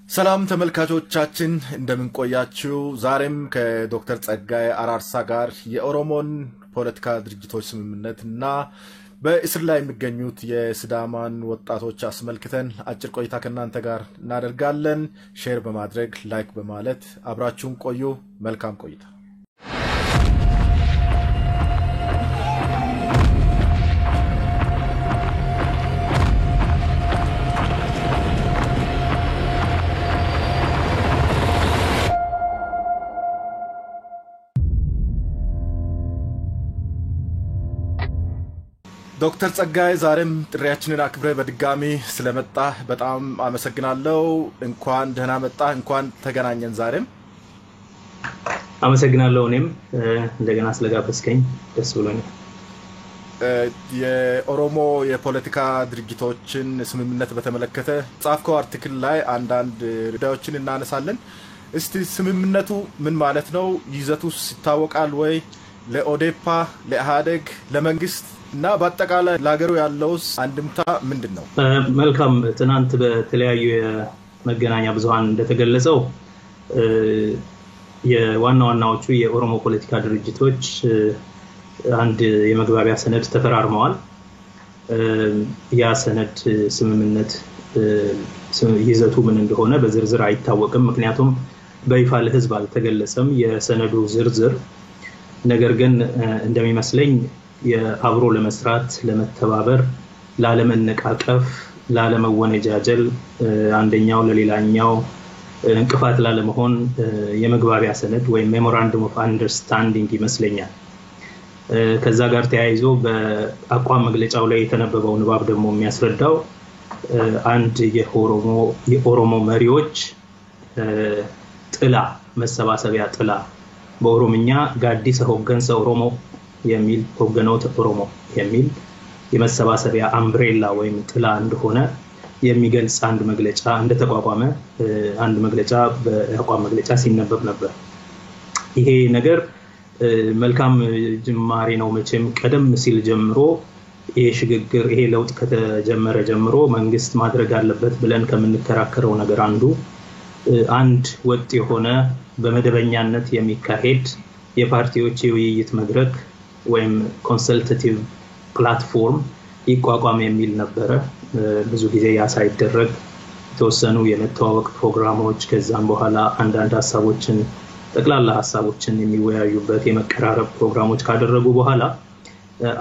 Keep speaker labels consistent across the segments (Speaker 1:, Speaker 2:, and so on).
Speaker 1: ሰላም ተመልካቾቻችን እንደምን ቆያችሁ? ዛሬም ከዶክተር ጸጋዬ አራርሳ ጋር የኦሮሞን ፖለቲካ ድርጅቶች ስምምነትና በእስር ላይ የሚገኙት የሲዳማን ወጣቶች አስመልክተን አጭር ቆይታ ከእናንተ ጋር እናደርጋለን። Share በማድረግ like በማለት አብራችሁን ቆዩ። መልካም ቆይታ። ዶክተር ጸጋዬ ዛሬም ጥሪያችንን አክብረህ በድጋሚ ስለመጣህ በጣም አመሰግናለሁ። እንኳን ደህና መጣህ፣ እንኳን ተገናኘን ዛሬም።
Speaker 2: አመሰግናለሁ። እኔም እንደገና ስለጋበዝከኝ ደስ ብሎኛል።
Speaker 1: የኦሮሞ የፖለቲካ ድርጅቶችን ስምምነት በተመለከተ ጻፍከው article ላይ አንዳንድ ጉዳዮችን እናነሳለን። እስቲ ስምምነቱ ምን ማለት ነው? ይዘቱስ ይታወቃል ወይ? ለኦዴፓ፣ ለኢህአዴግ፣ ለመንግስት እና በአጠቃላይ ለሀገሩ ያለውስ አንድምታ ምንድን ነው?
Speaker 2: መልካም። ትናንት በተለያዩ የመገናኛ ብዙሃን እንደተገለጸው የዋና ዋናዎቹ የኦሮሞ ፖለቲካ ድርጅቶች አንድ የመግባቢያ ሰነድ ተፈራርመዋል። ያ ሰነድ ስምምነት ይዘቱ ምን እንደሆነ በዝርዝር አይታወቅም። ምክንያቱም በይፋ ለህዝብ አልተገለጸም የሰነዱ ዝርዝር። ነገር ግን እንደሚመስለኝ የአብሮ ለመስራት፣ ለመተባበር፣ ላለመነቃቀፍ፣ ላለመወነጃጀል፣ አንደኛው ለሌላኛው እንቅፋት ላለመሆን የመግባቢያ ሰነድ ወይም memorandum of understanding ይመስለኛል። ከዛ ጋር ተያይዞ በአቋም መግለጫው ላይ የተነበበው ንባብ ደግሞ የሚያስረዳው አንድ የኦሮሞ መሪዎች ጥላ፣ መሰባሰቢያ ጥላ፣ በኦሮምኛ gaaddisa hoggansa Oromoo የሚል፣ hogganoota Oromoo የሚል የመሰባሰቢያ umbrella ወይም ጥላ እንደሆነ የሚገልጽ አንድ መግለጫ እንደተቋቋመ አንድ መግለጫ በአቋም መግለጫ ሲነበብ ነበር። ይሄ ነገር መልካም ጅማሬ ነው። መቼም ቀደም ሲል ጀምሮ ይሄ ሽግግር፣ ይሄ ለውጥ ከተጀመረ ጀምሮ መንግስት ማድረግ አለበት ብለን ከምንከራከረው ነገር አንዱ አንድ ወጥ የሆነ በመደበኛነት የሚካሄድ የፓርቲዎች የውይይት መድረክ ወይም consultative platform ይቋቋም የሚል ነበረ። ብዙ ጊዜ ያ ሳይደረግ የተወሰኑ የመተዋወቅ ፕሮግራሞች፣ ከዛም በኋላ አንዳንድ ሀሳቦችን፣ ጠቅላላ ሀሳቦችን የሚወያዩበት የመቀራረብ ፕሮግራሞች ካደረጉ በኋላ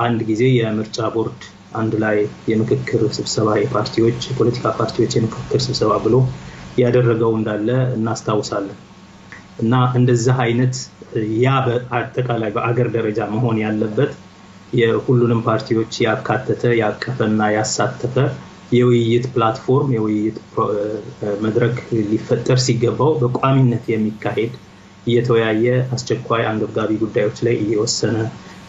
Speaker 2: አንድ ጊዜ የምርጫ ቦርድ አንድ ላይ የምክክር ስብሰባ፣ የፓርቲዎች፣ የፖለቲካ ፓርቲዎች የምክክር ስብሰባ ብሎ ያደረገው እንዳለ እናስታውሳለን። እና እንደዛ አይነት ያ በአጠቃላይ በአገር ደረጃ መሆን ያለበት የሁሉንም ፓርቲዎች ያካተተ፣ ያቀፈና ያሳተፈ የውይይት platform፣ የውይይት መድረክ ሊፈጠር ሲገባው በቋሚነት የሚካሄድ፣ እየተወያየ አስቸኳይ አንገብጋቢ ጉዳዮች ላይ እየወሰነ፣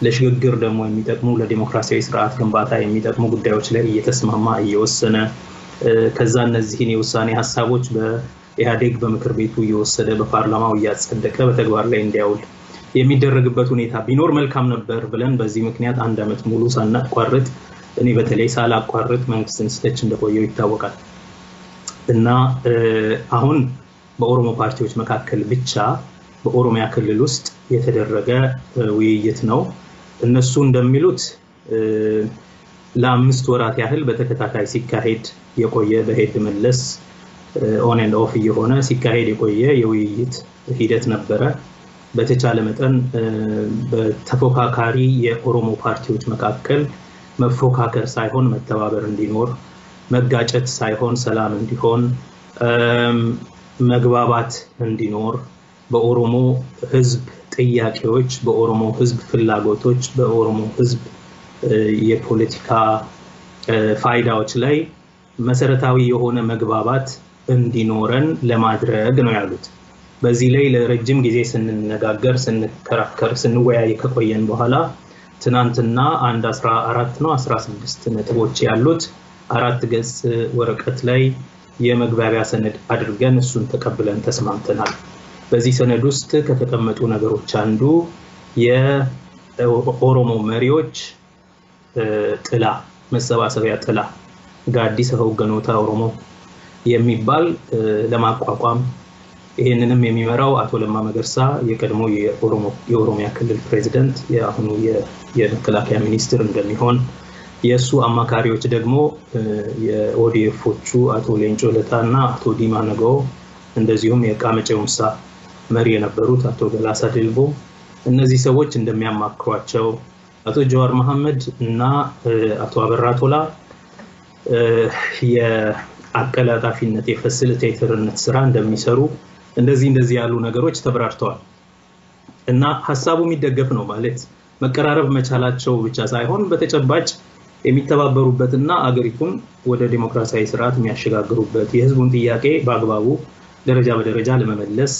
Speaker 2: ለሽግግር ደግሞ የሚጠቅሙ፣ ለዲሞክራሲያዊ ስርዓት ግንባታ የሚጠቅሙ ጉዳዮች ላይ እየተስማማ እየወሰነ፣ ከዛ እነዚህን የውሳኔ ሀሳቦች በኢህአዴግ በምክር ቤቱ እየወሰደ በፓርላማው እያጸደቀ በተግባር ላይ እንዲያውል የሚደረግበት ሁኔታ ቢኖር መልካም ነበር ብለን በዚህ ምክንያት አንድ ዓመት ሙሉ ሳናቋርጥ፣ እኔ በተለይ ሳላቋርጥ መንግስትን ስተች እንደቆየው ይታወቃል። እና አሁን በኦሮሞ ፓርቲዎች መካከል ብቻ በኦሮሚያ ክልል ውስጥ የተደረገ ውይይት ነው። እነሱ እንደሚሉት ለ5 ወራት ያህል በተከታታይ ሲካሄድ የቆየ፣ በሄድ መለስ on and off እየሆነ ሲካሄድ የቆየ የውይይት ሂደት ነበረ። በተቻለ መጠን በተፎካካሪ የኦሮሞ ፓርቲዎች መካከል መፎካከር ሳይሆን መተባበር እንዲኖር፣ መጋጨት ሳይሆን ሰላም እንዲሆን፣ መግባባት እንዲኖር፣ በኦሮሞ ህዝብ ጥያቄዎች፣ በኦሮሞ ህዝብ ፍላጎቶች፣ በኦሮሞ ህዝብ የፖለቲካ ፋይዳዎች ላይ መሰረታዊ የሆነ መግባባት እንዲኖረን ለማድረግ ነው ያሉት። በዚህ ላይ ለረጅም ጊዜ ስንነጋገር፣ ስንከራከር፣ ስንወያይ ከቆየን በኋላ ትናንትና አንድ 14 ነው 16 ነጥቦች ያሉት 4 ገጽ ወረቀት ላይ የመግባቢያ ሰነድ አድርገን እሱን ተቀብለን ተስማምተናል። በዚህ ሰነድ ውስጥ ከተቀመጡ ነገሮች አንዱ የኦሮሞ መሪዎች ጥላ፣ መሰባሰቢያ ጥላ፣ gaaddisa hogganoota Oromoo የሚባል ለማቋቋም፣ ይህንንም የሚመራው አቶ ለማ መገርሳ የቀድሞ የኦሮሚያ ክልል ፕሬዚደንት፣ የአሁኑ የመከላከያ ሚኒስትር እንደሚሆን፣ የእሱ አማካሪዎች ደግሞ የኦዲኤፎቹ አቶ ሌንጮ ለታ እና አቶ ዲማ ነገዎ፣ እንደዚሁም የቃመ ጨውምሳ መሪ የነበሩት አቶ ገላሳ ድልቦ፣ እነዚህ ሰዎች እንደሚያማክሯቸው፣ አቶ ጀዋር መሐመድ እና አቶ አበራ ቶላ የአቀላጣፊነት የ facilitator ነት ስራ እንደሚሰሩ፣ እንደዚህ እንደዚህ ያሉ ነገሮች ተብራርተዋል። እና ሀሳቡ የሚደገፍ ነው። ማለት መቀራረብ መቻላቸው ብቻ ሳይሆን በተጨባጭ የሚተባበሩበትና አገሪቱን ወደ ዴሞክራሲያዊ ስርዓት የሚያሸጋግሩበት፣ የህዝቡን ጥያቄ በአግባቡ ደረጃ በደረጃ ለመመለስ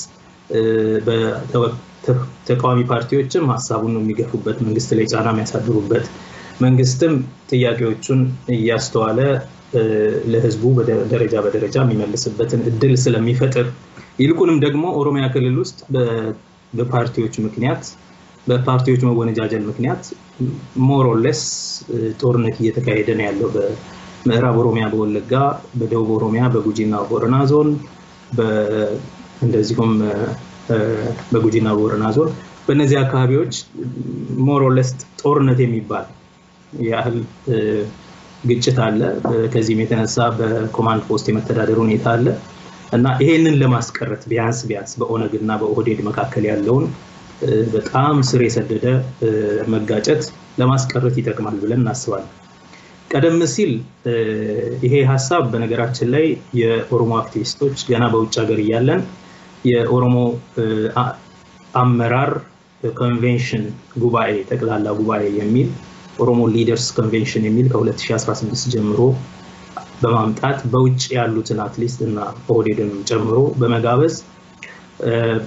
Speaker 2: ተቃዋሚ ፓርቲዎችም ሀሳቡን የሚገፉበት፣ መንግስት ላይ ጫና የሚያሳድሩበት፣ መንግስትም ጥያቄዎቹን እያስተዋለ ለህዝቡ ደረጃ በደረጃ የሚመልስበትን እድል ስለሚፈጥር፣ ይልቁንም ደግሞ ኦሮሚያ ክልል ውስጥ በፓርቲዎች ምክንያት፣ በፓርቲዎች መወነጃጀል ምክንያት more or less ጦርነት እየተካሄደ ነው ያለው በምዕራብ ኦሮሚያ በወለጋ፣ በደቡብ ኦሮሚያ በጉጂና ቦረና ዞን፣ እንደዚሁም በጉጂና ቦረና ዞን በእነዚህ አካባቢዎች more or less ጦርነት የሚባል ያህል ግጭት አለ። ከዚህም የተነሳ በኮማንድ ፖስት የመተዳደር ሁኔታ አለ። እና ይሄንን ለማስቀረት ቢያንስ ቢያንስ በኦነግ እና በኦህዴድ መካከል ያለውን በጣም ስር የሰደደ መጋጨት ለማስቀረት ይጠቅማል ብለን እናስባለን። ቀደም ሲል ይሄ ሀሳብ በነገራችን ላይ የኦሮሞ አክቲቪስቶች ገና በውጭ ሀገር እያለን የኦሮሞ አመራር ኮንቬንሽን ጉባኤ፣ ጠቅላላ ጉባኤ የሚል፣ ኦሮሞ leaders convention የሚል ከ2016 ጀምሮ በማምጣት በውጭ ያሉትን at least እና ኦህዴድን ጨምሮ በመጋበዝ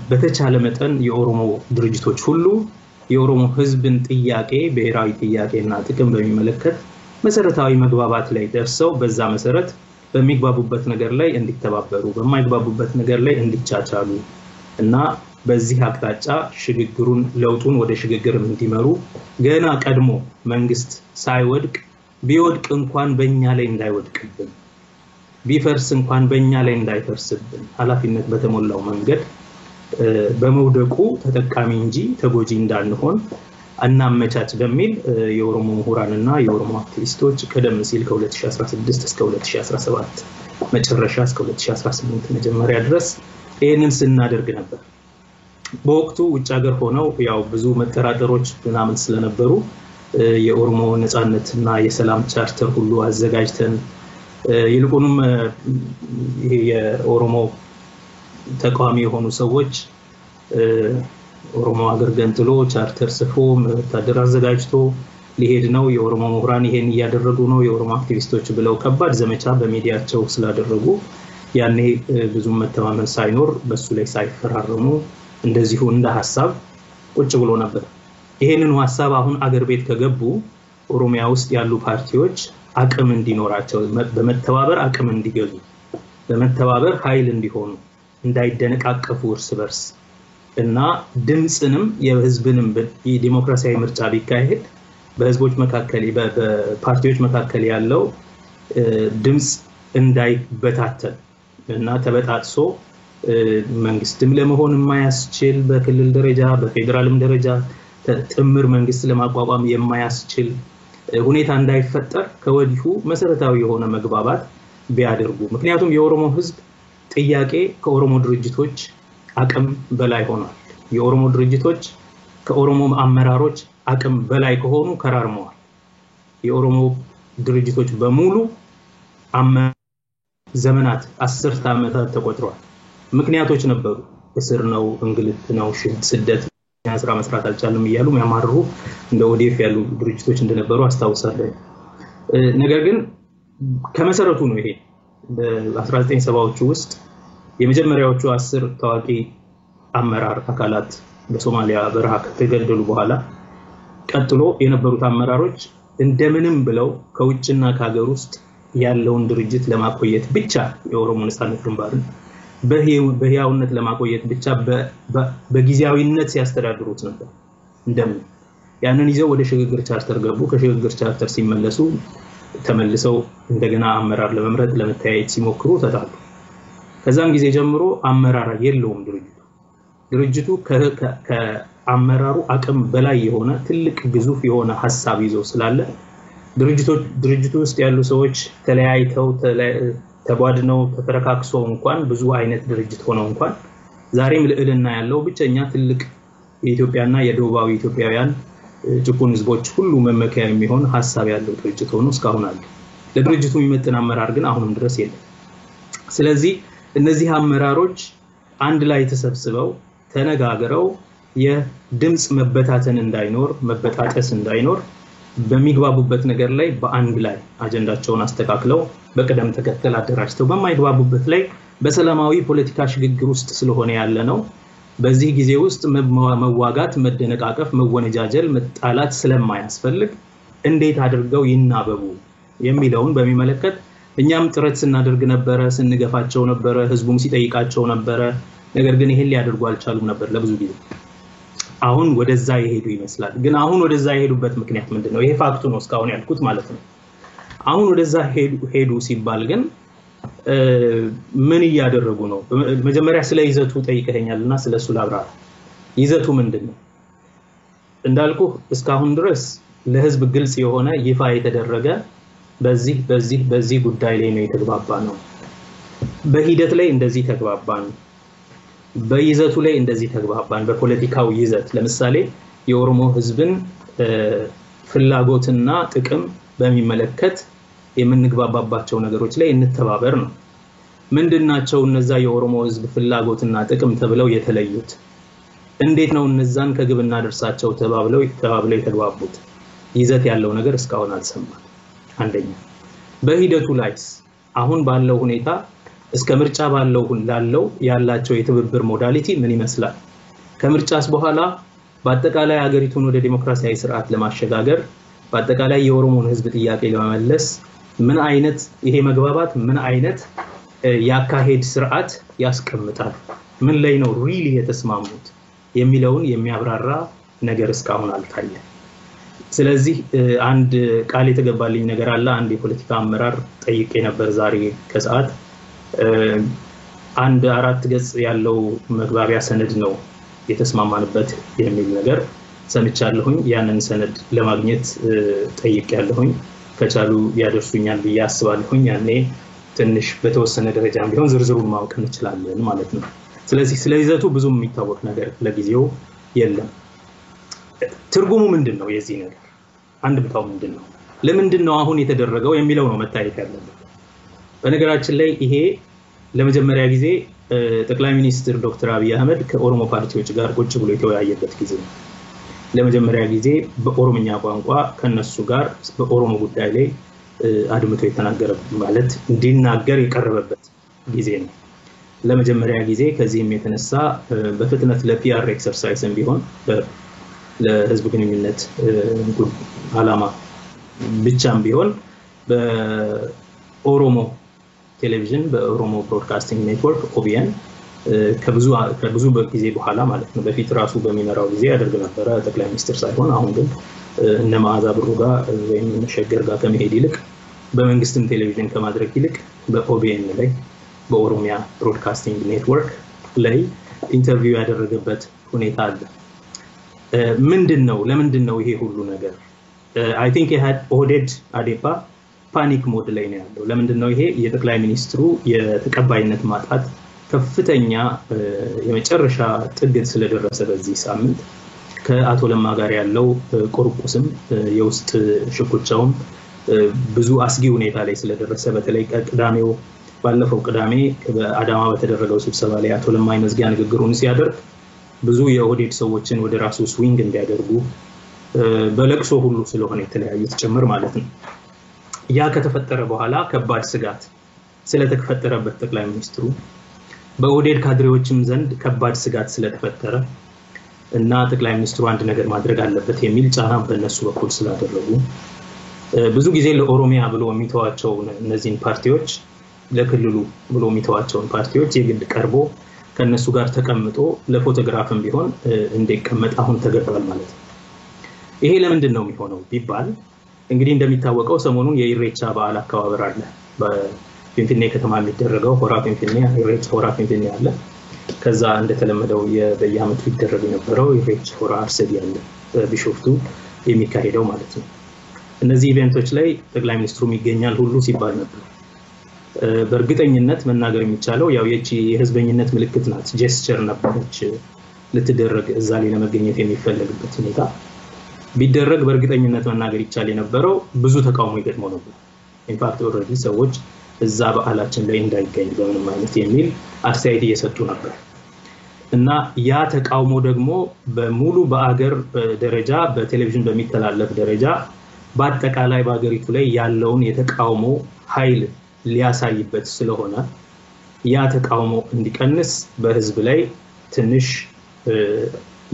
Speaker 2: በተቻለ መጠን የኦሮሞ ድርጅቶች ሁሉ የኦሮሞ ህዝብን ጥያቄ፣ ብሔራዊ ጥያቄና ጥቅም በሚመለከት መሰረታዊ መግባባት ላይ ደርሰው በዛ መሰረት በሚግባቡበት ነገር ላይ እንዲተባበሩ፣ በማይግባቡበት ነገር ላይ እንዲቻቻሉ እና በዚህ አቅጣጫ ሽግግሩን፣ ለውጡን ወደ ሽግግር እንዲመሩ፣ ገና ቀድሞ መንግስት ሳይወድቅ፣ ቢወድቅ እንኳን በእኛ ላይ እንዳይወድቅብን፣ ቢፈርስ እንኳን በእኛ ላይ እንዳይፈርስብን፣ ኃላፊነት በተሞላው መንገድ በመውደቁ ተጠቃሚ እንጂ ተጎጂ እንዳንሆን እናመቻች በሚል የኦሮሞ ምሁራን እና የኦሮሞ አክቲቪስቶች ቀደም ሲል ከ2016 እስከ 2017 መጨረሻ እስከ 2018 መጀመሪያ ድረስ ይህንን ስናደርግ ነበር። በወቅቱ ውጭ ሀገር ሆነው ያው ብዙ መጠራጠሮች ምናምን ስለነበሩ የኦሮሞ ነፃነትና የሰላም ቻርተር ሁሉ አዘጋጅተን፣ ይልቁንም ይሄ የኦሮሞ ተቃዋሚ የሆኑ ሰዎች ኦሮሞ ሀገር ገንጥሎ ቻርተር ጽፎ ወታደር አዘጋጅቶ ሊሄድ ነው፣ የኦሮሞ ምሁራን ይሄን እያደረጉ ነው፣ የኦሮሞ አክቲቪስቶች ብለው ከባድ ዘመቻ በሚዲያቸው ስላደረጉ ያኔ ብዙም መተማመን ሳይኖር በሱ ላይ ሳይፈራረሙ እንደዚሁ እንደ ሀሳብ ቁጭ ብሎ ነበር። ይሄንኑ ሀሳብ አሁን አገር ቤት ከገቡ ኦሮሚያ ውስጥ ያሉ ፓርቲዎች አቅም እንዲኖራቸው፣ በመተባበር አቅም እንዲገዙ፣ በመተባበር ኃይል እንዲሆኑ፣ እንዳይደነቃቀፉ እርስ በርስ እና ድምፅንም የህዝብንም ዲሞክራሲያዊ ምርጫ ቢካሄድ በህዝቦች መካከል፣ በፓርቲዎች መካከል ያለው ድምፅ እንዳይበታተን እና ተበጣጥሶ መንግስትም ለመሆን የማያስችል፣ በክልል ደረጃ በፌዴራልም ደረጃ ጥምር መንግስት ለማቋቋም የማያስችል ሁኔታ እንዳይፈጠር ከወዲሁ መሰረታዊ የሆነ መግባባት ቢያደርጉ። ምክንያቱም የኦሮሞ ህዝብ ጥያቄ ከኦሮሞ ድርጅቶች አቅም በላይ ሆኗል። የኦሮሞ ድርጅቶች ከኦሮሞ አመራሮች አቅም በላይ ከሆኑ ከራርመዋል። የኦሮሞ ድርጅቶች በሙሉ ዘመናት፣ አስርተ ዓመታት ተቆጥረዋል። ምክንያቶች ነበሩ። እስር ነው፣ እንግልት ነው፣ ስደት፣ ስራ መስራት አልቻልም እያሉ የሚያማርሩ እንደ ኦዲኤፍ ያሉ ድርጅቶች እንደነበሩ አስታውሳለሁ። ነገር ግን ከመሰረቱ ነው። ይሄ በ1970ዎቹ ውስጥ የመጀመሪያዎቹ 10 ታዋቂ አመራር አካላት በሶማሊያ በረሃ ከተገደሉ በኋላ ቀጥሎ የነበሩት አመራሮች እንደምንም ብለው ከውጭና ከሀገር ውስጥ ያለውን ድርጅት ለማቆየት ብቻ፣ የኦሮሞ ነፃነት ግንባርን በህያውነት ለማቆየት ብቻ በጊዜያዊነት ሲያስተዳድሩት ነበር። እንደምን ያንን ይዘው ወደ ሽግግር ቻርተር ገቡ። ከሽግግር ቻርተር ሲመለሱ ተመልሰው እንደገና አመራር ለመምረጥ ለመተያየት ሲሞክሩ ተጣሉ። ከዛም ጊዜ ጀምሮ አመራር የለውም ድርጅቱ። ድርጅቱ ከአመራሩ አቅም በላይ የሆነ ትልቅ ግዙፍ የሆነ ሀሳብ ይዞ ስላለ ድርጅቱ ውስጥ ያሉ ሰዎች ተለያይተው፣ ተቧድነው፣ ተፈረካክሰው እንኳን፣ ብዙ አይነት ድርጅት ሆነው እንኳን ዛሬም ልዕልና ያለው ብቸኛ ትልቅ የኢትዮጵያና የደቡባዊ ኢትዮጵያውያን ጭቁን ህዝቦች ሁሉ መመኪያ የሚሆን ሀሳብ ያለው ድርጅት ሆኖ እስካሁን አለ። ለድርጅቱ የሚመጥን አመራር ግን አሁንም ድረስ የለም። ስለዚህ እነዚህ አመራሮች አንድ ላይ ተሰብስበው ተነጋግረው የድምፅ መበታተን እንዳይኖር፣ መበጣጠስ እንዳይኖር በሚግባቡበት ነገር ላይ በአንድ ላይ አጀንዳቸውን አስተካክለው በቅደም ተከተል አደራጅተው፣ በማይግባቡበት ላይ በሰላማዊ ፖለቲካ ሽግግር ውስጥ ስለሆነ ያለ ነው። በዚህ ጊዜ ውስጥ መዋጋት፣ መደነቃቀፍ፣ መወነጃጀል፣ መጣላት ስለማያስፈልግ እንዴት አድርገው ይናበቡ የሚለውን በሚመለከት እኛም ጥረት ስናደርግ ነበረ፣ ስንገፋቸው ነበረ፣ ህዝቡም ሲጠይቃቸው ነበረ። ነገር ግን ይሄን ሊያደርጉ አልቻሉም ነበር ለብዙ ጊዜ። አሁን ወደዛ የሄዱ ይመስላል። ግን አሁን ወደዛ የሄዱበት ምክንያት ምንድን ነው? ይሄ fact ኡ ነው እስካሁን ያልኩት ማለት ነው። አሁን ወደዛ ሄዱ ሲባል ግን ምን እያደረጉ ነው? መጀመሪያ ስለ ይዘቱ ጠይቀኸኛል እና ስለ እሱ ላብራራ። ይዘቱ ምንድን ነው? እንዳልኩ እስካሁን ድረስ ለህዝብ ግልጽ የሆነ ይፋ የተደረገ በዚህ በዚህ በዚህ ጉዳይ ላይ ነው የተግባባነው፣ በሂደት ላይ እንደዚህ ተግባባን፣ በይዘቱ ላይ እንደዚህ ተግባባን። በፖለቲካው ይዘት ለምሳሌ የኦሮሞ ህዝብን ፍላጎትና ጥቅም በሚመለከት የምንግባባባቸው ነገሮች ላይ እንተባበር ነው። ምንድናቸው እነዛ የኦሮሞ ህዝብ ፍላጎትና ጥቅም ተብለው የተለዩት? እንዴት ነው እነዛን ከግብ እናደርሳቸው ተባብለው የተግባቡት? ይዘት ያለው ነገር እስካሁን አልሰማንም። አንደኛ፣ በሂደቱ ላይስ አሁን ባለው ሁኔታ እስከ ምርጫ ባለው ላለው ያላቸው የትብብር modality ምን ይመስላል? ከምርጫስ በኋላ በአጠቃላይ ሀገሪቱን ወደ ዲሞክራሲያዊ ስርዓት ለማሸጋገር፣ በአጠቃላይ የኦሮሞን ህዝብ ጥያቄ ለመመለስ ምን አይነት ይሄ መግባባት ምን አይነት የአካሄድ ስርዓት ያስቀምጣል? ምን ላይ ነው really የተስማሙት የሚለውን የሚያብራራ ነገር እስካሁን አልታየም። ስለዚህ አንድ ቃል የተገባልኝ ነገር አለ። አንድ የፖለቲካ አመራር ጠይቄ ነበር ዛሬ ከሰዓት። አንድ 4 ገጽ ያለው መግባቢያ ሰነድ ነው የተስማማንበት የሚል ነገር ሰምቻለሁኝ። ያንን ሰነድ ለማግኘት ጠይቄያለሁኝ። ከቻሉ ያደርሱኛል ብዬ አስባለሁኝ። ያኔ ትንሽ በተወሰነ ደረጃም ቢሆን ዝርዝሩን ማወቅ እንችላለን ማለት ነው። ስለዚህ ስለ ይዘቱ ብዙም የሚታወቅ ነገር ለጊዜው የለም። ትርጉሙ ምንድን ነው? የዚህ ነገር አንድምታው ምንድን ነው? ለምንድን ነው አሁን የተደረገው የሚለው ነው መታየት ያለበት። በነገራችን ላይ ይሄ ለመጀመሪያ ጊዜ ጠቅላይ ሚኒስትር ዶክተር አብይ አህመድ ከኦሮሞ ፓርቲዎች ጋር ቁጭ ብሎ የተወያየበት ጊዜ ነው። ለመጀመሪያ ጊዜ በኦሮምኛ ቋንቋ ከነሱ ጋር በኦሮሞ ጉዳይ ላይ አድምቶ የተናገረ፣ ማለት እንዲናገር የቀረበበት ጊዜ ነው። ለመጀመሪያ ጊዜ ከዚህም የተነሳ በፍጥነት ለ PR exercise ም ቢሆን፣ ለህዝብ ግንኙነት አላማ ብቻም ቢሆን በኦሮሞ ቴሌቪዥን፣ በኦሮሞ Broadcasting Network OBN ከብዙ ጊዜ በኋላ ማለት ነው። በፊት ራሱ በሚመራው ጊዜ ያደርግ ነበረ ጠቅላይ ሚኒስትር ሳይሆን። አሁን ግን እነ መዓዛ ብሩ ጋር ወይም እነ ሸገር ጋር ከመሄድ ይልቅ፣ በመንግስትም ቴሌቪዥን ከማድረግ ይልቅ በ OBN ላይ፣ በኦሮሚያ Broadcasting Network ላይ interview ያደረገበት ሁኔታ አለ። ምንድን ነው፣ ለምንድን ነው ይሄ ሁሉ ነገር? I think ኦህዴድ አዴፓ panic mode ላይ ነው ያለው። ለምንድን ነው ይሄ? የጠቅላይ ሚኒስትሩ የተቀባይነት ማጣት ከፍተኛ የመጨረሻ ጥግ ስለደረሰ በዚህ ሳምንት ከአቶ ለማ ጋር ያለው ቁርቁስም የውስጥ ሽኩቻውም ብዙ አስጊ ሁኔታ ላይ ስለደረሰ፣ በተለይ ቅዳሜው ባለፈው ቅዳሜ በአዳማ በተደረገው ስብሰባ ላይ አቶ ለማ የመዝጊያ ንግግሩን ሲያደርግ ብዙ የኦህዴድ ሰዎችን ወደ ራሱ swing እንዲያደርጉ፣ በለቅሶ ሁሉ ስለሆነ የተለያዩት ጭምር ማለት ነው። ያ ከተፈጠረ በኋላ ከባድ ስጋት ስለተፈጠረበት ጠቅላይ ሚኒስትሩ፣ በኦህዴድ ካድሬዎችም ዘንድ ከባድ ስጋት ስለተፈጠረ እና ጠቅላይ ሚኒስትሩ አንድ ነገር ማድረግ አለበት የሚል ጫና በእነሱ በኩል ስላደረጉ፣ ብዙ ጊዜ ለኦሮሚያ ብሎ የሚተዋቸው እነዚህን ፓርቲዎች፣ ለክልሉ ብሎ የሚተዋቸውን ፓርቲዎች የግድ ቀርቦ ከእነሱ ጋር ተቀምጦ ለፎቶግራፍም ቢሆን እንዲቀመጥ አሁን ተገዷል ማለት ነው። ይሄ ለምንድን ነው የሚሆነው ቢባል እንግዲህ እንደሚታወቀው ሰሞኑን የኢሬቻ በዓል አከባበር አለ። ፊንፊኔ ከተማ የሚደረገው ሆራ ፊንፊኔ፣ ኢሬቻ ሆራ ፊንፊኔ አለ። ከዛ እንደተለመደው በየአመቱ ይደረግ የነበረው ኢሬቻ ሆራ አርሰዲ አለ፣ በቢሾፍቱ የሚካሄደው ማለት ነው። እነዚህ event ኦች ላይ ጠቅላይ ሚኒስትሩም ይገኛል ሁሉ ሲባል ነበር። በእርግጠኝነት መናገር የሚቻለው ያው የቺ የህዝበኝነት ምልክት ናት፣ gesture ነበረች ልትደረግ፣ እዛ ላይ ለመገኘት የሚፈለግበት ሁኔታ ቢደረግ በእርግጠኝነት መናገር ይቻል የነበረው ብዙ ተቃውሞ ይገጥመው ነበር። In fact already ሰዎች እዛ በዓላችን ላይ እንዳይገኝ በምንም አይነት የሚል አስተያየት እየሰጡ ነበር። እና ያ ተቃውሞ ደግሞ በሙሉ በአገር ደረጃ በቴሌቪዥን በሚተላለፍ ደረጃ በአጠቃላይ በአገሪቱ ላይ ያለውን የተቃውሞ ኃይል ሊያሳይበት ስለሆነ ያ ተቃውሞ እንዲቀንስ፣ በህዝብ ላይ ትንሽ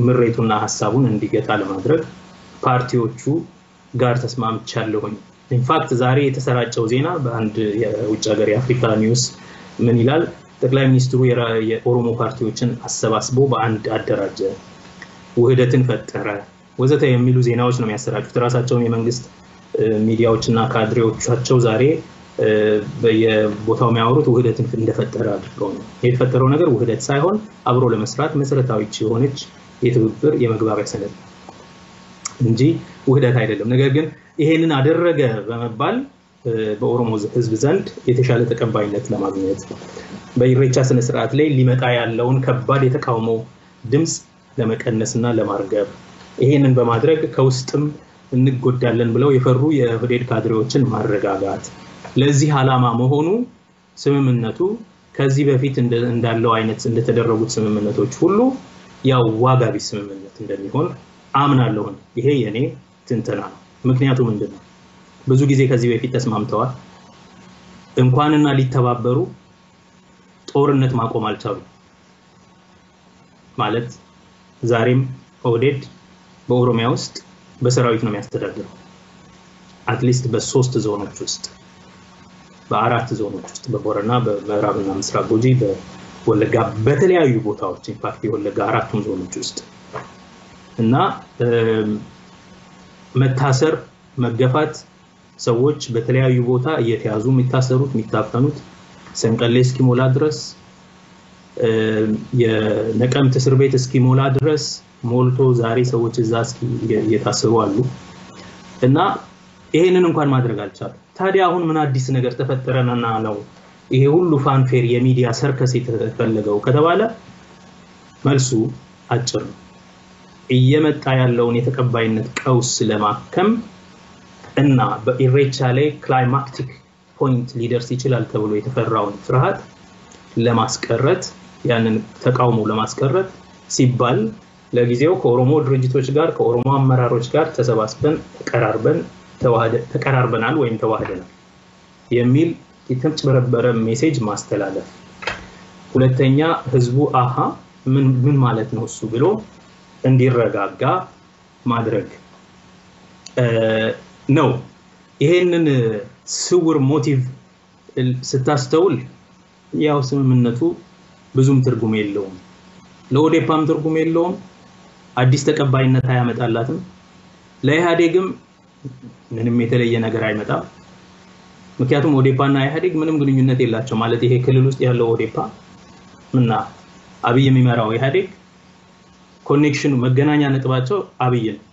Speaker 2: ምሬቱና ሀሳቡን እንዲገታ ለማድረግ ፓርቲዎቹ ጋር ተስማምቻለሁኝ። In fact ዛሬ የተሰራጨው ዜና በአንድ የውጭ ሀገር የአፍሪካ news ምን ይላል? ጠቅላይ ሚኒስትሩ የኦሮሞ ፓርቲዎችን አሰባስቦ በአንድ አደራጀ፣ ውህደትን ፈጠረ ወዘተ የሚሉ ዜናዎች ነው የሚያሰራጩት። ራሳቸውን የመንግስት ሚዲያዎችና ካድሬዎቻቸው ዛሬ በየቦታው የሚያወሩት ውህደትን እንደፈጠረ አድርገው ነው። የተፈጠረው ነገር ውህደት ሳይሆን አብሮ ለመስራት መሰረታዊ የሆነች የትብብር የመግባቢያ ሰነድ እንጂ ውህደት አይደለም። ነገር ግን ይሄንን አደረገ በመባል በኦሮሞ ህዝብ ዘንድ የተሻለ ተቀባይነት ለማግኘት፣ በኢሬቻ ስነ ስርዓት ላይ ሊመጣ ያለውን ከባድ የተቃውሞ ድምፅ ለመቀነስና ለማርገብ፣ ይሄንን በማድረግ ከውስጥም እንጎዳለን ብለው የፈሩ የኦህዴድ ካድሬዎችን ማረጋጋት፣ ለዚህ ዓላማ መሆኑ ስምምነቱ ከዚህ በፊት እንዳለው አይነት እንደተደረጉት ስምምነቶች ሁሉ ያው ዋጋ ቢስ ስምምነት እንደሚሆን አምናለሁ። ይሄ የኔ ትንተና ነው። ምክንያቱ ምንድን ነው? ብዙ ጊዜ ከዚህ በፊት ተስማምተዋል። እንኳንና ሊተባበሩ ጦርነት ማቆም አልቻሉም። ማለት ዛሬም ኦህዴድ በኦሮሚያ ውስጥ በሰራዊት ነው የሚያስተዳድረው። At least በሶስት ዞኖች ውስጥ፣ በአራት ዞኖች ውስጥ፣ በቦረና፣ በምዕራብና ምስራቅ ጉጂ፣ በወለጋ በተለያዩ ቦታዎች፣ in fact የወለጋ አራቱም ዞኖች ውስጥ እና መታሰር፣ መገፋት፣ ሰዎች በተለያዩ ቦታ እየተያዙ የሚታሰሩት፣ የሚታፈኑት፣ ሰንቀሌ እስኪሞላ ድረስ፣ የነቀምት እስር ቤት እስኪሞላ ድረስ ሞልቶ ዛሬ ሰዎች እዛ እየታሰሩ አሉ እና ይሄንን እንኳን ማድረግ አልቻለም። ታዲያ አሁን ምን አዲስ ነገር ተፈጠረና ነው ይሄ ሁሉ fanfare፣ የሚዲያ ሰርከስ የተፈለገው ከተባለ መልሱ አጭር ነው። እየመጣ ያለውን የተቀባይነት ቀውስ ለማከም እና በኢሬቻ ላይ climactic point ሊደርስ ይችላል ተብሎ የተፈራውን ፍርሃት ለማስቀረት፣ ያንን ተቃውሞ ለማስቀረት ሲባል ለጊዜው ከኦሮሞ ድርጅቶች ጋር፣ ከኦሮሞ አመራሮች ጋር ተሰባስበን ተቀራርበን ተቀራርበናል ወይም ተዋህደናል የሚል የተጭበረበረ message ማስተላለፍ። ሁለተኛ ህዝቡ አሃ ምን ማለት ነው እሱ ብሎ እንዲረጋጋ ማድረግ ነው። ይሄንን ስውር motive ስታስተውል ያው ስምምነቱ ብዙም ትርጉም የለውም። ለኦዴፓም ትርጉም የለውም። አዲስ ተቀባይነት አያመጣላትም። ለኢህአዴግም ምንም የተለየ ነገር አይመጣም። ምክንያቱም ኦዴፓና ኢህአዴግ ምንም ግንኙነት የላቸው፣ ማለት ይሄ ክልል ውስጥ ያለው ኦዴፓ እና አብይ የሚመራው ኢህአዴግ connection ኑ መገናኛ ነጥባቸው አብይ ነው።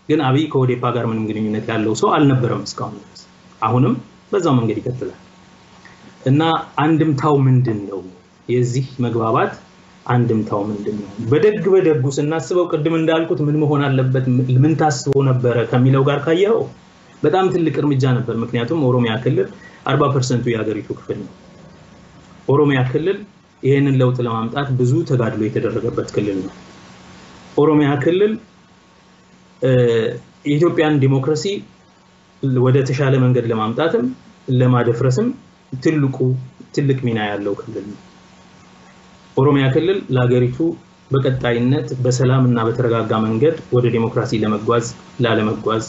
Speaker 2: ግን አብይ ከኦዴፓ ጋር ምንም ግንኙነት ያለው ሰው አልነበረም እስካሁን ድረስ። አሁንም በዛው መንገድ ይቀጥላል። እና አንድምታው ምንድን ነው? የዚህ መግባባት አንድምታው ምንድን ነው? በደግ በደጉ ስናስበው ቅድም እንዳልኩት ምን መሆን አለበት፣ ምን ታስቦ ነበረ ከሚለው ጋር ካየኸው በጣም ትልቅ እርምጃ ነበር። ምክንያቱም ኦሮሚያ ክልል 40% ቱ የሀገሪቱ ክፍል ነው። ኦሮሚያ ክልል ይህንን ለውጥ ለማምጣት ብዙ ተጋድሎ የተደረገበት ክልል ነው። ኦሮሚያ ክልል የኢትዮጵያን ዲሞክራሲ ወደ ተሻለ መንገድ ለማምጣትም ለማደፍረስም ትልቅ ሚና ያለው ክልል ነው። ኦሮሚያ ክልል ለሀገሪቱ በቀጣይነት በሰላም እና በተረጋጋ መንገድ ወደ ዲሞክራሲ ለመጓዝ ላለመጓዝ፣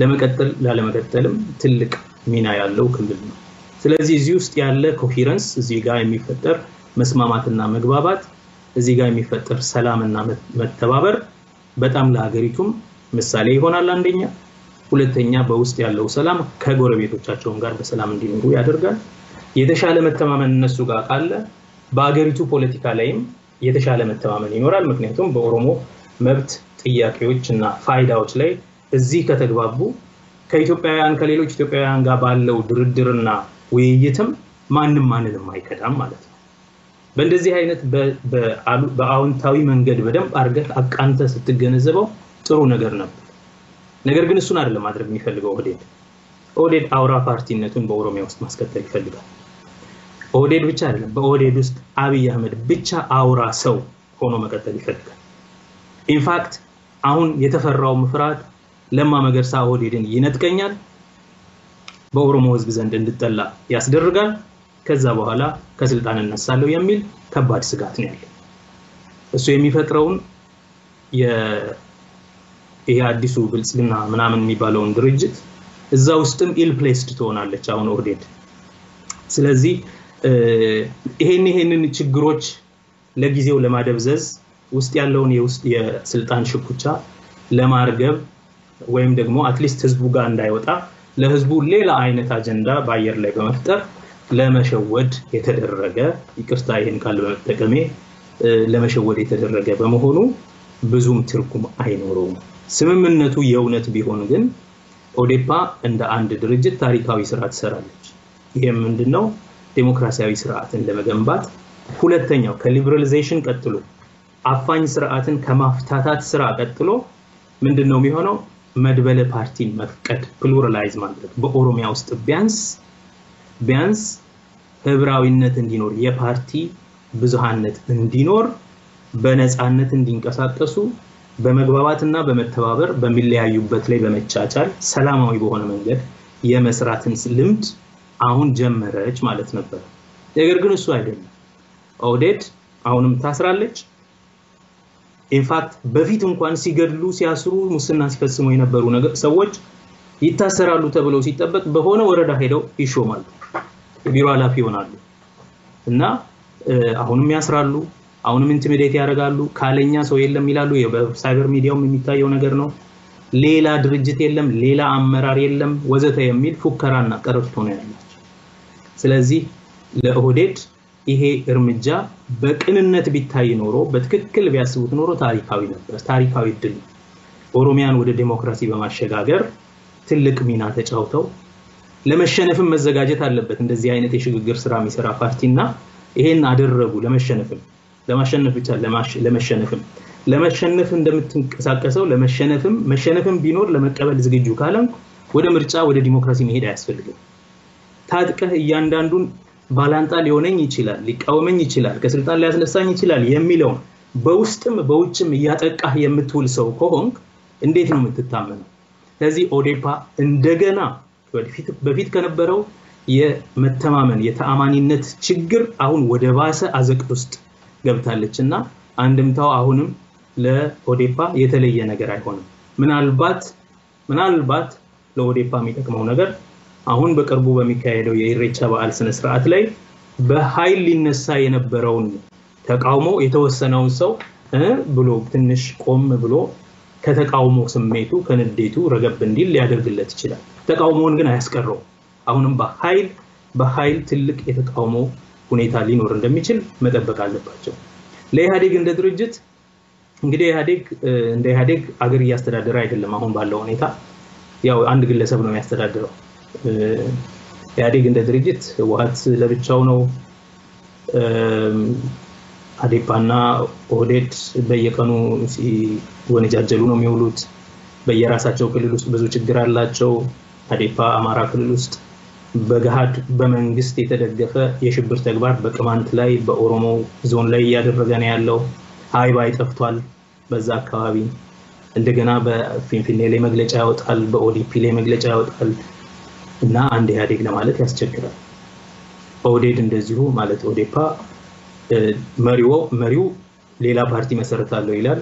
Speaker 2: ለመቀጠል ላለመቀጠልም ትልቅ ሚና ያለው ክልል ነው። ስለዚህ እዚህ ውስጥ ያለ coherence፣ እዚህ ጋር የሚፈጠር መስማማትና መግባባት፣ እዚህ ጋር የሚፈጠር ሰላምና መተባበር በጣም ለሀገሪቱም ምሳሌ ይሆናል። አንደኛ፣ ሁለተኛ በውስጥ ያለው ሰላም ከጎረቤቶቻቸውም ጋር በሰላም እንዲኖሩ ያደርጋል። የተሻለ መተማመን እነሱ ጋር ካለ በአገሪቱ ፖለቲካ ላይም የተሻለ መተማመን ይኖራል። ምክንያቱም በኦሮሞ መብት ጥያቄዎች እና ፋይዳዎች ላይ እዚህ ከተግባቡ ከኢትዮጵያውያን ከሌሎች ኢትዮጵያውያን ጋር ባለው ድርድርና ውይይትም ማንም ማንንም አይከዳም ማለት ነው። በእንደዚህ አይነት በአዎንታዊ መንገድ በደንብ አድርገህ አቃንተህ ስትገነዘበው ጥሩ ነገር ነበር። ነገር ግን እሱን አይደለም ማድረግ የሚፈልገው ኦህዴድ። ኦህዴድ አውራ ፓርቲነቱን በኦሮሚያ ውስጥ ማስቀጠል ይፈልጋል። ኦህዴድ ብቻ አይደለም፣ በኦህዴድ ውስጥ አብይ አህመድ ብቻ አውራ ሰው ሆኖ መቀጠል ይፈልጋል። In fact አሁን የተፈራው ፍርሃት ለማ መገርሳ ኦህዴድን ይነጥቀኛል፣ በኦሮሞ ህዝብ ዘንድ እንድጠላ ያስደርጋል፣ ከዛ በኋላ ከስልጣን እነሳለሁ የሚል ከባድ ስጋት ነው ያለው። እሱ የሚፈጥረውን ይሄ አዲሱ ብልጽግና ምናምን የሚባለውን ድርጅት እዛ ውስጥም ill placed ትሆናለች አሁን ኦህዴድ። ስለዚህ ይሄንን ችግሮች ለጊዜው ለማደብዘዝ ውስጥ ያለውን የውስጥ የስልጣን ሽኩቻ ለማርገብ ወይም ደግሞ at least ህዝቡ ጋር እንዳይወጣ ለህዝቡ ሌላ አይነት አጀንዳ በአየር ላይ በመፍጠር ለመሸወድ የተደረገ፣ ይቅርታ ይሄን ቃል በመጠቀሜ፣ ለመሸወድ የተደረገ በመሆኑ ብዙም ትርጉም አይኖረውም። ስምምነቱ የእውነት ቢሆን ግን ኦዴፓ እንደ አንድ ድርጅት ታሪካዊ ስራ ትሰራለች። ይሄም ምንድነው? ዴሞክራሲያዊ ስርዓትን ለመገንባት ሁለተኛው ከ liberalization ቀጥሎ አፋኝ ስርዓትን ከማፍታታት ስራ ቀጥሎ ምንድነው የሚሆነው? መድበለ ፓርቲን መፍቀድ፣ pluralize ማድረግ፣ በኦሮሚያ ውስጥ ቢያንስ ቢያንስ ህብራዊነት እንዲኖር፣ የፓርቲ ብዙሃነት እንዲኖር፣ በነፃነት እንዲንቀሳቀሱ፣ በመግባባትና በመተባበር በሚለያዩበት ላይ በመቻቻል ሰላማዊ በሆነ መንገድ የመስራትን ልምድ አሁን ጀመረች ማለት ነበር። ነገር ግን እሱ አይደለም። ኦህዴድ አሁንም ታስራለች። In fact በፊት እንኳን ሲገድሉ፣ ሲያስሩ፣ ሙስና ሲፈጽሙ የነበሩ ሰዎች ይታሰራሉ ተብለው ሲጠበቅ በሆነ ወረዳ ሄደው ይሾማሉ፣ የቢሮ ኃላፊ ይሆናሉ እና አሁንም ያስራሉ፣ አሁንም intimidate ያደርጋሉ። ካለኛ ሰው የለም ይላሉ። በሳይበር ሚዲያውም የሚታየው ነገር ነው። ሌላ ድርጅት የለም፣ ሌላ አመራር የለም ወዘተ የሚል ፉከራና ቀረርቶ ነው ያላቸው። ስለዚህ ለኦህዴድ ይሄ እርምጃ በቅንነት ቢታይ ኖሮ፣ በትክክል ቢያስቡት ኖሮ ታሪካዊ ነበር፣ ታሪካዊ ድል ነው። ኦሮሚያን ወደ ዴሞክራሲ በማሸጋገር ትልቅ ሚና ተጫውተው ለመሸነፍም መዘጋጀት አለበት እንደዚህ አይነት የሽግግር ስራ የሚሰራ ፓርቲና ይሄን አደረጉ። ለመሸነፍም፣ ለማሸነፍ ብቻ ለመሸነፍም፣ ለመሸነፍ እንደምትንቀሳቀሰው ለመሸነፍም፣ መሸነፍም ቢኖር ለመቀበል ዝግጁ ካለም ወደ ምርጫ ወደ ዲሞክራሲ መሄድ አያስፈልግም። ታጥቀህ እያንዳንዱን ባላንጣ ሊሆነኝ ይችላል፣ ሊቃወመኝ ይችላል፣ ከስልጣን ሊያስነሳኝ ይችላል የሚለውን በውስጥም በውጭም እያጠቃህ የምትውል ሰው ከሆንክ እንዴት ነው የምትታመነው? ስለዚህ ኦዴፓ እንደገና በፊት ከነበረው የመተማመን የተአማኒነት ችግር አሁን ወደ ባሰ አዘቅት ውስጥ ገብታለች እና አንድምታው አሁንም ለኦዴፓ የተለየ ነገር አይሆንም። ምናልባት ለኦዴፓ የሚጠቅመው ነገር አሁን በቅርቡ በሚካሄደው የኢሬቻ በዓል ስነ ስርዓት ላይ በኃይል ሊነሳ የነበረውን ተቃውሞ የተወሰነውን ሰው ብሎ ትንሽ ቆም ብሎ ከተቃውሞ ስሜቱ ከንዴቱ ረገብ እንዲል ሊያደርግለት ይችላል። ተቃውሞውን ግን አያስቀረውም። አሁንም በኃይል ትልቅ የተቃውሞ ሁኔታ ሊኖር እንደሚችል መጠበቅ አለባቸው። ለኢህአዴግ እንደ ድርጅት እንግዲህ ኢህአዴግ እንደ ኢህአዴግ አገር እያስተዳደረ አይደለም። አሁን ባለው ሁኔታ ያው አንድ ግለሰብ ነው የሚያስተዳድረው። ኢህአዴግ እንደ ድርጅት ህወሓት ለብቻው ነው። አዴፓና ኦህዴድ በየቀኑ ሲወነጃጀሉ ነው የሚውሉት። በየራሳቸው ክልል ውስጥ ብዙ ችግር አላቸው። አዴፓ አማራ ክልል ውስጥ በገሃድ በመንግስት የተደገፈ የሽብር ተግባር በቅማንት ላይ በኦሮሞ ዞን ላይ እያደረገ ነው ያለው። ሃይ ባይ ጠፍቷል በዛ አካባቢ። እንደገና በፊንፊኔ ላይ መግለጫ ያወጣል፣ በኦዲፒ ላይ መግለጫ ያወጣል እና አንድ ኢህአዴግ ለማለት ያስቸግራል። ኦህዴድ እንደዚሁ ማለት ኦዴፓ መሪው ሌላ ፓርቲ መሰረታለሁ ይላል።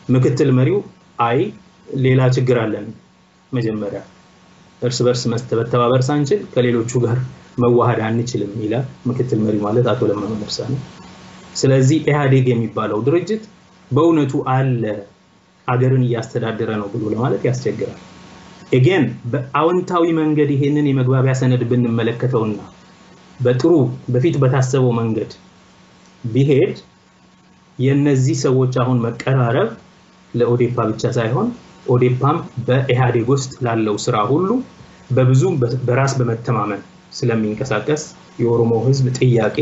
Speaker 2: ምክትል መሪው አይ ሌላ ችግር አለን፣ መጀመሪያ እርስ በርስ መተባበር ሳንችል ከሌሎቹ ጋር መዋሃድ አንችልም ይላል። ምክትል መሪው ማለት አቶ ለማ መገርሳ ነው። ስለዚህ ኢህአዴግ የሚባለው ድርጅት በእውነቱ አለ አገርን እያስተዳደረ ነው ብሎ ለማለት ያስቸግራል። Again በአዎንታዊ መንገድ ይሄንን የመግባቢያ ሰነድ ብንመለከተውና በጥሩ በፊት በታሰበው መንገድ ቢሄድ የነዚህ ሰዎች አሁን መቀራረብ ለኦዴፓ ብቻ ሳይሆን ኦዴፓም በኢህአዴግ ውስጥ ላለው ስራ ሁሉ በብዙ በራስ በመተማመን ስለሚንቀሳቀስ የኦሮሞ ህዝብ ጥያቄ፣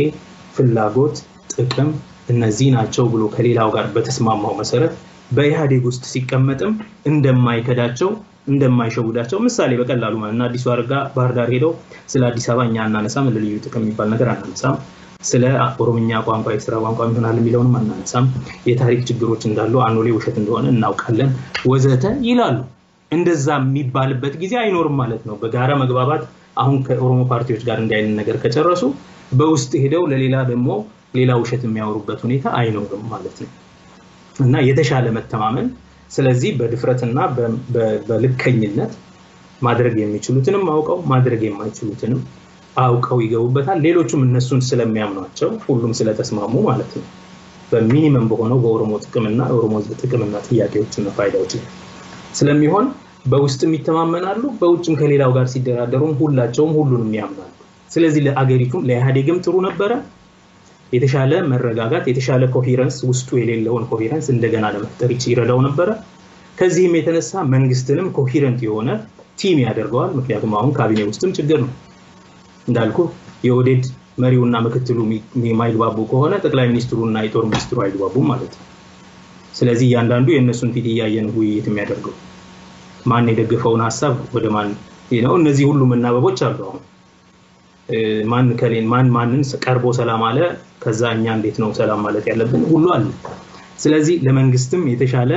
Speaker 2: ፍላጎት፣ ጥቅም እነዚህ ናቸው ብሎ ከሌላው ጋር በተስማማው መሰረት በኢህአዴግ ውስጥ ሲቀመጥም እንደማይከዳቸው፣ እንደማይሸውዳቸው ምሳሌ በቀላሉ ማለት እና አዲሱ አረጋ ባህር ዳር ሄደው ስለ አዲስ አበባ እኛ አናነሳም፣ ለልዩ ጥቅም የሚባል ነገር አናነሳም፣ ስለ ኦሮምኛ ቋንቋ የስራ ቋንቋ ይሆናል የሚለውንም አናነሳም፣ የታሪክ ችግሮች እንዳሉ አኖሌ ውሸት እንደሆነ እናውቃለን ወዘተ ይላሉ። እንደዛ የሚባልበት ጊዜ አይኖርም ማለት ነው። በጋራ መግባባት አሁን ከኦሮሞ ፓርቲዎች ጋር እንዲህ አይነት ነገር ከጨረሱ በውስጥ ሄደው ለሌላ ደግሞ ሌላ ውሸት የሚያወሩበት ሁኔታ አይኖርም ማለት ነው። እና የተሻለ መተማመን፣ ስለዚህ በድፍረትና በልከኝነት ማድረግ የሚችሉትንም አውቀው ማድረግ የማይችሉትንም አውቀው ይገቡበታል። ሌሎቹም እነሱን ስለሚያምኗቸው ሁሉም ስለተስማሙ ማለት ነው። በ minimum በሆነው በኦሮሞ ጥቅምና ኦሮሞ ህዝብ ጥቅምና ጥያቄዎችና ፋይዳዎች ላይ ስለሚሆን በውስጥም ይተማመናሉ፣ በውጭም ከሌላው ጋር ሲደራደሩም ሁላቸውም ሁሉንም ያምናሉ። ስለዚህ ለአገሪቱም ለኢህአዴግም ጥሩ ነበረ። የተሻለ መረጋጋት፣ የተሻለ coherence፣ ውስጡ የሌለውን coherence እንደገና ለመፍጠር ይረዳው ነበረ። ከዚህም የተነሳ መንግስትንም coherent የሆነ team ያደርገዋል። ምክንያቱም አሁን ካቢኔ ውስጥም ችግር ነው እንዳልኩ፣ የኦህዴድ መሪውና ምክትሉ የማይግባቡ ከሆነ ጠቅላይ ሚኒስትሩና የጦር ሚኒስትሩ አይግባቡም ማለት ነው። ስለዚህ እያንዳንዱ የእነሱን ፊት እያየ ነው ውይይት የሚያደርገው። ማን የደገፈውን ሀሳብ ወደ ማን ነው። እነዚህ ሁሉ መናበቦች አሉ። አሁን ማን ከሌን ማን ማንን ቀርቦ ሰላም አለ፣ ከዛ እኛ እንዴት ነው ሰላም ማለት ያለብን ሁሉ አለ። ስለዚህ ለመንግስትም የተሻለ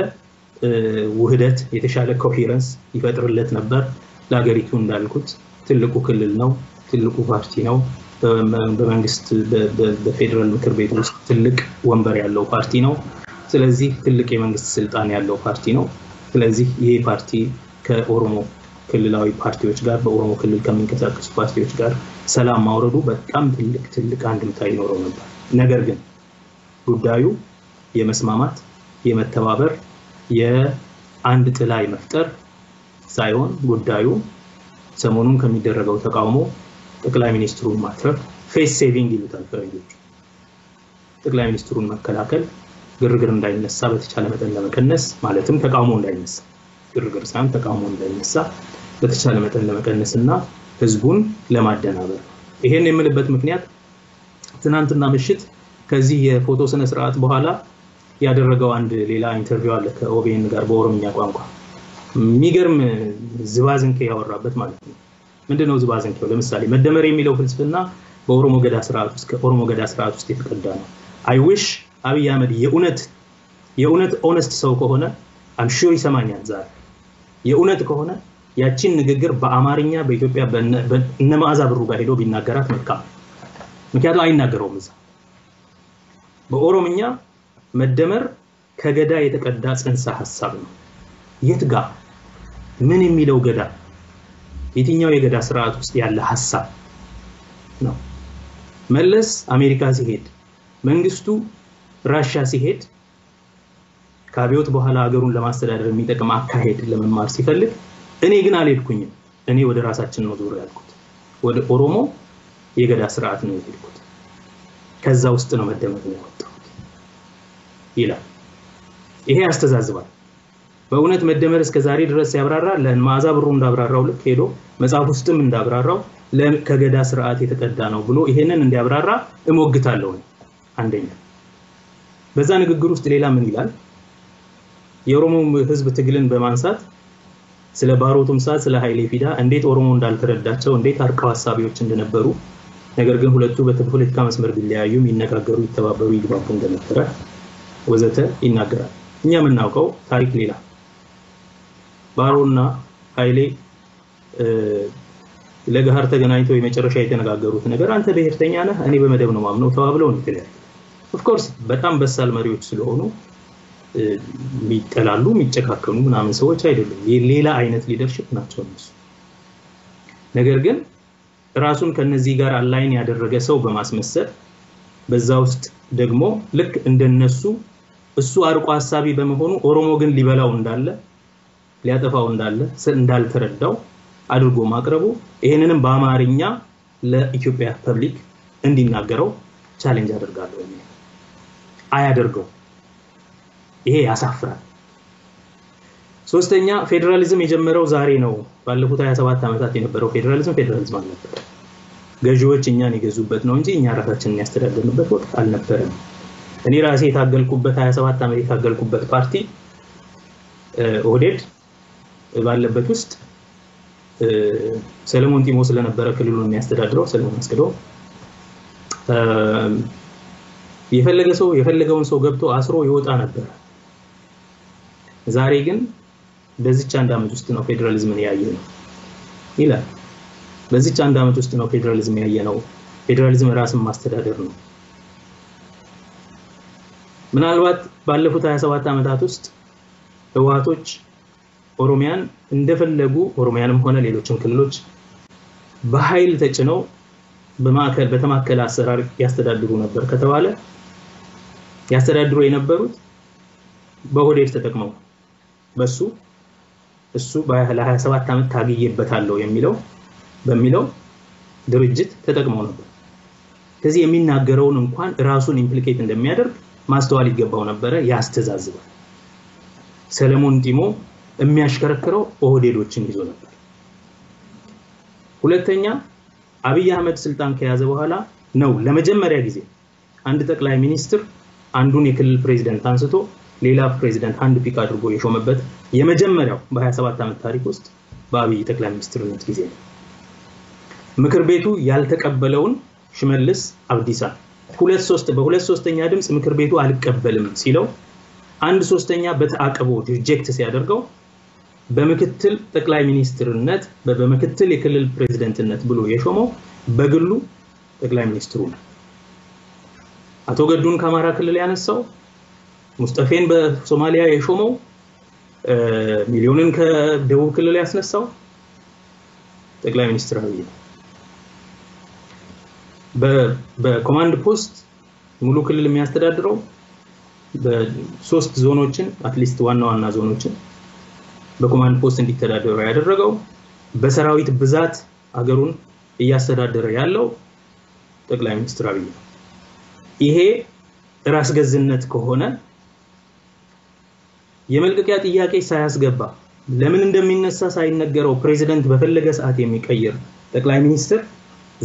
Speaker 2: ውህደት፣ የተሻለ coherence ይፈጥርለት ነበር። ለሀገሪቱ እንዳልኩት ትልቁ ክልል ነው፣ ትልቁ ፓርቲ ነው። በመንግስት በፌዴራል ምክር ቤት ውስጥ ትልቅ ወንበር ያለው ፓርቲ ነው። ስለዚህ ትልቅ የመንግስት ስልጣን ያለው ፓርቲ ነው። ስለዚህ ይሄ ፓርቲ ከኦሮሞ ክልላዊ ፓርቲዎች ጋር፣ በኦሮሞ ክልል ከሚንቀሳቀሱ ፓርቲዎች ጋር ሰላም ማውረዱ በጣም ትልቅ ትልቅ አንድምታ ይኖረው ነበር። ነገር ግን ጉዳዩ የመስማማት፣ የመተባበር፣ የአንድ ጥላ የመፍጠር ሳይሆን ጉዳዩ ሰሞኑን ከሚደረገው ተቃውሞ ጠቅላይ ሚኒስትሩን ማትረፍ፣ face saving ይሉታል ፈረንጆቹ። ጠቅላይ ሚኒስትሩን መከላከል፣ ግርግር እንዳይነሳ በተቻለ መጠን ለመቀነስ፣ ማለትም ተቃውሞ እንዳይነሳ፣ ግርግር ሳይሆን ተቃውሞ እንዳይነሳ በተቻለ መጠን ለመቀነስ እና ህዝቡን ለማደናበር። ይሄን የምልበት ምክንያት ትናንትና ምሽት ከዚህ የፎቶ ስነ ስርዓት በኋላ ያደረገው አንድ ሌላ interview አለ ከኦቢኤን ጋር በኦሮምኛ ቋንቋ፣ የሚገርም ዝባዝንኬ ያወራበት ማለት ነው። ምንድነው ዝባዝንኬው? ለምሳሌ መደመር የሚለው ፍልስፍና በኦሮሞ ገዳ ስርዓት ውስጥ፣ ከኦሮሞ ገዳ ስርዓት ውስጥ የተቀዳ ነው። I wish አብይ አህመድ የእውነት የእውነት honest ሰው ከሆነ፣ I'm sure ይሰማኛል ዛሬ፣ የእውነት ከሆነ ያቺን ንግግር በአማርኛ በኢትዮጵያ እነ መዓዛ ብሩ ጋር ሄዶ ቢናገራት መልካም። ምክንያቱም አይናገረውም እዛ። በኦሮምኛ መደመር ከገዳ የተቀዳ ጽንሰ ሐሳብ ነው። የት ጋ ምን የሚለው ገዳ፣ የትኛው የገዳ ስርዓት ውስጥ ያለ ሐሳብ ነው? መለስ አሜሪካ ሲሄድ፣ መንግስቱ ራሻ ሲሄድ ከአብዮት በኋላ ሀገሩን ለማስተዳደር የሚጠቅም አካሄድ ለመማር ሲፈልግ፣ እኔ ግን አልሄድኩኝም። እኔ ወደ ራሳችን ነው ዞር ያልኩት። ወደ ኦሮሞ የገዳ ስርዓት ነው የሄድኩት። ከዛ ውስጥ ነው መደመር ነው ያወጣሁት ይላል። ይሄ ያስተዛዝባል። በእውነት መደመር እስከ ዛሬ ድረስ ሲያብራራ ለመዓዛ ብሩ እንዳብራራው ልክ ሄዶ መጽሐፍ ውስጥም እንዳብራራው ከገዳ ስርዓት የተቀዳ ነው ብሎ ይሄንን እንዲያብራራ እሞግታለሁ። አንደኛ በዛ ንግግር ውስጥ ሌላ ምን ይላል? የኦሮሞ ህዝብ ትግልን በማንሳት ስለ ባሮ ቱምሳ፣ ስለ ኃይሌ ፊዳ እንዴት ኦሮሞ እንዳልተረዳቸው፣ እንዴት አርቀው ሀሳቢዎች እንደነበሩ፣ ነገር ግን ሁለቱ በፖለቲካ መስመር ቢለያዩ ይነጋገሩ፣ ይተባበሩ፣ ይግባቡ እንደነበረ ወዘተ ይናገራል። እኛ የምናውቀው ታሪክ ሌላ። ባሮና ኃይሌ ለገሃር ተገናኝተው የመጨረሻ የተነጋገሩት ነገር አንተ ብሔርተኛ ነህ፣ እኔ በመደብ ነው ማምነው ተባብለው ነው የተለያዩት። Of course በጣም በሳል መሪዎች ስለሆኑ የሚጠላሉ፣ የሚጨካከኑ ምናምን ሰዎች አይደሉም። ሌላ አይነት leadership ናቸው እነሱ። ነገር ግን ራሱን ከነዚህ ጋር align ያደረገ ሰው በማስመሰል በዛ ውስጥ ደግሞ ልክ እንደነሱ እሱ አርቆ ሀሳቢ በመሆኑ ኦሮሞ ግን ሊበላው እንዳለ፣ ሊያጠፋው እንዳለ እንዳልተረዳው አድርጎ ማቅረቡ፣ ይሄንንም በአማርኛ ለኢትዮጵያ public እንዲናገረው challenge አደርጋለሁ። አያደርገው። ይሄ ያሳፍራል። ሶስተኛ፣ ፌዴራሊዝም የጀመረው ዛሬ ነው። ባለፉት 27 ዓመታት የነበረው ፌዴራሊዝም ፌዴራሊዝም አልነበረም። ገዢዎች እኛን የገዙበት ነው እንጂ እኛ ራሳችንን ያስተዳደርንበት ወቅት አልነበረም። እኔ ራሴ የታገልኩበት፣ 27 ዓመት የታገልኩበት ፓርቲ ኦህዴድ ባለበት ውስጥ ሰለሞን ጢሞ ስለነበረ ክልሉን የሚያስተዳድረው፣ ሰለሞን አስገዶ፣ የፈለገ ሰው የፈለገውን ሰው ገብቶ አስሮ ይወጣ ነበር። ዛሬ ግን በዚች አንድ ዓመት ውስጥ ነው ፌዴራሊዝምን ያየነው ይላል። በዚች አንድ ዓመት ውስጥ ነው ፌዴራሊዝም ያየነው። ፌዴራሊዝም ራስን ማስተዳደር ነው። ምናልባት ባለፉት 27 ዓመታት ውስጥ ህወሓቶች ኦሮሚያን እንደፈለጉ፣ ኦሮሚያንም ሆነ ሌሎችን ክልሎች በኃይል ተጭነው በማዕከል በተማከለ አሰራር ያስተዳድሩ ነበር ከተባለ፣ ያስተዳድሩ የነበሩት በኦህዴድ ተጠቅመው በሱ እሱ ለ27 ዓመት ታግዬበታለሁ በሚለው ድርጅት ተጠቅመው ነበር። ከዚህ የሚናገረውን እንኳን ራሱን implicate እንደሚያደርግ ማስተዋል ይገባው ነበረ። ያስተዛዝባል። ሰለሞን ጢሞ የሚያሽከረክረው ኦህዴዶችን ይዞ ነበር። ሁለተኛ፣ አብይ አህመድ ስልጣን ከያዘ በኋላ ነው ለመጀመሪያ ጊዜ አንድ ጠቅላይ ሚኒስትር አንዱን የክልል ፕሬዚደንት አንስቶ ሌላ ፕሬዚደንት hand pick አድርጎ የሾመበት። የመጀመሪያው በ27 ዓመት ታሪክ ውስጥ በአብይ ጠቅላይ ሚኒስትርነት ጊዜ ነው። ምክር ቤቱ ያልተቀበለውን ሽመልስ አብዲሳ በሁለት ሶስተኛ ድምፅ ምክር ቤቱ አልቀበልም ሲለው፣ አንድ ሶስተኛ በተአቅቦ reject ሲያደርገው፣ በምክትል ጠቅላይ ሚኒስትርነት፣ በምክትል የክልል ፕሬዚደንትነት ብሎ የሾመው በግሉ ጠቅላይ ሚኒስትሩ ነው። አቶ ገዱን ከአማራ ክልል ያነሳው፣ ሙስጠፌን በሶማሊያ የሾመው፣ ሚሊዮንን ከደቡብ ክልል ያስነሳው ጠቅላይ ሚኒስትር አብይ ነው። በኮማንድ ፖስት ሙሉ ክልል የሚያስተዳድረው፣ በሶስት ዞኖችን፣ at least ዋና ዋና ዞኖችን በኮማንድ ፖስት እንዲተዳደሩ ያደረገው፣ በሰራዊት ብዛት አገሩን እያስተዳደረ ያለው ጠቅላይ ሚኒስትር አብይ ነው። ይሄ ራስ ገዝነት ከሆነ፣ የመልቀቂያ ጥያቄ ሳያስገባ፣ ለምን እንደሚነሳ ሳይነገረው ፕሬዚደንት በፈለገ ሰዓት የሚቀይር ጠቅላይ ሚኒስትር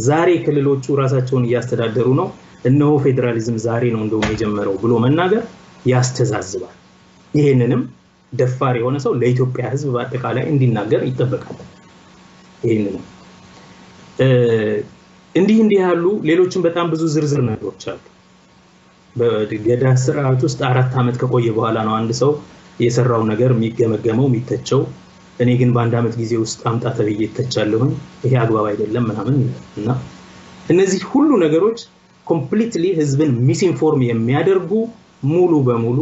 Speaker 2: ዛሬ ክልሎቹ ራሳቸውን እያስተዳደሩ ነው፣ እነሆ ፌዴራሊዝም ዛሬ ነው እንደውም የጀመረው ብሎ መናገር ያስተዛዝባል። ይሄንንም ደፋር የሆነ ሰው ለኢትዮጵያ ሕዝብ በአጠቃላይ እንዲናገር ይጠበቃል። ይሄንንም እንዲህ እንዲህ ያሉ ሌሎችም በጣም ብዙ ዝርዝር ነገሮች አሉ። በገዳ ስርዓት ውስጥ 4 ዓመት ከቆየ በኋላ ነው አንድ ሰው የሰራው ነገር የሚገመገመው፣ የሚተቸው። እኔ ግን በአንድ ዓመት ጊዜ ውስጥ አምጣ ተብዬ ይተቻለሁኝ። ይሄ አግባብ አይደለም ምናምን። እና እነዚህ ሁሉ ነገሮች completely ህዝብን misinform የሚያደርጉ፣ ሙሉ በሙሉ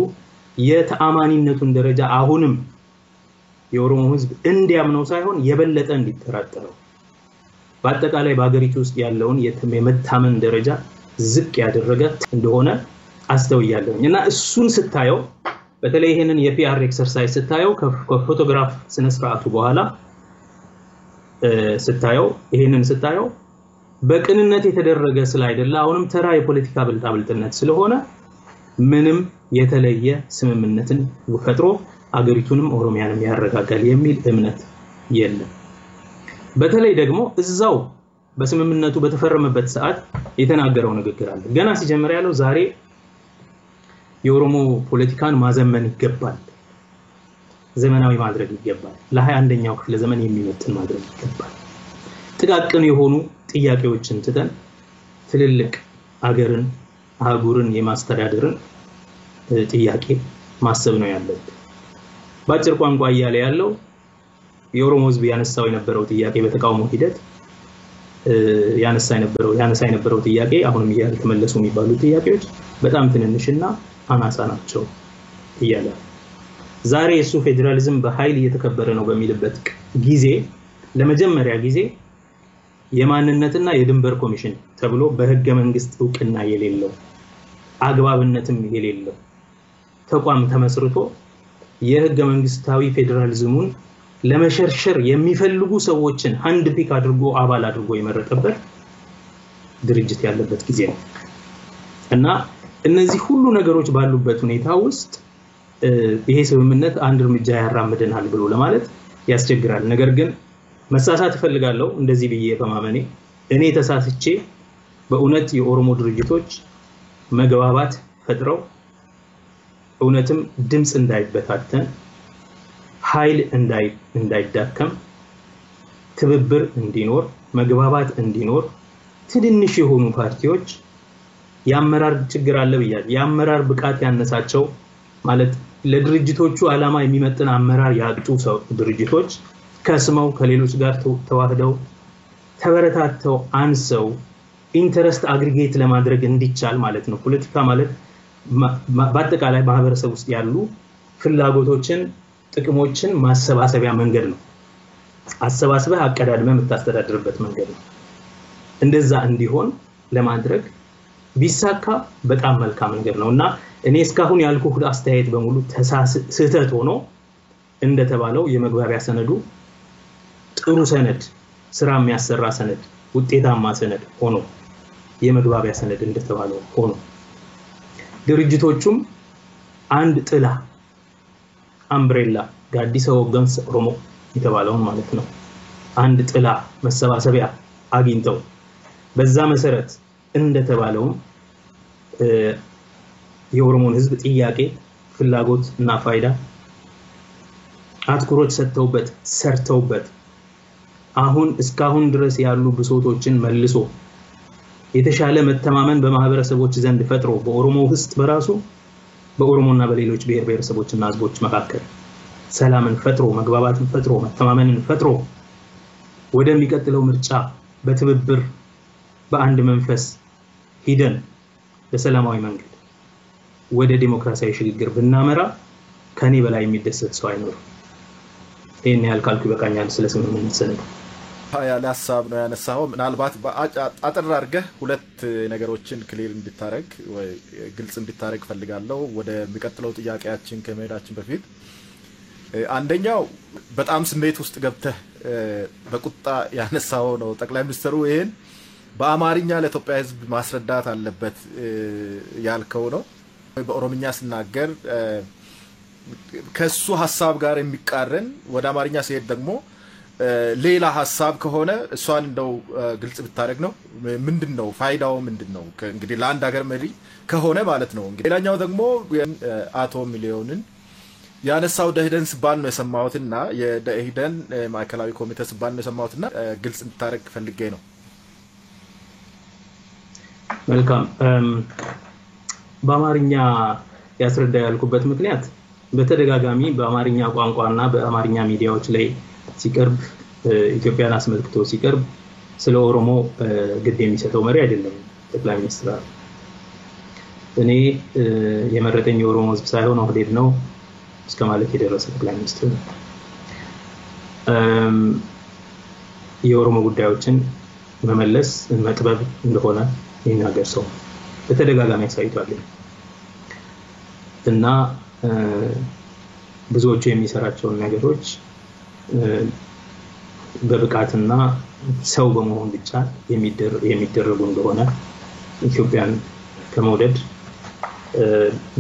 Speaker 2: የተአማኒነቱን ደረጃ አሁንም የኦሮሞ ህዝብ እንዲያምነው ሳይሆን የበለጠ እንዲጠራጠረው፣ በአጠቃላይ በሀገሪቱ ውስጥ ያለውን የመታመን ደረጃ ዝቅ ያደረገ እንደሆነ አስተውያለሁኝ። እና እሱን ስታየው፣ በተለይ ይህንን የ PR exercise ስታየው፣ ከፎቶግራፍ ስነስርዓቱ በኋላ ስታየው፣ ይህንን ስታየው በቅንነት የተደረገ ስላይደለ፣ አሁንም ተራ የፖለቲካ ብልጣብልጥነት ስለሆነ፣ ምንም የተለየ ስምምነትን ፈጥሮ አገሪቱንም ኦሮሚያንም ያረጋጋል የሚል እምነት የለም። በተለይ ደግሞ እዛው በስምምነቱ በተፈረመበት ሰዓት የተናገረው ንግግር አለ። ገና ሲጀምር ያለው ዛሬ የኦሮሞ ፖለቲካን ማዘመን ይገባል፣ ዘመናዊ ማድረግ ይገባል፣ ለ21ኛው ክፍለ ዘመን የሚመጥን ማድረግ ይገባል። ጥቃቅን የሆኑ ጥያቄዎችን ትተን ትልልቅ አገርን አህጉርን የማስተዳደርን ጥያቄ ማሰብ ነው ያለብን። በአጭር ቋንቋ እያለ ያለው የኦሮሞ ሕዝብ ያነሳው የነበረው ጥያቄ፣ በተቃውሞ ሂደት ያነሳ የነበረው ጥያቄ፣ አሁንም ያልተመለሱ የሚባሉ ጥያቄዎች በጣም ትንንሽና አናሳ ናቸው እያለ፣ ዛሬ እሱ ፌዴራሊዝም በኃይል እየተከበረ ነው በሚልበት ጊዜ ለመጀመሪያ ጊዜ የማንነትና የድንበር ኮሚሽን ተብሎ በህገ መንግስት እውቅና የሌለው፣ አግባብነትም የሌለው ተቋም ተመስርቶ የህገ መንግስታዊ ፌዴራሊዝሙን ለመሸርሸር የሚፈልጉ ሰዎችን hand pick አድርጎ አባል አድርጎ የመረጠበት ድርጅት ያለበት ጊዜ ነው እና እነዚህ ሁሉ ነገሮች ባሉበት ሁኔታ ውስጥ ይሄ ስምምነት አንድ እርምጃ ያራምደናል ብሎ ለማለት ያስቸግራል። ነገር ግን መሳሳት እፈልጋለሁ እንደዚህ ብዬ በማመኔ እኔ ተሳስቼ በእውነት የኦሮሞ ድርጅቶች መግባባት ፈጥረው እውነትም ድምጽ እንዳይበታተን፣ ኃይል እንዳይዳከም፣ ትብብር እንዲኖር፣ መግባባት እንዲኖር፣ ትንንሽ የሆኑ ፓርቲዎች የአመራር ችግር አለ ብያለሁ። የአመራር ብቃት ያነሳቸው ማለት ለድርጅቶቹ ዓላማ የሚመጥን አመራር ያጡ ሰው ድርጅቶች ከስመው ከሌሎች ጋር ተዋህደው ተበረታተው አንሰው interest aggregate ለማድረግ እንዲቻል ማለት ነው። ፖለቲካ ማለት በአጠቃላይ ማህበረሰብ ውስጥ ያሉ ፍላጎቶችን፣ ጥቅሞችን ማሰባሰቢያ መንገድ ነው። አሰባስበህ አቀዳድመህ የምታስተዳድርበት መንገድ ነው። እንደዛ እንዲሆን ለማድረግ ቢሳካ በጣም መልካም ነገር ነው እና እኔ እስካሁን ያልኩህ አስተያየት በሙሉ ስህተት ሆኖ እንደተባለው የመግባቢያ ሰነዱ ጥሩ ሰነድ፣ ስራ የሚያሰራ ሰነድ፣ ውጤታማ ሰነድ ሆኖ የመግባቢያ ሰነድ እንደተባለው ሆኖ ድርጅቶቹም አንድ ጥላ umbrella gaaddisa hoggansa Oromoo የተባለውን ማለት ነው አንድ ጥላ መሰባሰቢያ አግኝተው በዛ መሰረት እንደተባለው የኦሮሞን ህዝብ ጥያቄ፣ ፍላጎት እና ፋይዳ አትኩሮት ሰጥተውበት ሰርተውበት አሁን እስካሁን ድረስ ያሉ ብሶቶችን መልሶ የተሻለ መተማመን በማህበረሰቦች ዘንድ ፈጥሮ በኦሮሞ ውስጥ በራሱ በኦሮሞና በሌሎች ብሔር ብሔረሰቦችና ህዝቦች መካከል ሰላምን ፈጥሮ፣ መግባባትን ፈጥሮ፣ መተማመንን ፈጥሮ ወደሚቀጥለው ምርጫ በትብብር በአንድ መንፈስ ሂደን በሰላማዊ መንገድ ወደ ዲሞክራሲያዊ ሽግግር ብናመራ ከኔ በላይ የሚደሰት ሰው አይኖርም። ይሄን ያህል ካልኩ ይበቃኛል ስለ ስምምነት ሰነዱ።
Speaker 1: ያለ ሀሳብ ነው ያነሳኸው። ምናልባት አጠር አድርገህ ሁለት ነገሮችን clear እንድታረግ ወይ ግልጽ እንድታረግ ፈልጋለሁ ወደሚቀጥለው ጥያቄያችን ከመሄዳችን በፊት። አንደኛው በጣም ስሜት ውስጥ ገብተህ በቁጣ ያነሳኸው ነው። ጠቅላይ ሚኒስትሩ ይሄን በአማርኛ ለኢትዮጵያ ህዝብ ማስረዳት አለበት ያልከው ነው። በኦሮምኛ ስናገር ከሱ ሀሳብ ጋር የሚቃረን ወደ አማርኛ ሲሄድ ደግሞ ሌላ ሀሳብ ከሆነ እሷን እንደው ግልጽ ብታደርግ ነው። ምንድነው ፋይዳው ምንድነው? እንግዲህ ለአንድ ሀገር መሪ ከሆነ ማለት ነው። እንግዲህ ሌላኛው ደግሞ አቶ ሚሊዮንን ያነሳው ደኢህዴን ሲባል ነው የሰማሁትና የደኢህዴን ማዕከላዊ ኮሚቴ ሲባል ነው የሰማሁትና ግልጽ እንድታደርግ ፈልጌ ነው።
Speaker 2: መልካም። በአማርኛ ያስረዳ ያልኩበት ምክንያት በተደጋጋሚ በአማርኛ ቋንቋና በአማርኛ ሚዲያዎች ላይ ሲቀርብ ኢትዮጵያን አስመልክቶ ሲቀርብ ስለ ኦሮሞ ግድ የሚሰጠው መሪ አይደለም ጠቅላይ ሚኒስትር። እኔ የመረጠኝ የኦሮሞ ህዝብ ሳይሆን ኦህዴድ ነው እስከ ማለት የደረሰ ጠቅላይ ሚኒስትር ነው። የኦሮሞ ጉዳዮችን መመለስ መጥበብ እንደሆነ የሚናገር ሰው በተደጋጋሚ አሳይቷል እና ብዙዎቹ የሚሰራቸውን ነገሮች በብቃትና ሰው በመሆን ብቻ የሚደረጉ እንደሆነ ኢትዮጵያን ከመውደድ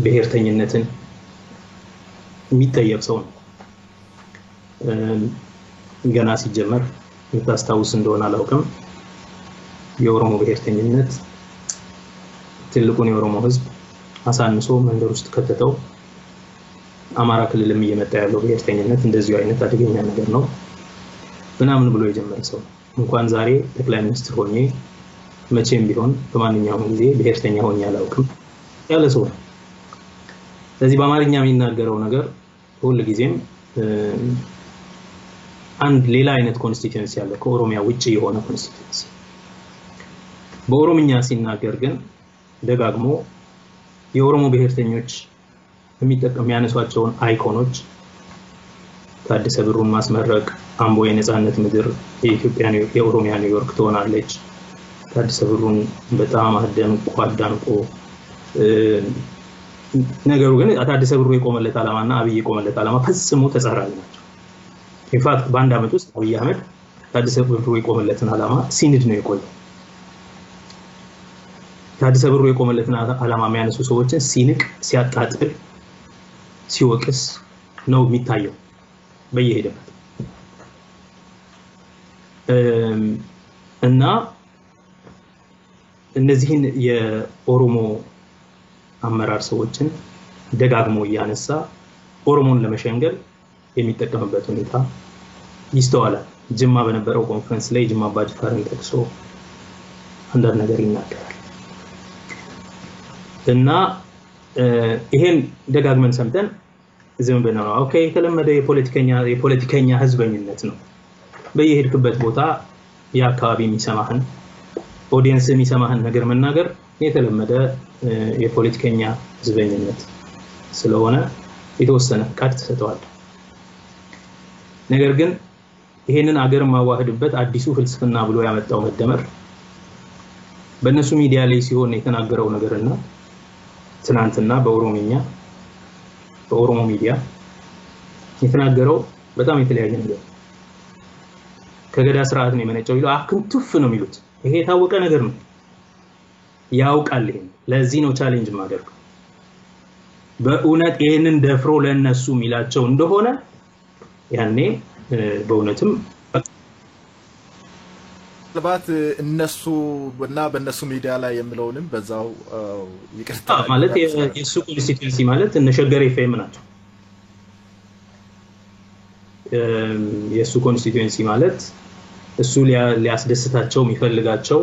Speaker 2: ብሔርተኝነትን የሚጠየቅ ሰው ነው። ገና ሲጀመር የምታስታውስ እንደሆነ አላውቅም፣ የኦሮሞ ብሔርተኝነት ትልቁን የኦሮሞ ህዝብ አሳንሶ መንደር ውስጥ ከተተው። አማራ ክልልም እየመጣ ያለው ብሔርተኝነት እንደዚሁ አይነት አደገኛ ነገር ነው ምናምን ብሎ የጀመረ ሰው እንኳን ዛሬ ጠቅላይ ሚኒስትር ሆኜ መቼም ቢሆን በማንኛውም ጊዜ ብሔርተኛ ሆኜ አላውቅም ያለ ሰው ነው። ስለዚህ በአማርኛ የሚናገረው ነገር ሁል ጊዜም አንድ ሌላ አይነት constituency ያለው ከኦሮሚያ ውጪ የሆነ constituency። በኦሮምኛ ሲናገር ግን ደጋግሞ የኦሮሞ ብሔርተኞች የሚያነሷቸውን icon ኦች ታደሰ ብሩን ማስመረቅ፣ አምቦ የነጻነት ምድር የኢትዮጵያ የኦሮሚያ ኒውዮርክ ትሆናለች፣ ታደሰ ብሩን በጣም አደንቆ አዳንቆ ነገሩ ግን ታደሰ ብሩ የቆመለት ዓላማና አብይ የቆመለት ዓላማ ፈጽሞ ተጻራሪ ናቸው። In fact በአንድ ዓመት ውስጥ አብይ አህመድ ታደሰ ብሩ የቆመለትን ዓላማ ሲንድ ነው የቆየው። ታደሰ ብሩ የቆመለትን ዓላማ የሚያነሱ ሰዎችን ሲንቅ፣ ሲያጣጥል፣ ሲወቅስ ነው የሚታየው በየሄደበት። እና እነዚህን የኦሮሞ አመራር ሰዎችን ደጋግሞ እያነሳ ኦሮሞን ለመሸንገል የሚጠቀምበት ሁኔታ ይስተዋላል። ጅማ በነበረው ኮንፈረንስ ላይ ጅማ አባጅፋርን ጠቅሶ አንዳንድ ነገር ይናገራል። እና ይሄን ደጋግመን ሰምተን ዝም ብለን ነው፣ okay፣ የተለመደ የፖለቲከኛ ህዝበኝነት ነው። በየሄድክበት ቦታ የአካባቢ የሚሰማህን፣ audience የሚሰማህን ነገር መናገር የተለመደ የፖለቲከኛ ህዝበኝነት ስለሆነ የተወሰነ ፍቃድ ትሰጠዋለህ። ነገር ግን ይሄንን አገር ማዋህድበት አዲሱ ፍልስፍና ብሎ ያመጣው መደመር በእነሱ ሚዲያ ላይ ሲሆን የተናገረው ነገርና ትናንትና በኦሮሞኛ በኦሮሞ ሚዲያ የተናገረው በጣም የተለያየ ነገር። ከገዳ ስርዓት ነው የመነጨው ይሉ አክንቱፍ ነው የሚሉት። ይሄ የታወቀ ነገር ነው፣ ያውቃል። ይሄን ለዚህ ነው challenge የማደርገው። በእውነት ይሄንን ደፍሮ ለነሱ የሚላቸው እንደሆነ ያኔ በእውነትም
Speaker 1: ምናልባት እነሱ እና በእነሱ ሚዲያ ላይ የሚለውንም በዛው ይቅርታ።
Speaker 2: ማለት የእሱ constituency ማለት እነ ሸገር ኤፍኤም ናቸው። የእሱ constituency ማለት እሱ ሊያስደስታቸው የሚፈልጋቸው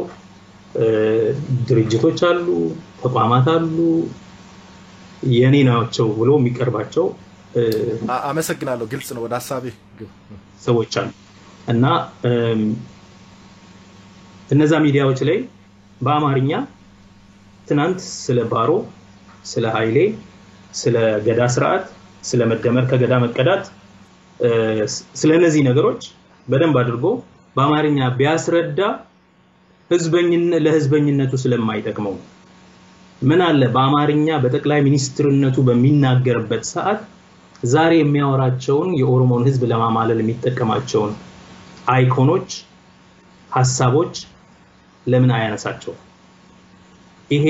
Speaker 2: ድርጅቶች አሉ፣ ተቋማት አሉ፣ የኔ ናቸው ብሎ የሚቀርባቸው።
Speaker 1: አመሰግናለሁ። ግልጽ ነው። ወደ ሀሳቤ
Speaker 2: ሰዎች አሉ። እና እነዛ ሚዲያዎች ላይ በአማርኛ ትናንት ስለ ባሮ፣ ስለ ኃይሌ፣ ስለ ገዳ ስርዓት፣ ስለ መደመር ከገዳ መቀዳት፣ ስለ እነዚህ ነገሮች በደንብ አድርጎ በአማርኛ ቢያስረዳ ለህዝበኝነቱ ስለማይጠቅመው፣ ምን አለ በአማርኛ በጠቅላይ ሚኒስትርነቱ በሚናገርበት ሰዓት ዛሬ የሚያወራቸውን የኦሮሞን ህዝብ ለማማለል የሚጠቀማቸውን icon ኦች፣ ሀሳቦች ለምን አያነሳቸው? ይሄ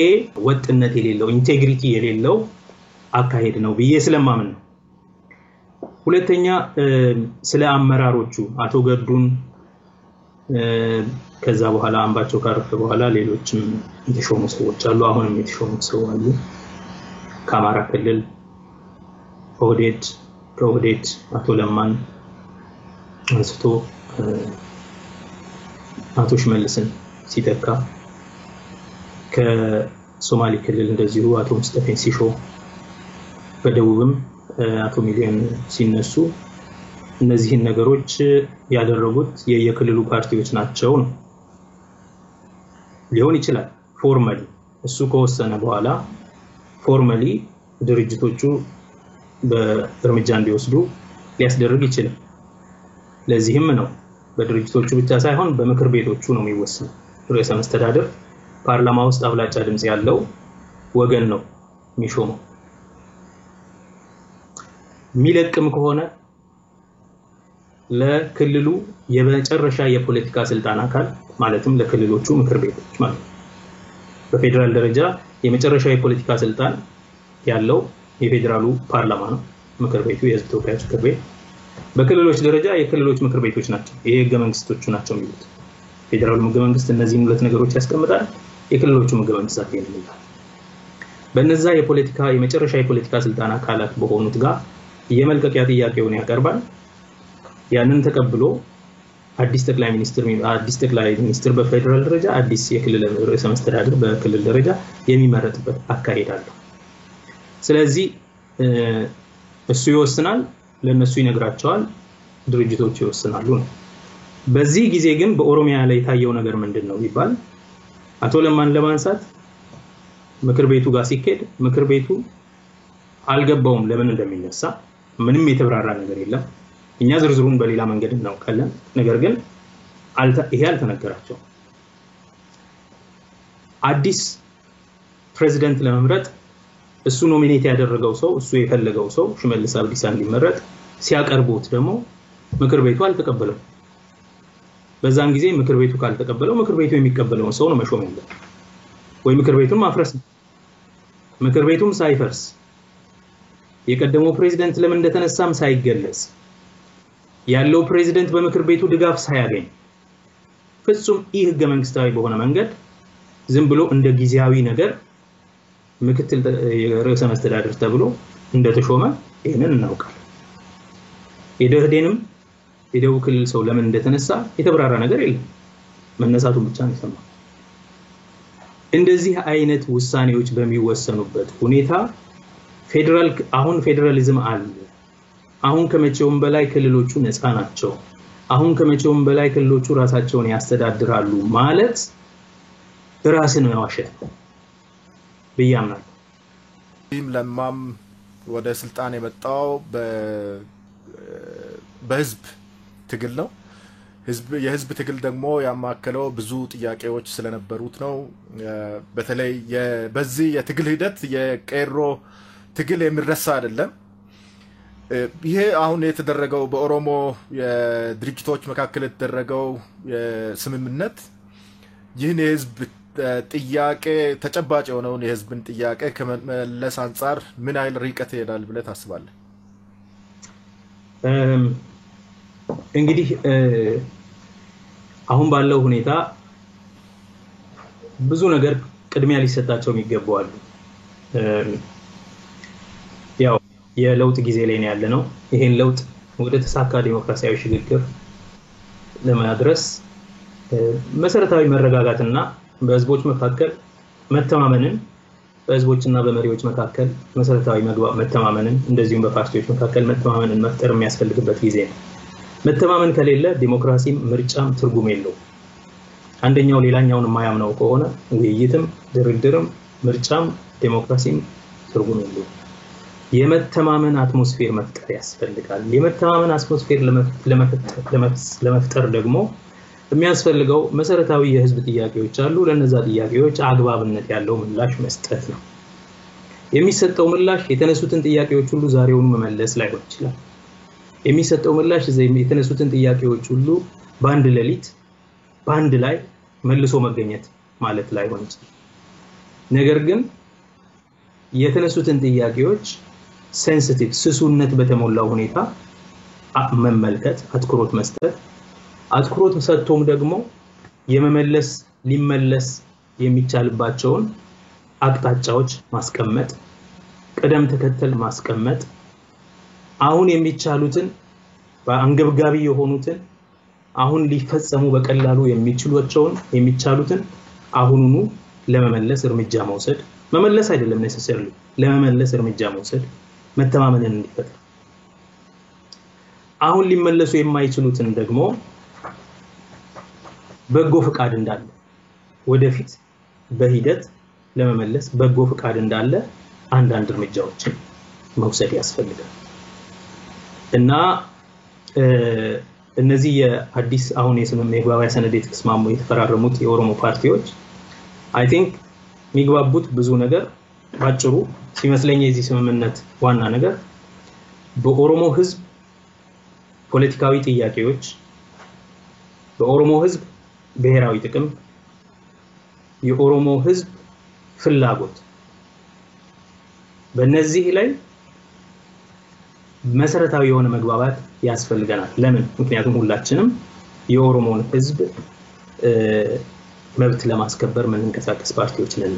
Speaker 2: ወጥነት የሌለው፣ integrity የሌለው አካሄድ ነው ብዬ ስለማምን ነው። ሁለተኛ ስለ አመራሮቹ አቶ ገዱን፣ ከዛ በኋላ አምባቸው ካረፈ በኋላ ሌሎችም የተሾሙ ሰዎች አሉ። አሁንም የተሾሙ ሰው አሉ። ከአማራ ክልል ኦህዴድ፣ ከኦህዴድ አቶ ለማን አንስቶ አቶ ሽመልስን ሲተካ፣ ከሶማሌ ክልል እንደዚሁ አቶ ሙስጠፌን ሲሾ፣ በደቡብም አቶ ሚሊዮን ሲነሱ እነዚህን ነገሮች ያደረጉት የየክልሉ ፓርቲዎች ናቸው ነው። ሊሆን ይችላል፣ formally እሱ ከወሰነ በኋላ formally ድርጅቶቹ በእርምጃ እንዲወስዱ ሊያስደርግ ይችላል። ለዚህም ነው በድርጅቶቹ ብቻ ሳይሆን በምክር ቤቶቹ ነው የሚወሰነው። ርዕሰ መስተዳድር ፓርላማ ውስጥ አብላጫ ድምጽ ያለው ወገን ነው የሚሾመው። የሚለቅም ከሆነ ለክልሉ የመጨረሻ የፖለቲካ ስልጣን አካል፣ ማለትም ለክልሎቹ ምክር ቤቶች ማለት ነው። በፌዴራል ደረጃ የመጨረሻ የፖለቲካ ስልጣን ያለው የፌዴራሉ ፓርላማ ነው፣ ምክር ቤቱ፣ የህዝብ ተወካዮች ምክር ቤት። በክልሎች ደረጃ የክልሎች ምክር ቤቶች ናቸው። ይሄ ህገ መንግስቶቹ ናቸው የሚሉት። ፌዴራሉ ህገ መንግስት እነዚህን ሁለት ነገሮች ያስቀምጣል። የክልሎቹ ህገ መንግስታት ይሄንን ይላል። በእነዛ የፖለቲካ የመጨረሻ የፖለቲካ ስልጣን አካላት በሆኑት ጋር የመልቀቂያ ጥያቄውን ያቀርባል። ያንን ተቀብሎ አዲስ ጠቅላይ ሚኒስትር በፌዴራል ደረጃ፣ አዲስ የክልል ርዕሰ መስተዳድር በክልል ደረጃ የሚመረጥበት አካሄድ አለው። ስለዚህ እሱ ይወስናል፣ ለነሱ ይነግራቸዋል፣ ድርጅቶቹ ይወስናሉ ነው። በዚህ ጊዜ ግን በኦሮሚያ ላይ የታየው ነገር ምንድን ነው ቢባል፣ አቶ ለማን ለማንሳት ምክር ቤቱ ጋር ሲኬድ ምክር ቤቱ አልገባውም ለምን እንደሚነሳ፣ ምንም የተብራራ ነገር የለም። እኛ ዝርዝሩን በሌላ መንገድ እናውቃለን። ነገር ግን ይሄ አልተነገራቸውም። አዲስ ፕሬዚደንት ለመምረጥ እሱ nominate ያደረገው ሰው፣ እሱ የፈለገው ሰው ሽመልስ አብዲሳ እንዲመረጥ ሲያቀርቡት ደግሞ ምክር ቤቱ አልተቀበለው። በዛን ጊዜ ምክር ቤቱ ካልተቀበለው ምክር ቤቱ የሚቀበለውን ሰው ነው መሾም ያለበት። ወይ ምክር ቤቱን ማፍረስ ነው። ምክር ቤቱም ሳይፈርስ የቀደመው ፕሬዝደንት ለምን እንደተነሳም ሳይገለጽ ያለው ፕሬዝደንት በምክር ቤቱ ድጋፍ ሳያገኝ ፍጹም ኢ ህገ መንግስታዊ በሆነ መንገድ ዝም ብሎ እንደ ጊዜያዊ ነገር ምክትል ርዕሰ መስተዳድር ተብሎ እንደተሾመ ይሄንን እናውቃለን። የደህዴንም የደቡብ ክልል ሰው ለምን እንደተነሳ የተብራራ ነገር የለም። መነሳቱን ብቻ ነው የሰማነው። እንደዚህ አይነት ውሳኔዎች በሚወሰኑበት ሁኔታ ፌደራል አሁን ፌደራሊዝም አለ፣ አሁን ከመቼውም በላይ ክልሎቹ ነፃ ናቸው፣ አሁን ከመቼውም በላይ ክልሎቹ ራሳቸውን ያስተዳድራሉ ማለት ራስን መዋሸት ነው ብዬ አምናለሁ።
Speaker 1: ለማም ወደ ስልጣን የመጣው በህዝብ ትግል ነው። የህዝብ ትግል ደግሞ ያማከለው ብዙ ጥያቄዎች ስለነበሩት ነው። በተለይ በዚህ የትግል ሂደት የቄሮ ትግል የሚረሳ አይደለም። ይሄ አሁን የተደረገው በኦሮሞ የድርጅቶች መካከል የተደረገው ስምምነት ይህን የህዝብ ጥያቄ ተጨባጭ የሆነውን የህዝብን ጥያቄ ከመመለስ አንጻር ምን ያህል ርቀት ይሄዳል ብለህ ታስባለህ?
Speaker 2: እንግዲህ አሁን ባለው ሁኔታ ብዙ ነገር ቅድሚያ ሊሰጣቸው የሚገባው አሉ። ያው የለውጥ ጊዜ ላይ ነው ያለነው። ይሄን ለውጥ ወደ ተሳካ ዲሞክራሲያዊ ሽግግር ለማድረስ መሰረታዊ መረጋጋትና በህዝቦች መካከል መተማመንን በህዝቦችና በመሪዎች መካከል መሰረታዊ መተማመንን እንደዚሁም በፓርቲዎች መካከል መተማመንን መፍጠር የሚያስፈልግበት ጊዜ ነው። መተማመን ከሌለ ዲሞክራሲም ምርጫም ትርጉም የለውም። አንደኛው ሌላኛውን የማያምነው ከሆነ ውይይትም ድርድርም ምርጫም ዲሞክራሲም ትርጉም የለውም። የመተማመን atmosphere መፍጠር ያስፈልጋል። የመተማመን atmosphere ለመፍጠር ደግሞ የሚያስፈልገው መሰረታዊ የህዝብ ጥያቄዎች አሉ። ለነዛ ጥያቄዎች አግባብነት ያለው ምላሽ መስጠት ነው። የሚሰጠው ምላሽ የተነሱትን ጥያቄዎች ሁሉ ዛሬውኑ መመለስ ላይሆን ይችላል። የሚሰጠው ምላሽ የተነሱትን ጥያቄዎች ሁሉ በአንድ ሌሊት በአንድ ላይ መልሶ መገኘት ማለት ላይሆን ይችላል። ነገር ግን የተነሱትን ጥያቄዎች ሴንሲቲቭ ስሱነት በተሞላው ሁኔታ መመልከት፣ አትኩሮት መስጠት፣ አትኩሮት ሰጥቶም ደግሞ የመመለስ ሊመለስ የሚቻልባቸውን አቅጣጫዎች ማስቀመጥ፣ ቅደም ተከተል ማስቀመጥ፣ አሁን የሚቻሉትን በአንገብጋቢ የሆኑትን አሁን ሊፈጸሙ በቀላሉ የሚችሏቸውን የሚቻሉትን አሁኑኑ ለመመለስ እርምጃ መውሰድ፣ መመለስ አይደለም necessarily ለመመለስ እርምጃ መውሰድ መተማመንን እንዲፈጥር፣ አሁን ሊመለሱ የማይችሉትን ደግሞ በጎ ፍቃድ እንዳለ ወደፊት በሂደት ለመመለስ በጎ ፍቃድ እንዳለ አንዳንድ እርምጃዎችን መውሰድ ያስፈልጋል። እና እነዚህ የአዲስ አሁን የመግባቢያ ሰነድ የተስማሙ የተፈራረሙት የኦሮሞ ፓርቲዎች I think የሚግባቡት ብዙ ነገር ባጭሩ ሲመስለኝ የዚህ ስምምነት ዋና ነገር በኦሮሞ ህዝብ ፖለቲካዊ ጥያቄዎች፣ በኦሮሞ ህዝብ ብሔራዊ ጥቅም፣ የኦሮሞ ህዝብ ፍላጎት፣ በእነዚህ ላይ መሰረታዊ የሆነ መግባባት ያስፈልገናል። ለምን? ምክንያቱም ሁላችንም የኦሮሞን ህዝብ መብት ለማስከበር የምንንቀሳቀስ ፓርቲዎች ነን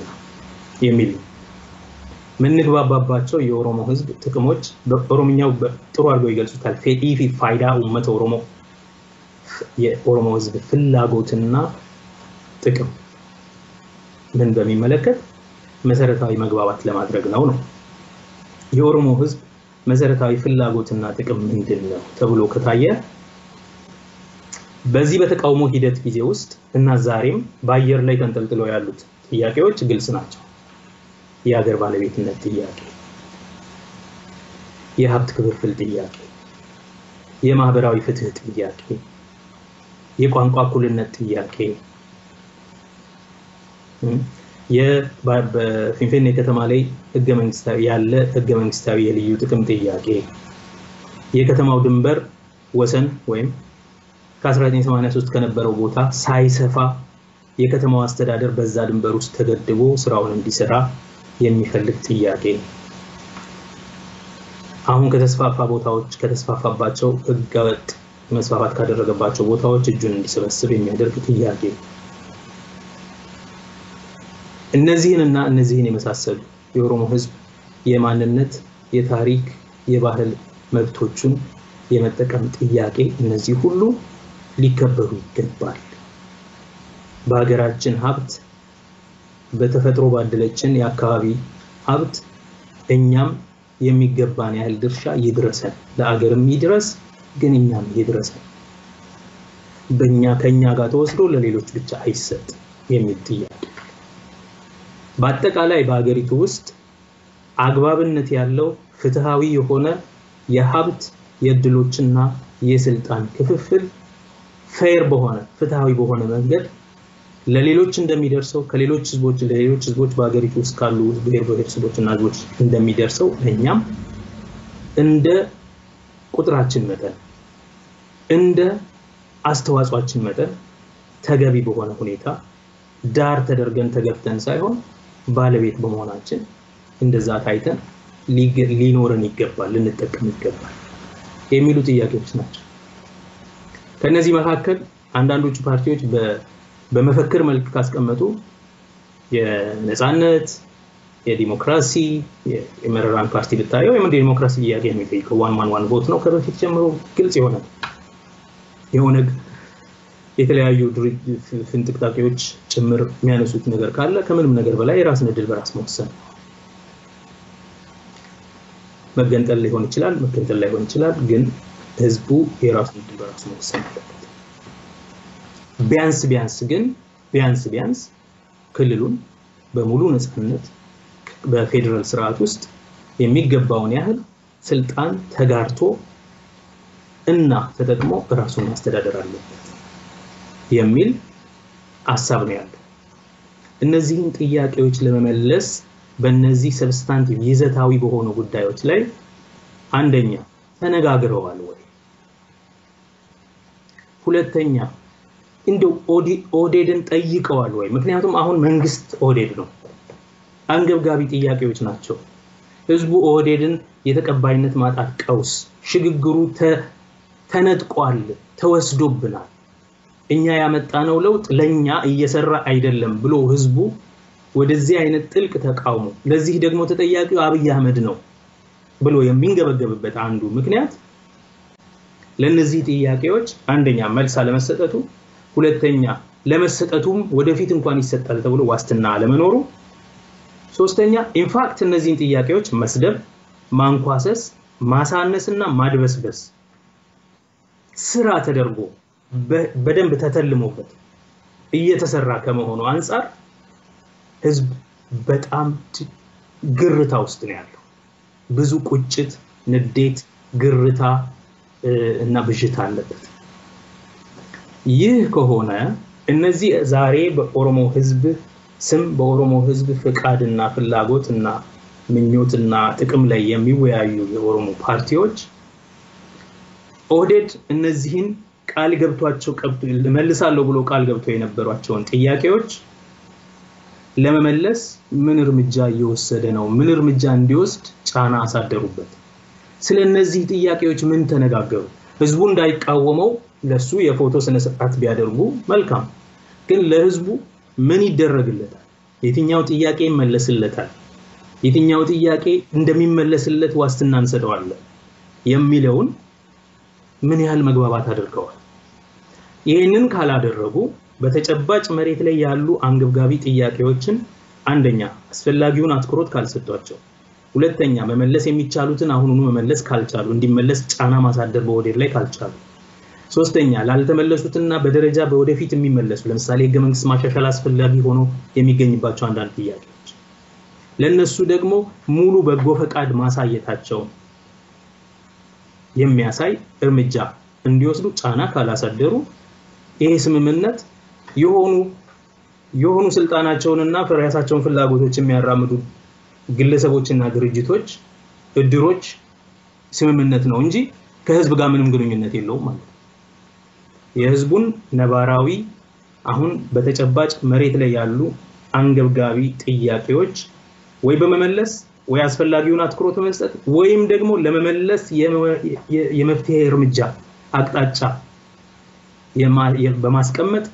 Speaker 2: የሚል ነው። የምንግባባባቸው የኦሮሞ ህዝብ ጥቅሞች በኦሮምኛው ጥሩ አድርገው ይገልጹታል። fedhii fi faayidaa uummata Oromoo፣ የኦሮሞ ህዝብ ፍላጎትና ጥቅም ምን በሚመለከት መሰረታዊ መግባባት ለማድረግ ነው ነው። የኦሮሞ ህዝብ መሰረታዊ ፍላጎትና ጥቅም ምንድነው ተብሎ ከታየ በዚህ በተቃውሞ ሂደት ጊዜ ውስጥ እና ዛሬም በአየር ላይ ተንጠልጥለው ያሉት ጥያቄዎች ግልጽ ናቸው። የሀገር ባለቤትነት ጥያቄ፣ የሀብት ክፍፍል ጥያቄ፣ የማህበራዊ ፍትህ ጥያቄ፣ የቋንቋ እኩልነት ጥያቄ፣ በፊንፊኔ ከተማ ላይ ህገ መንግስታዊ ያለ ህገ መንግስታዊ የልዩ ጥቅም ጥያቄ፣ የከተማው ድንበር ወሰን ወይም ከ1983 ከነበረው ቦታ ሳይሰፋ የከተማው አስተዳደር በዛ ድንበር ውስጥ ተገድቦ ስራውን እንዲሰራ የሚፈልግ ጥያቄ፣ አሁን ከተስፋፋ ቦታዎች ከተስፋፋባቸው ህገወጥ መስፋፋት ካደረገባቸው ቦታዎች እጁን እንዲሰበስብ የሚያደርግ ጥያቄ፣ እነዚህንና እነዚህን የመሳሰሉ የኦሮሞ ህዝብ የማንነት፣ የታሪክ፣ የባህል መብቶቹን የመጠቀም ጥያቄ እነዚህ ሁሉ ሊከበሩ ይገባል። በሀገራችን ሀብት፣ በተፈጥሮ ባደለችን የአካባቢ ሀብት እኛም የሚገባን ያህል ድርሻ ይድረሰን፣ ለአገርም ይድረስ፣ ግን እኛም ይድረሰን። በእኛ ከኛ ጋር ተወስዶ ለሌሎች ብቻ አይሰጥ የሚል ጥያቄ። በአጠቃላይ በሀገሪቱ ውስጥ አግባብነት ያለው ፍትሃዊ የሆነ የሀብት፣ የእድሎችና የስልጣን ክፍፍል fair በሆነ፣ ፍትሃዊ በሆነ መንገድ ለሌሎች እንደሚደርሰው፣ ከሌሎች ህዝቦች ለሌሎች ህዝቦች፣ በሀገሪቱ ውስጥ ካሉ ብሔር ብሔረሰቦችና ህዝቦች እንደሚደርሰው ለእኛም እንደ ቁጥራችን መጠን፣ እንደ አስተዋጽኦአችን መጠን ተገቢ በሆነ ሁኔታ ዳር ተደርገን ተገፍተን ሳይሆን ባለቤት በመሆናችን እንደዛ ታይተን ሊኖረን ይገባል፣ ልንጠቀም ይገባል የሚሉ ጥያቄዎች ናቸው። ከነዚህ መካከል አንዳንዶቹ ፓርቲዎች በመፈክር መልክ ካስቀመጡ የነፃነት፣ የዲሞክራሲ፣ የመረራን ፓርቲ ብታየው የዲሞክራሲ ጥያቄ ነው የሚጠይቀው። One man one vote ነው ከበፊት ጀምሮ ግልጽ የሆነ። የኦነግ የተለያዩ ፍንጥቅጣቂዎች ጭምር የሚያነሱት ነገር ካለ ከምንም ነገር በላይ የራስን እድል በራስ መወሰን፣ መገንጠል ሊሆን ይችላል፣ መገንጠል ላይሆን ይችላል፣ ግን ህዝቡ የራሱን እድል በራሱ መወሰን አለበት። ቢያንስ ቢያንስ ግን ቢያንስ ቢያንስ ክልሉን በሙሉ ነፃነት በፌዴራል ስርዓት ውስጥ የሚገባውን ያህል ስልጣን ተጋርቶ እና ተጠቅሞ ራሱን ማስተዳደር አለበት የሚል ሀሳብ ነው ያለው። እነዚህን ጥያቄዎች ለመመለስ በእነዚህ substantive፣ ይዘታዊ በሆኑ ጉዳዮች ላይ አንደኛ ተነጋግረዋል ወይ? ሁለተኛ እንደው ኦህዴድን ጠይቀዋል ወይ? ምክንያቱም አሁን መንግስት ኦህዴድ ነው። አንገብጋቢ ጥያቄዎች ናቸው። ህዝቡ ኦህዴድን የተቀባይነት ማጣት ቀውስ፣ ሽግግሩ ተነጥቋል፣ ተወስዶብናል፣ እኛ ያመጣነው ለውጥ ለኛ እየሰራ አይደለም ብሎ ህዝቡ ወደዚህ አይነት ጥልቅ ተቃውሞ፣ ለዚህ ደግሞ ተጠያቂው አብይ አህመድ ነው ብሎ የሚንገበገብበት አንዱ ምክንያት ለነዚህ ጥያቄዎች አንደኛ መልስ አለመሰጠቱ፣ ሁለተኛ ለመሰጠቱም ወደፊት እንኳን ይሰጣል ተብሎ ዋስትና አለመኖሩ፣ ሶስተኛ in fact እነዚህን ጥያቄዎች መስደብ፣ ማንኳሰስ፣ ማሳነስና ማድበስበስ ስራ ተደርጎ በደንብ ተተልሞበት እየተሰራ ከመሆኑ አንጻር ህዝብ በጣም ግርታ ውስጥ ነው ያለው። ብዙ ቁጭት፣ ንዴት፣ ግርታ እና ብዥታ አለበት። ይህ ከሆነ እነዚህ ዛሬ በኦሮሞ ህዝብ ስም፣ በኦሮሞ ህዝብ ፍቃድና ፍላጎትና ምኞትና ጥቅም ላይ የሚወያዩ የኦሮሞ ፓርቲዎች ኦህዴድ እነዚህን ቃል ገብቷቸው መልሳለሁ ብሎ ቃል ገብቶ የነበሯቸውን ጥያቄዎች ለመመለስ ምን እርምጃ እየወሰደ ነው? ምን እርምጃ እንዲወስድ ጫና አሳደሩበት? ስለ እነዚህ ጥያቄዎች ምን ተነጋገሩ? ህዝቡ እንዳይቃወመው ለሱ የፎቶ ስነ ስርዓት ቢያደርጉ መልካም፣ ግን ለህዝቡ ምን ይደረግለታል? የትኛው ጥያቄ ይመለስለታል? የትኛው ጥያቄ እንደሚመለስለት ዋስትና እንሰጠዋለን የሚለውን ምን ያህል መግባባት አድርገዋል? ይህንን ካላደረጉ በተጨባጭ መሬት ላይ ያሉ አንገብጋቢ ጥያቄዎችን አንደኛ አስፈላጊውን አትኩሮት ካልሰጧቸው፣ ሁለተኛ መመለስ የሚቻሉትን አሁኑኑ መመለስ ካልቻሉ፣ እንዲመለስ ጫና ማሳደር በኦህዴድ ላይ ካልቻሉ፣ ሶስተኛ ላልተመለሱትና በደረጃ በወደፊት የሚመለሱ፣ ለምሳሌ ህገ መንግስት ማሻሻል አስፈላጊ ሆኖ የሚገኝባቸው አንዳንድ ጥያቄዎች፣ ለነሱ ደግሞ ሙሉ በጎ ፈቃድ ማሳየታቸውን የሚያሳይ እርምጃ እንዲወስዱ ጫና ካላሳደሩ ይሄ ስምምነት የሆኑ የሆኑ ስልጣናቸውንና የራሳቸውን ፍላጎቶች የሚያራምዱ ግለሰቦችና ድርጅቶች፣ እድሮች ስምምነት ነው እንጂ ከህዝብ ጋር ምንም ግንኙነት የለውም ማለት ነው። የህዝቡን ነባራዊ አሁን በተጨባጭ መሬት ላይ ያሉ አንገብጋቢ ጥያቄዎች ወይ በመመለስ ወይ አስፈላጊውን አትኩሮት በመስጠት ወይም ደግሞ ለመመለስ የመፍትሄ እርምጃ አቅጣጫ በማስቀመጥ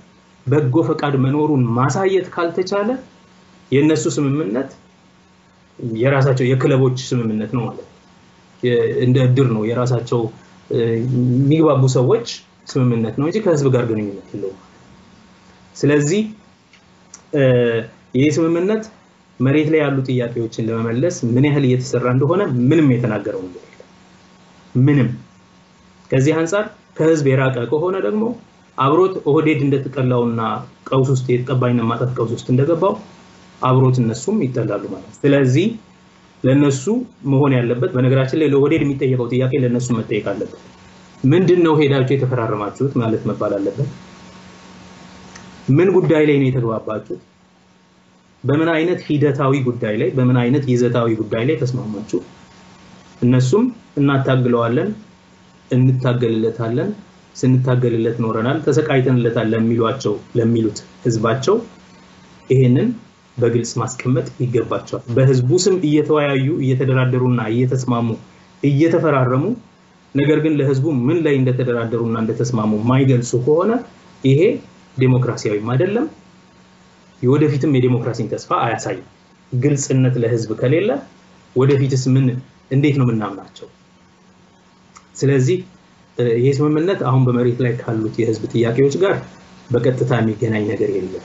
Speaker 2: በጎ ፈቃድ መኖሩን ማሳየት ካልተቻለ የነሱ ስምምነት የራሳቸው የክለቦች ስምምነት ነው ማለት ነው። እንደ እድር ነው፣ የራሳቸው የሚግባቡ ሰዎች ስምምነት ነው እንጂ ከህዝብ ጋር ግንኙነት የለውም። ስለዚህ ይህ ስምምነት መሬት ላይ ያሉ ጥያቄዎችን ለመመለስ ምን ያህል እየተሰራ እንደሆነ ምንም የተናገረው ነገር የለም። ምንም። ከዚህ አንፃር ከህዝብ የራቀ ከሆነ ደግሞ አብሮት ኦህዴድ እንደተጠላውና ቀውስ ውስጥ የተቀባይነት ማጣት ቀውስ ውስጥ እንደገባው አብሮት እነሱም ይጠላሉ ማለት ነው። ስለዚህ ለነሱ መሆን ያለበት፣ በነገራችን ላይ ለኦህዴድ የሚጠየቀው ጥያቄ ለነሱ መጠየቅ አለበት። ምንድነው ሄዳችሁ የተፈራረማችሁት ማለት መባል አለበት። ምን ጉዳይ ላይ ነው የተግባባችሁት? በምን አይነት ሂደታዊ ጉዳይ ላይ፣ በምን አይነት ይዘታዊ ጉዳይ ላይ ተስማማችሁ? እነሱም እናታግለዋለን፣ እንታገልለታለን፣ ስንታገልለት ኖረናል፣ ተሰቃይተንለታል ለሚሏቸው ለሚሉት ህዝባቸው ይሄንን በግልጽ ማስቀመጥ ይገባቸዋል። በህዝቡ ስም እየተወያዩ እየተደራደሩና እየተስማሙ እየተፈራረሙ ነገር ግን ለህዝቡ ምን ላይ እንደተደራደሩና እንደተስማሙ ማይገልጹ ከሆነ ይሄ ዴሞክራሲያዊም አይደለም፣ የወደፊትም የዴሞክራሲን ተስፋ አያሳይም። ግልጽነት ለህዝብ ከሌለ ወደፊትስ ምን እንዴት ነው የምናምናቸው? ስለዚህ ይሄ ስምምነት አሁን በመሬት ላይ ካሉት የህዝብ ጥያቄዎች ጋር በቀጥታ የሚገናኝ ነገር የለም።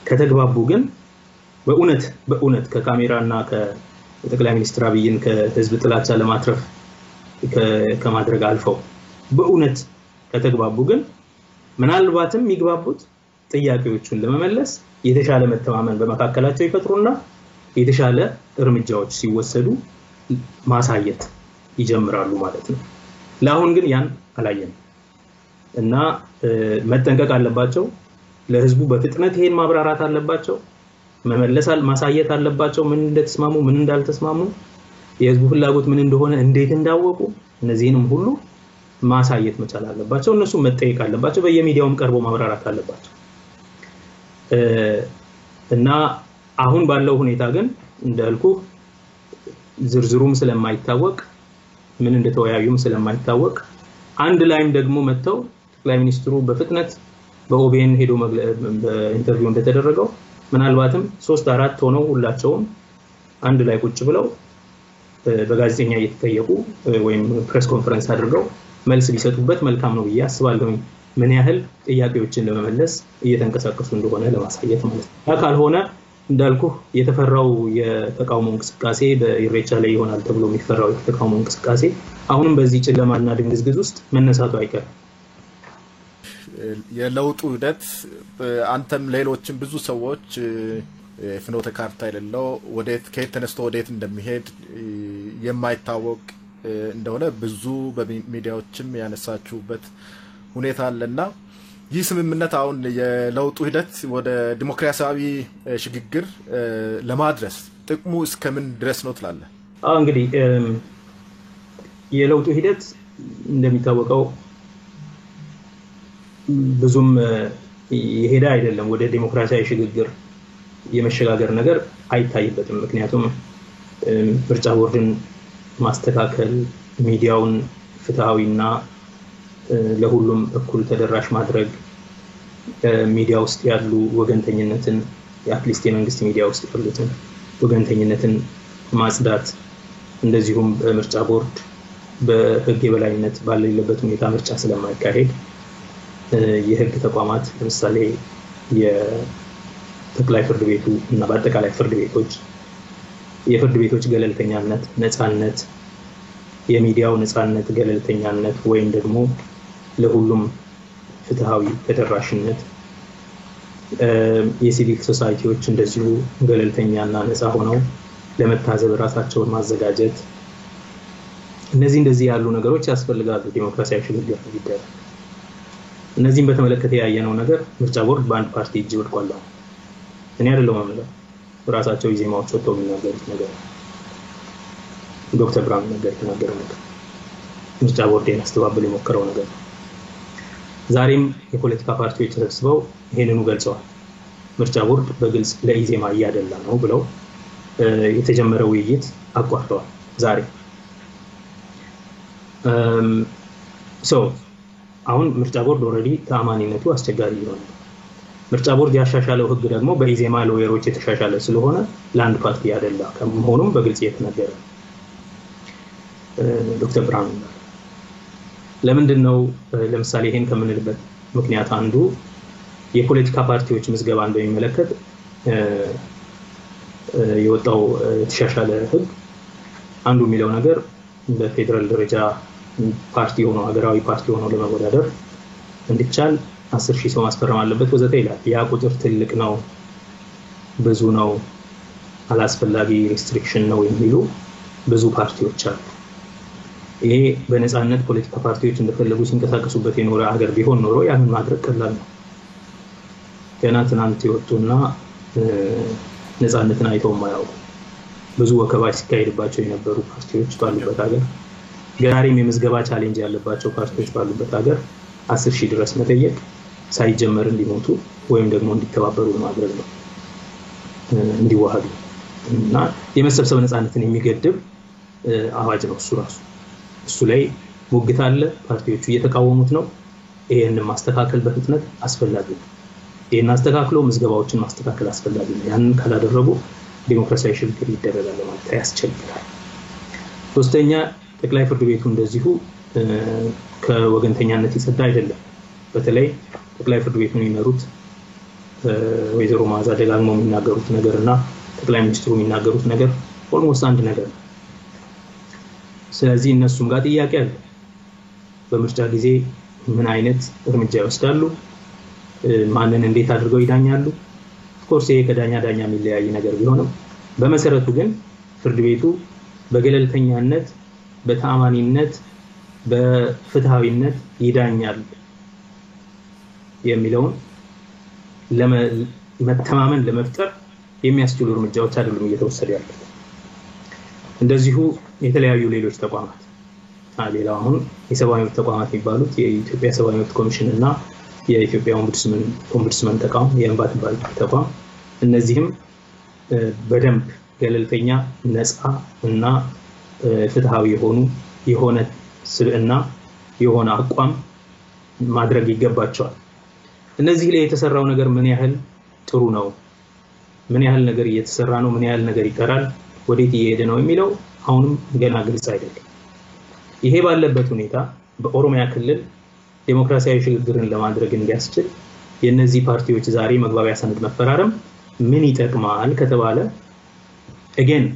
Speaker 2: ከተግባቡ ግን በእውነት በእውነት ከካሜራና ከጠቅላይ ሚኒስትር አብይን ከህዝብ ጥላቻ ለማትረፍ ከማድረግ አልፈው በእውነት ከተግባቡ ግን ምናልባትም የሚግባቡት ጥያቄዎቹን ለመመለስ የተሻለ መተማመን በመካከላቸው ይፈጥሩና የተሻለ እርምጃዎች ሲወሰዱ ማሳየት ይጀምራሉ ማለት ነው። ለአሁን ግን ያን አላየንም እና መጠንቀቅ አለባቸው። ለህዝቡ በፍጥነት ይሄን ማብራራት አለባቸው፣ መመለስ ማሳየት አለባቸው፣ ምን እንደተስማሙ ምን እንዳልተስማሙ፣ የህዝቡ ፍላጎት ምን እንደሆነ እንዴት እንዳወቁ፣ እነዚህንም ሁሉ ማሳየት መቻል አለባቸው። እነሱ መጠየቅ አለባቸው፣ በየሚዲያውም ቀርቦ ማብራራት አለባቸው። እና አሁን ባለው ሁኔታ ግን እንዳልኩ ዝርዝሩም ስለማይታወቅ ምን እንደተወያዩም ስለማይታወቅ አንድ ላይም ደግሞ መጥተው ጠቅላይ ሚኒስትሩ በፍጥነት በኦቢኤን ሄዶ በ interview እንደተደረገው ምናልባትም 3-4 ሆነው ሁላቸውም አንድ ላይ ቁጭ ብለው በጋዜጠኛ እየተጠየቁ ወይም press conference አድርገው መልስ ቢሰጡበት መልካም ነው ብዬ አስባለሁ። ምን ያህል ጥያቄዎችን ለመመለስ እየተንቀሳቀሱ እንደሆነ ለማሳየት ማለት ነው። ያ ካልሆነ እንዳልኩህ የተፈራው የተቃውሞ እንቅስቃሴ በኢሬቻ ላይ ይሆናል ተብሎ የሚፈራው የተቃውሞ እንቅስቃሴ አሁንም በዚህ ጨለማና ድንግዝግዝ ውስጥ መነሳቱ አይቀርም።
Speaker 1: የለውጡ ሂደት አንተም ሌሎችም ብዙ ሰዎች ፍኖተ ካርታ የሌለው ወዴት ከየት ተነስቶ ወዴት እንደሚሄድ የማይታወቅ እንደሆነ ብዙ በሚዲያዎችም ያነሳችሁበት ሁኔታ አለና ይህ ስምምነት አሁን የለውጡ ሂደት ወደ ዲሞክራሲያዊ ሽግግር ለማድረስ ጥቅሙ እስከምን ድረስ ነው ትላለህ?
Speaker 2: እንግዲህ የለውጡ ሂደት እንደሚታወቀው ብዙም የሄደ አይደለም። ወደ ዲሞክራሲያዊ ሽግግር የመሸጋገር ነገር አይታይበትም። ምክንያቱም ምርጫ ቦርድን ማስተካከል፣ ሚዲያውን ፍትሃዊና ለሁሉም እኩል ተደራሽ ማድረግ፣ ሚዲያ ውስጥ ያሉ ወገንተኝነትን at least የመንግስት ሚዲያ ውስጥ ያሉትን ወገንተኝነትን ማጽዳት፣ እንደዚሁም በምርጫ ቦርድ በህግ የበላይነት ባለሌለበት ሁኔታ ምርጫ ስለማይካሄድ የህግ ተቋማት ለምሳሌ የጠቅላይ ፍርድ ቤቱ እና በአጠቃላይ ፍርድ ቤቶች የፍርድ ቤቶች ገለልተኛነት፣ ነፃነት፣ የሚዲያው ነፃነት፣ ገለልተኛነት ወይም ደግሞ ለሁሉም ፍትሃዊ ተደራሽነት፣ የ civic society ዎች እንደዚሁ ገለልተኛና ነፃ ሆነው ለመታዘብ ራሳቸውን ማዘጋጀት፣ እነዚህ እንደዚህ ያሉ ነገሮች ያስፈልጋሉ ዲሞክራሲያዊ ሽግግር እንዲደረግ። እነዚህን በተመለከተ ያየነው ነገር ምርጫ ቦርድ በአንድ ፓርቲ እጅ ወድቋል። እኔ አይደለሁም የምለው፣ ራሳቸው ኢዜማዎች ወጥተው የሚናገሩት ነገር ዶክተር ብርሃኑ ነጋ የተናገረው ነገር ምርጫ ቦርድ ያስተባብል የሞከረው ነገር ነው። ዛሬም የፖለቲካ ፓርቲዎች ተሰብስበው ይሄንኑ ገልጸዋል። ምርጫ ቦርድ በግልጽ ለኢዜማ እያደላ ነው ብለው የተጀመረ ውይይት አቋርጠዋል። ዛሬ so አሁን ምርጫ ቦርድ already ተአማኒነቱ አስቸጋሪ እየሆነ ነው። ምርጫ ቦርድ ያሻሻለው ህግ ደግሞ በኢዜማ lawyer ኦች የተሻሻለ ስለሆነ ለአንድ ፓርቲ ያደላ ከመሆኑም በግልጽ የተነገረ ነው። ዶክተር ብርሃኑ ለምንድን ነው ለምሳሌ ይሄን ከምንልበት ምክንያት አንዱ የፖለቲካ ፓርቲዎች ምዝገባን በሚመለከት የወጣው የተሻሻለ ህግ አንዱ የሚለው ነገር በፌደራል ደረጃ ፓርቲ ሆኖ ሀገራዊ ፓርቲ ሆኖ ለመወዳደር እንዲቻል 10,000 ሰው ማስፈረም አለበት ወዘተ ይላል። ያ ቁጥር ትልቅ ነው፣ ብዙ ነው፣ አላስፈላጊ restriction ነው የሚሉ ብዙ ፓርቲዎች አሉ። ይሄ በነፃነት ፖለቲካ ፓርቲዎች እንደፈለጉ ሲንቀሳቀሱበት የኖረ ሀገር ቢሆን ኖሮ ያንን ማድረግ ቀላል ነው። ገና ትናንት የወጡና ነፃነትን አይተው የማያውቁ ብዙ ወከባ ሲካሄድባቸው የነበሩ ፓርቲዎች ባሉበት ሀገር፣ ዛሬም የምዝገባ challenge ያለባቸው ፓርቲዎች ባሉበት ሀገር 10,000 ድረስ መጠየቅ ሳይጀመር እንዲሞቱ ወይም ደግሞ እንዲተባበሩ ማድረግ ነው፣ እንዲዋሃዱ እና የመሰብሰብ ነፃነትን የሚገድብ አዋጅ ነው እሱ ራሱ። እሱ ላይ ሙግት አለ፣ ፓርቲዎቹ እየተቃወሙት ነው። ይሄንን ማስተካከል በፍጥነት አስፈላጊ ነው። ይሄን አስተካክሎ ምዝገባዎችን ማስተካከል አስፈላጊ ነው። ያንን ካላደረጉ ዲሞክራሲያዊ ሽግግር ይደረጋል ማለት ያስቸግራል። ሶስተኛ፣ ጠቅላይ ፍርድ ቤቱ እንደዚሁ ከወገንተኛነት የጸዳ አይደለም። በተለይ ጠቅላይ ፍርድ ቤቱን የሚመሩት ወይዘሮ መዓዛ ደጋግመው የሚናገሩት ነገርና ጠቅላይ ሚኒስትሩ የሚናገሩት ነገር almost አንድ ነገር ነው። ስለዚህ እነሱም ጋር ጥያቄ አለ። በምርጫ ጊዜ ምን አይነት እርምጃ ይወስዳሉ? ማንን እንዴት አድርገው ይዳኛሉ? of course ይሄ ከዳኛ ዳኛ የሚለያይ ነገር ቢሆንም በመሰረቱ ግን ፍርድ ቤቱ በገለልተኛነት፣ በተአማኒነት፣ በፍትሃዊነት ይዳኛል የሚለውን ለመተማመን ለመፍጠር የሚያስችሉ እርምጃዎች አይደሉም እየተወሰዱ ያሉት። እንደዚሁ የተለያዩ ሌሎች ተቋማት፣ ሌላው አሁን የሰብአዊ መብት ተቋማት የሚባሉት የኢትዮጵያ ሰብአዊ መብት ኮሚሽን እና የኢትዮጵያ ombudsman ተቋም፣ የእንባ ጠባቂ ተቋም፣ እነዚህም በደንብ ገለልተኛ፣ ነፃ እና ፍትሃዊ የሆነ ስብዕና የሆነ አቋም ማድረግ ይገባቸዋል። እነዚህ ላይ የተሰራው ነገር ምን ያህል ጥሩ ነው? ምን ያህል ነገር እየተሰራ ነው? ምን ያህል ነገር ይቀራል? ወዴት እየሄደ ነው የሚለው አሁንም ገና ግልጽ አይደለም። ይሄ ባለበት ሁኔታ በኦሮሚያ ክልል ዴሞክራሲያዊ ሽግግርን ለማድረግ እንዲያስችል የነዚህ ፓርቲዎች ዛሬ መግባቢያ ሰነድ መፈራረም ምን ይጠቅማል ከተባለ again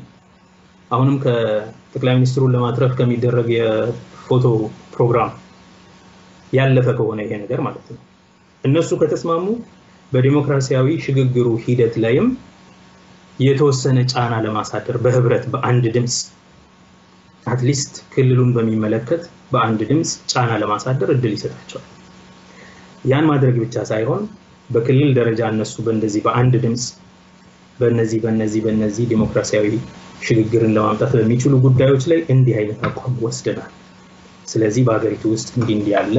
Speaker 2: አሁንም ከጠቅላይ ሚኒስትሩን ለማትረፍ ከሚደረግ የፎቶ ፕሮግራም ያለፈ ከሆነ ይሄ ነገር ማለት ነው። እነሱ ከተስማሙ በዲሞክራሲያዊ ሽግግሩ ሂደት ላይም የተወሰነ ጫና ለማሳደር በህብረት በአንድ ድምጽ at least ክልሉን በሚመለከት በአንድ ድምጽ ጫና ለማሳደር እድል ይሰጣቸዋል። ያን ማድረግ ብቻ ሳይሆን በክልል ደረጃ እነሱ በእንደዚህ በአንድ ድምጽ በእነዚህ በእነዚህ በእነዚህ ዲሞክራሲያዊ ሽግግርን ለማምጣት በሚችሉ ጉዳዮች ላይ እንዲህ አይነት አቋም ወስደናል፣ ስለዚህ በሀገሪቱ ውስጥ እንዲህ እንዲህ ያለ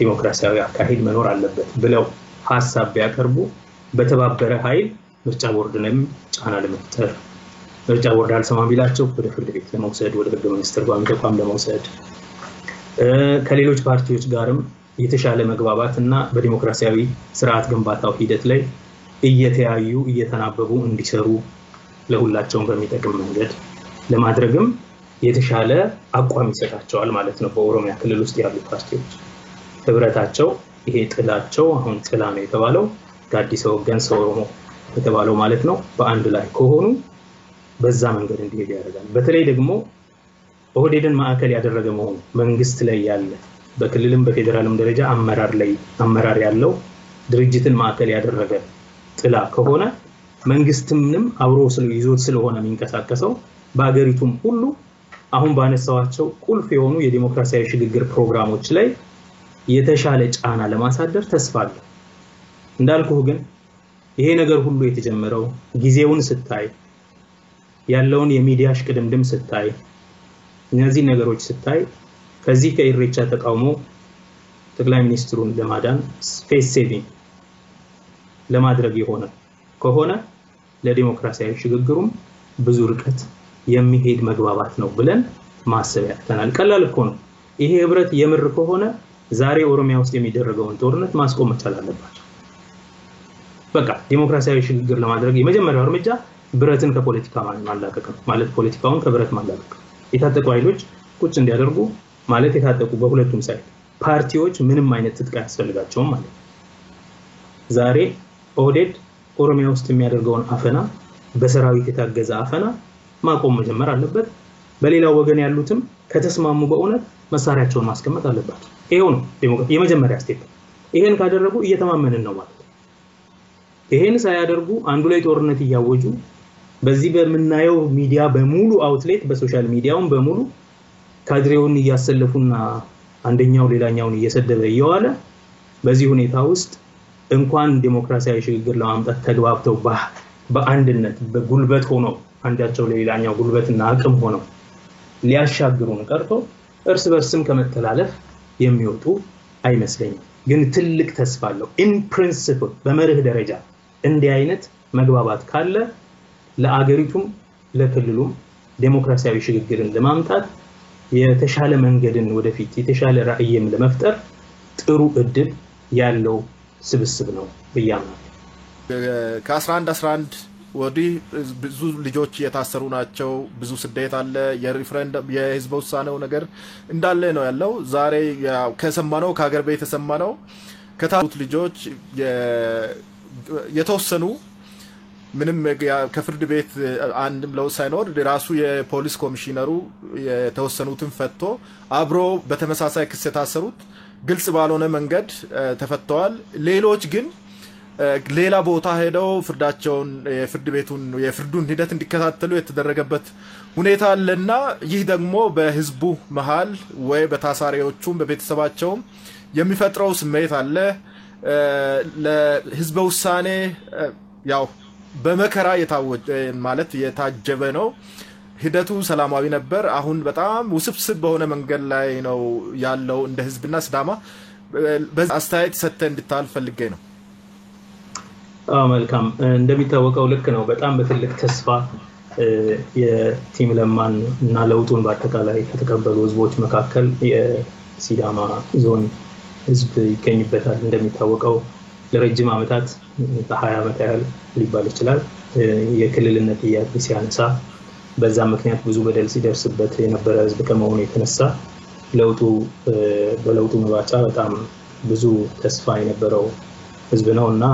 Speaker 2: ዲሞክራሲያዊ አካሄድ መኖር አለበት ብለው ሐሳብ ቢያቀርቡ በተባበረ ኃይል ምርጫ ቦርድንም ጫና ለመፍጠር፣ ምርጫ ቦርድ አልሰማም ቢላቸው ወደ ፍርድ ቤት ለመውሰድ፣ ወደ ህገ መንግስት ተርጓሚ ተቋም ለመውሰድ፣ ከሌሎች ፓርቲዎች ጋርም የተሻለ መግባባት እና በዲሞክራሲያዊ ስርዓት ግንባታው ሂደት ላይ እየተያዩ እየተናበቡ እንዲሰሩ ለሁላቸውም በሚጠቅም መንገድ ለማድረግም የተሻለ አቋም ይሰጣቸዋል ማለት ነው። በኦሮሚያ ክልል ውስጥ ያሉ ፓርቲዎች ህብረታቸው ይሄ ጥላቸው አሁን ጥላ ነው የተባለው ጋዲሳ ወገንሳ ኦሮሞ የተባለው ማለት ነው፣ በአንድ ላይ ከሆኑ በዛ መንገድ እንዲሄዱ ያደርጋል። በተለይ ደግሞ ኦህዴድን ማዕከል ያደረገ መሆኑ መንግስት ላይ ያለ በክልልም በፌደራልም ደረጃ አመራር ላይ አመራር ያለው ድርጅትን ማዕከል ያደረገ ጥላ ከሆነ መንግስትምንም አብሮ ይዞት ስለሆነ የሚንቀሳቀሰው በአገሪቱም ሁሉ አሁን ባነሳዋቸው ቁልፍ የሆኑ የዲሞክራሲያዊ ሽግግር ፕሮግራሞች ላይ የተሻለ ጫና ለማሳደር ተስፋ አለ። እንዳልኩህ ግን ይሄ ነገር ሁሉ የተጀመረው ጊዜውን ስታይ፣ ያለውን የሚዲያ ሽቅድምድም ስታይ፣ እነዚህ ነገሮች ስታይ ከዚህ ከኢሬቻ ተቃውሞ ጠቅላይ ሚኒስትሩን ለማዳን face saving ለማድረግ የሆነ ከሆነ ለዲሞክራሲያዊ ሽግግሩም ብዙ ርቀት የሚሄድ መግባባት ነው ብለን ማሰብ ያቅተናል። ቀላል እኮ ነው። ይሄ ህብረት የምር ከሆነ ዛሬ ኦሮሚያ ውስጥ የሚደረገውን ጦርነት ማስቆም መቻል አለባቸው። በቃ ዲሞክራሲያዊ ሽግግር ለማድረግ የመጀመሪያው እርምጃ ብረትን ከፖለቲካ ማላቀቅ ነው። ማለት ፖለቲካውን ከብረት ማላቀቅ፣ የታጠቁ ኃይሎች ቁጭ እንዲያደርጉ፣ ማለት የታጠቁ በሁለቱም side ፓርቲዎች ምንም አይነት ትጥቅ አያስፈልጋቸውም ማለት ነው። ዛሬ ኦህዴድ ኦሮሚያ ውስጥ የሚያደርገውን አፈና፣ በሰራዊት የታገዘ አፈና ማቆም መጀመር አለበት። በሌላው ወገን ያሉትም ከተስማሙ በእውነት መሳሪያቸውን ማስቀመጥ አለባቸው። ይሄው ነው የመጀመሪያ step። ይሄን ካደረጉ እየተማመንን ነው ማለት ነው። ይሄን ሳያደርጉ አንዱ ላይ ጦርነት እያወጁ፣ በዚህ በምናየው ሚዲያ በሙሉ outlet፣ በ social media ውም በሙሉ ካድሬውን እያሰለፉና አንደኛው ሌላኛውን እየሰደበ እየዋለ፣ በዚህ ሁኔታ ውስጥ እንኳን ዴሞክራሲያዊ ሽግግር ለማምጣት ተግባብተው በአንድነት በጉልበት ሆነው፣ አንዳቸው ለሌላኛው ጉልበትና አቅም ሆነው ሊያሻግሩን ቀርቶ እርስ በርስም ከመተላለፍ የሚወጡ አይመስለኝም። ግን ትልቅ ተስፋ አለው። In principle፣ በመርህ ደረጃ እንዲህ አይነት መግባባት ካለ ለአገሪቱም ለክልሉም ዴሞክራሲያዊ ሽግግርን ለማምጣት የተሻለ መንገድን ወደፊት የተሻለ ራዕይም ለመፍጠር ጥሩ እድል ያለው ስብስብ ነው ብዬ አምናለሁ።
Speaker 1: ከ11 11 ወዲህ ብዙ ልጆች እየታሰሩ ናቸው። ብዙ ስደት አለ። የሪፍረንደም የህዝበ ውሳኔው ነገር እንዳለ ነው ያለው። ዛሬ ከሰማነው፣ ከሀገር ቤት የሰማነው፣ ከታሰሩት ልጆች የተወሰኑ ምንም ከፍርድ ቤት አንድም ለውጥ ሳይኖር ራሱ የፖሊስ ኮሚሽነሩ የተወሰኑትን ፈቶ፣ አብሮ በተመሳሳይ ክስ የታሰሩት ግልጽ ባልሆነ መንገድ ተፈተዋል። ሌሎች ግን ሌላ ቦታ ሄደው ፍርዳቸውን የፍርድ ቤቱን የፍርዱን ሂደት እንዲከታተሉ የተደረገበት ሁኔታ አለና ይህ ደግሞ በህዝቡ መሀል ወይ በታሳሪዎቹም በቤተሰባቸውም የሚፈጥረው ስሜት አለ። ለህዝበ ውሳኔ ያው በመከራ ማለት የታጀበ ነው። ሂደቱ ሰላማዊ ነበር። አሁን በጣም ውስብስብ በሆነ መንገድ ላይ ነው ያለው እንደ ህዝብና ሲዳማ በዚህ አስተያየት ሰጥተህ እንድታልፍ ፈልጌ ነው።
Speaker 2: መልካም። እንደሚታወቀው ልክ ነው። በጣም በትልቅ ተስፋ የ team ለማን እና ለውጡን በአጠቃላይ ከተቀበሉ ህዝቦች መካከል የሲዳማ ዞን ህዝብ ይገኝበታል። እንደሚታወቀው ለረጅም ዓመታት፣ በ20 ዓመት ያህል ሊባል ይችላል፣ የክልልነት ጥያቄ ሲያነሳ በዛ ምክንያት ብዙ በደል ሲደርስበት የነበረ ህዝብ ከመሆኑ የተነሳ በለውጡ መባቻ በጣም ብዙ ተስፋ የነበረው ህዝብ ነው እና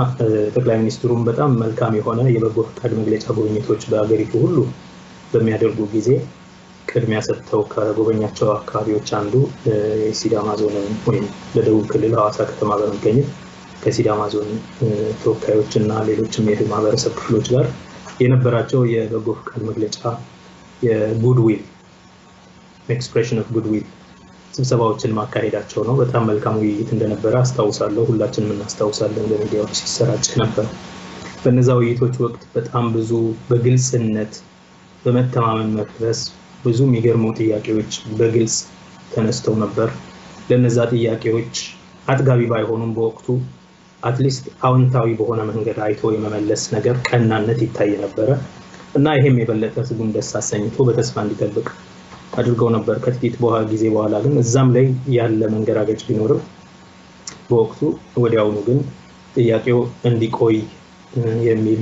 Speaker 2: ጠቅላይ ሚኒስትሩም በጣም መልካም የሆነ የበጎ ፈቃድ መግለጫ ጉብኝቶች በሀገሪቱ ሁሉ በሚያደርጉ ጊዜ ቅድሚያ ሰጥተው ከጎበኛቸው አካባቢዎች አንዱ የሲዳማ ዞንን ወይም በደቡብ ክልል ሐዋሳ ከተማ በመገኘት ከሲዳማ ዞን ተወካዮች እና ሌሎችም የማህበረሰብ ክፍሎች ጋር የነበራቸው የበጎ ፈቃድ መግለጫ፣ የ goodwill፣ expression of goodwill ስብሰባዎችን ማካሄዳቸው ነው። በጣም መልካም ውይይት እንደነበረ አስታውሳለሁ። ሁላችንም እናስታውሳለን፣ በሚዲያዎች ሲሰራጭ ነበር። በነዛ ውይይቶች ወቅት በጣም ብዙ በግልጽነት በመተማመን መንፈስ ብዙ የሚገርሙ ጥያቄዎች በግልጽ ተነስተው ነበር። ለነዛ ጥያቄዎች አጥጋቢ ባይሆኑም በወቅቱ at least አዎንታዊ በሆነ መንገድ አይቶ የመመለስ ነገር፣ ቀናነት ይታይ ነበረ እና ይሄም የበለጠ ህዝቡን ደስ አሰኝቶ በተስፋ እንዲጠብቅ አድርገው ነበር። ከጥቂት ጊዜ በኋላ ግን እዛም ላይ ያለ መንገራገጭ ቢኖርም በወቅቱ ወዲያውኑ ግን ጥያቄው እንዲቆይ የሚል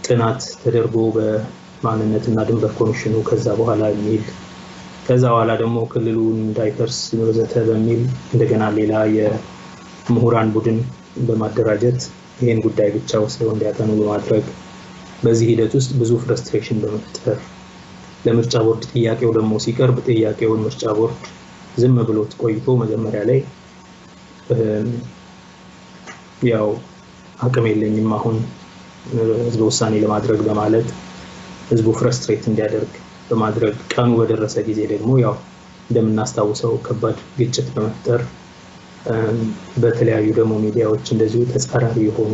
Speaker 2: ጥናት ተደርጎ በማንነትና ድንበር ኮሚሽኑ ከዛ በኋላ የሚል፣ ከዛ በኋላ ደግሞ ክልሉ እንዳይፈርስ ወዘተ በሚል እንደገና ሌላ የምሁራን ቡድን በማደራጀት ይህን ጉዳይ ብቻ ወስደው እንዲያጠኑ በማድረግ፣ በዚህ ሂደት ውስጥ ብዙ frustration በመፍጠር ለምርጫ ቦርድ ጥያቄው ደግሞ ሲቀርብ ጥያቄውን ምርጫ ቦርድ ዝም ብሎት ቆይቶ መጀመሪያ ላይ ያው አቅም የለኝም አሁን ህዝበ ውሳኔ ለማድረግ በማለት ህዝቡ frustrate እንዲያደርግ በማድረግ፣ ቀኑ በደረሰ ጊዜ ደግሞ ያው እንደምናስታውሰው ከባድ ግጭት በመፍጠር፣ በተለያዩ ደግሞ ሚዲያዎች እንደዚሁ ተጻራሪ የሆኑ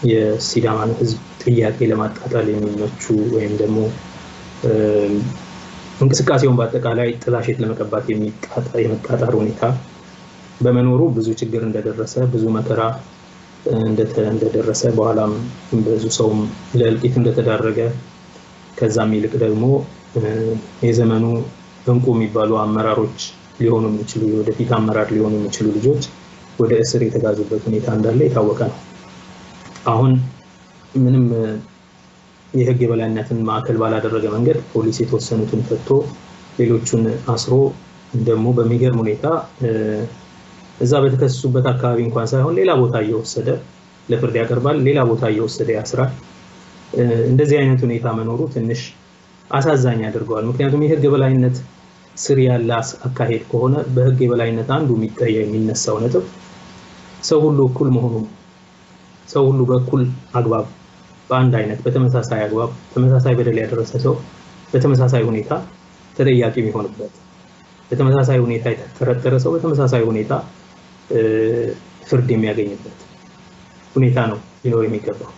Speaker 2: የሲዳማን ህዝብ ጥያቄ ለማጣጣል የሚመቹ ወይም ደግሞ እንቅስቃሴውን በአጠቃላይ ጥላሸት ለመቀባት የመጣጣር ሁኔታ በመኖሩ ብዙ ችግር እንደደረሰ፣ ብዙ መከራ እንደደረሰ፣ በኋላም ብዙ ሰውም ለእልቂት እንደተዳረገ፣ ከዛም ይልቅ ደግሞ የዘመኑ እንቁ የሚባሉ አመራሮች ሊሆኑ የሚችሉ፣ የወደፊት አመራር ሊሆኑ የሚችሉ ልጆች ወደ እስር የተጋዙበት ሁኔታ እንዳለ የታወቀ ነው። አሁን ምንም የህግ የበላይነትን ማዕከል ባላደረገ መንገድ ፖሊስ የተወሰኑትን ፈቶ ሌሎቹን አስሮ፣ ደግሞ በሚገርም ሁኔታ እዛ በተከሰሱበት አካባቢ እንኳን ሳይሆን ሌላ ቦታ እየወሰደ ለፍርድ ያቀርባል፣ ሌላ ቦታ እየወሰደ ያስራል። እንደዚህ አይነት ሁኔታ መኖሩ ትንሽ አሳዛኝ ያደርገዋል። ምክንያቱም የህግ የበላይነት ስር ያለ አካሄድ ከሆነ፣ በህግ የበላይነት አንዱ የሚነሳው ነጥብ ሰው ሁሉ እኩል መሆኑ፣ ሰው ሁሉ በእኩል አግባብ፣ በአንድ አይነት በተመሳሳይ አግባብ፣ ተመሳሳይ በደል ያደረሰ ሰው በተመሳሳይ ሁኔታ ተጠያቂ የሚሆንበት፣ በተመሳሳይ ሁኔታ የተጠረጠረ ሰው በተመሳሳይ ሁኔታ ፍርድ የሚያገኝበት ሁኔታ ነው ሊኖር የሚገባው።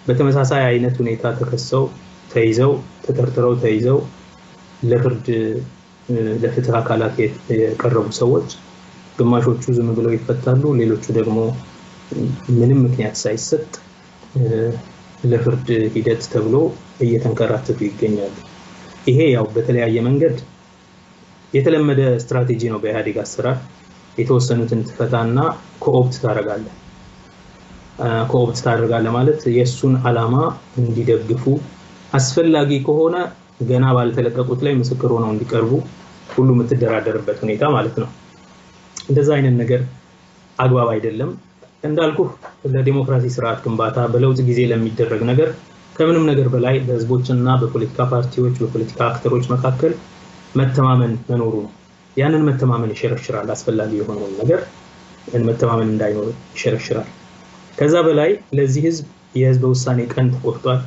Speaker 2: በተመሳሳይ አይነት ሁኔታ ተከሰው፣ ተይዘው፣ ተጠርጥረው ተይዘው ለፍርድ ለፍትህ አካላት የቀረቡ ሰዎች ግማሾቹ ዝም ብለው ይፈታሉ፣ ሌሎቹ ደግሞ ምንም ምክንያት ሳይሰጥ ለፍርድ ሂደት ተብሎ እየተንከራተቱ ይገኛሉ። ይሄ ያው በተለያየ መንገድ የተለመደ ስትራቴጂ ነው በኢህአዴግ አሰራር። የተወሰኑትን ትፈታና co-opt ታደርጋለህ። Co-opt ታደርጋለህ ማለት የእሱን ዓላማ እንዲደግፉ፣ አስፈላጊ ከሆነ ገና ባልተለቀቁት ላይ ምስክር ሆነው እንዲቀርቡ ሁሉ የምትደራደርበት ሁኔታ ማለት ነው። እንደዛ አይነት ነገር አግባብ አይደለም። እንዳልኩ ለዲሞክራሲ ስርዓት ግንባታ፣ በለውጥ ጊዜ ለሚደረግ ነገር ከምንም ነገር በላይ በህዝቦችና በፖለቲካ ፓርቲዎች፣ በፖለቲካ actor ኦች መካከል መተማመን መኖሩ ነው። ያንን መተማመን ይሸረሽራል። አስፈላጊ የሆነውን ነገር መተማመን እንዳይኖር ይሸረሽራል። ከዛ በላይ ለዚህ ህዝብ የህዝበ ውሳኔ ቀን ተቆርጧል።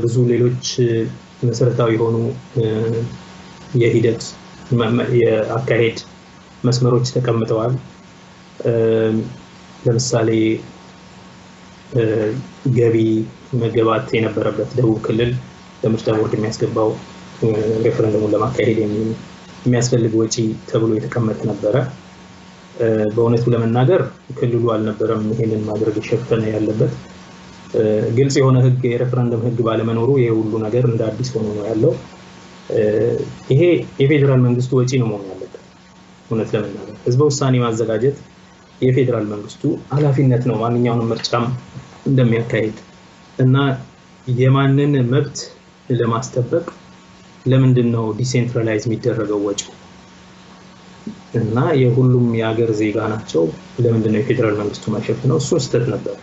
Speaker 2: ብዙ ሌሎች መሰረታዊ የሆኑ የሂደት የአካሄድ መስመሮች ተቀምጠዋል። ለምሳሌ ገቢ መገባት የነበረበት ደቡብ ክልል ለምርጫ ቦርድ የሚያስገባው ሬፈረንደሙን ለማካሄድ የሚያስፈልግ ወጪ ተብሎ የተቀመጠ ነበረ። በእውነቱ ለመናገር ክልሉ አልነበረም ይሄንን ማድረግ የሸፈነ ያለበት። ግልጽ የሆነ ህግ፣ የሬፈረንደም ህግ ባለመኖሩ ይሄ ሁሉ ነገር እንደ አዲስ ሆኖ ነው ያለው። ይሄ የፌዴራል መንግስቱ ወጪ ነው መሆን ያለበት። እውነት ለመናገር ህዝበ ውሳኔ ማዘጋጀት የፌዴራል መንግስቱ ኃላፊነት ነው፣ ማንኛውንም ምርጫም እንደሚያካሂድ። እና የማንን መብት ለማስጠበቅ ለምንድን ነው decentralize የሚደረገው ወጪው? እና የሁሉም የሀገር ዜጋ ናቸው። ለምንድን ነው የፌዴራል መንግስቱ ማይሸፍነው? እሱን ስህተት ነበር።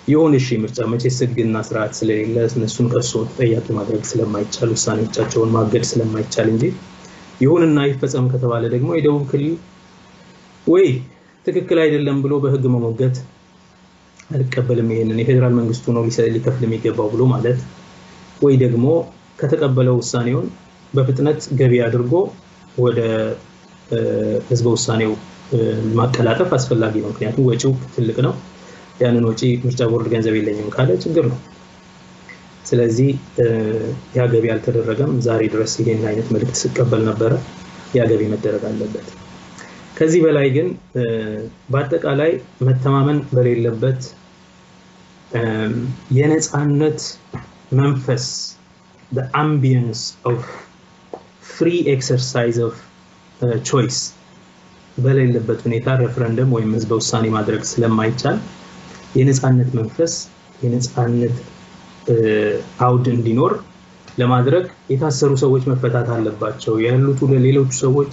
Speaker 2: ይሁን እሺ፣ ምርጫ መቼስ ህግና ስርዓት ስለሌለ እነሱን ከሶ ተጠያቂ ማድረግ ስለማይቻል፣ ውሳኔዎቻቸውን ማገድ ስለማይቻል እንጂ፣ ይሁንና ይፈጸም ከተባለ ደግሞ የደቡብ ክልል ወይ ትክክል አይደለም ብሎ በህግ መሞገት፣ አልቀበልም ይሄንን፣ የፌዴራል መንግስቱ ነው ሊከፍል የሚገባው ብሎ ማለት፣ ወይ ደግሞ ከተቀበለው ውሳኔውን በፍጥነት ገቢ አድርጎ ወደ ህዝበ ውሳኔው ማቀላጠፍ አስፈላጊ ነው። ምክንያቱም ወጪው ትልቅ ነው። ያንን ወጪ ምርጫ ቦርድ ገንዘብ የለኝም ካለ ችግር ነው። ስለዚህ ያ ገቢ አልተደረገም። ዛሬ ድረስ ይሄን አይነት መልእክት ስቀበል ነበረ። ያ ገቢ መደረግ አለበት። ከዚህ በላይ ግን በአጠቃላይ መተማመን በሌለበት፣ የነፃነት መንፈስ፣ the ambience of free exercise of choice በሌለበት ሁኔታ ሬፈረንደም ወይም ህዝበ ውሳኔ ማድረግ ስለማይቻል፣ የነፃነት መንፈስ፣ የነፃነት አውድ እንዲኖር ለማድረግ የታሰሩ ሰዎች መፈታት አለባቸው። ያሉት ሌሎቹ ሰዎች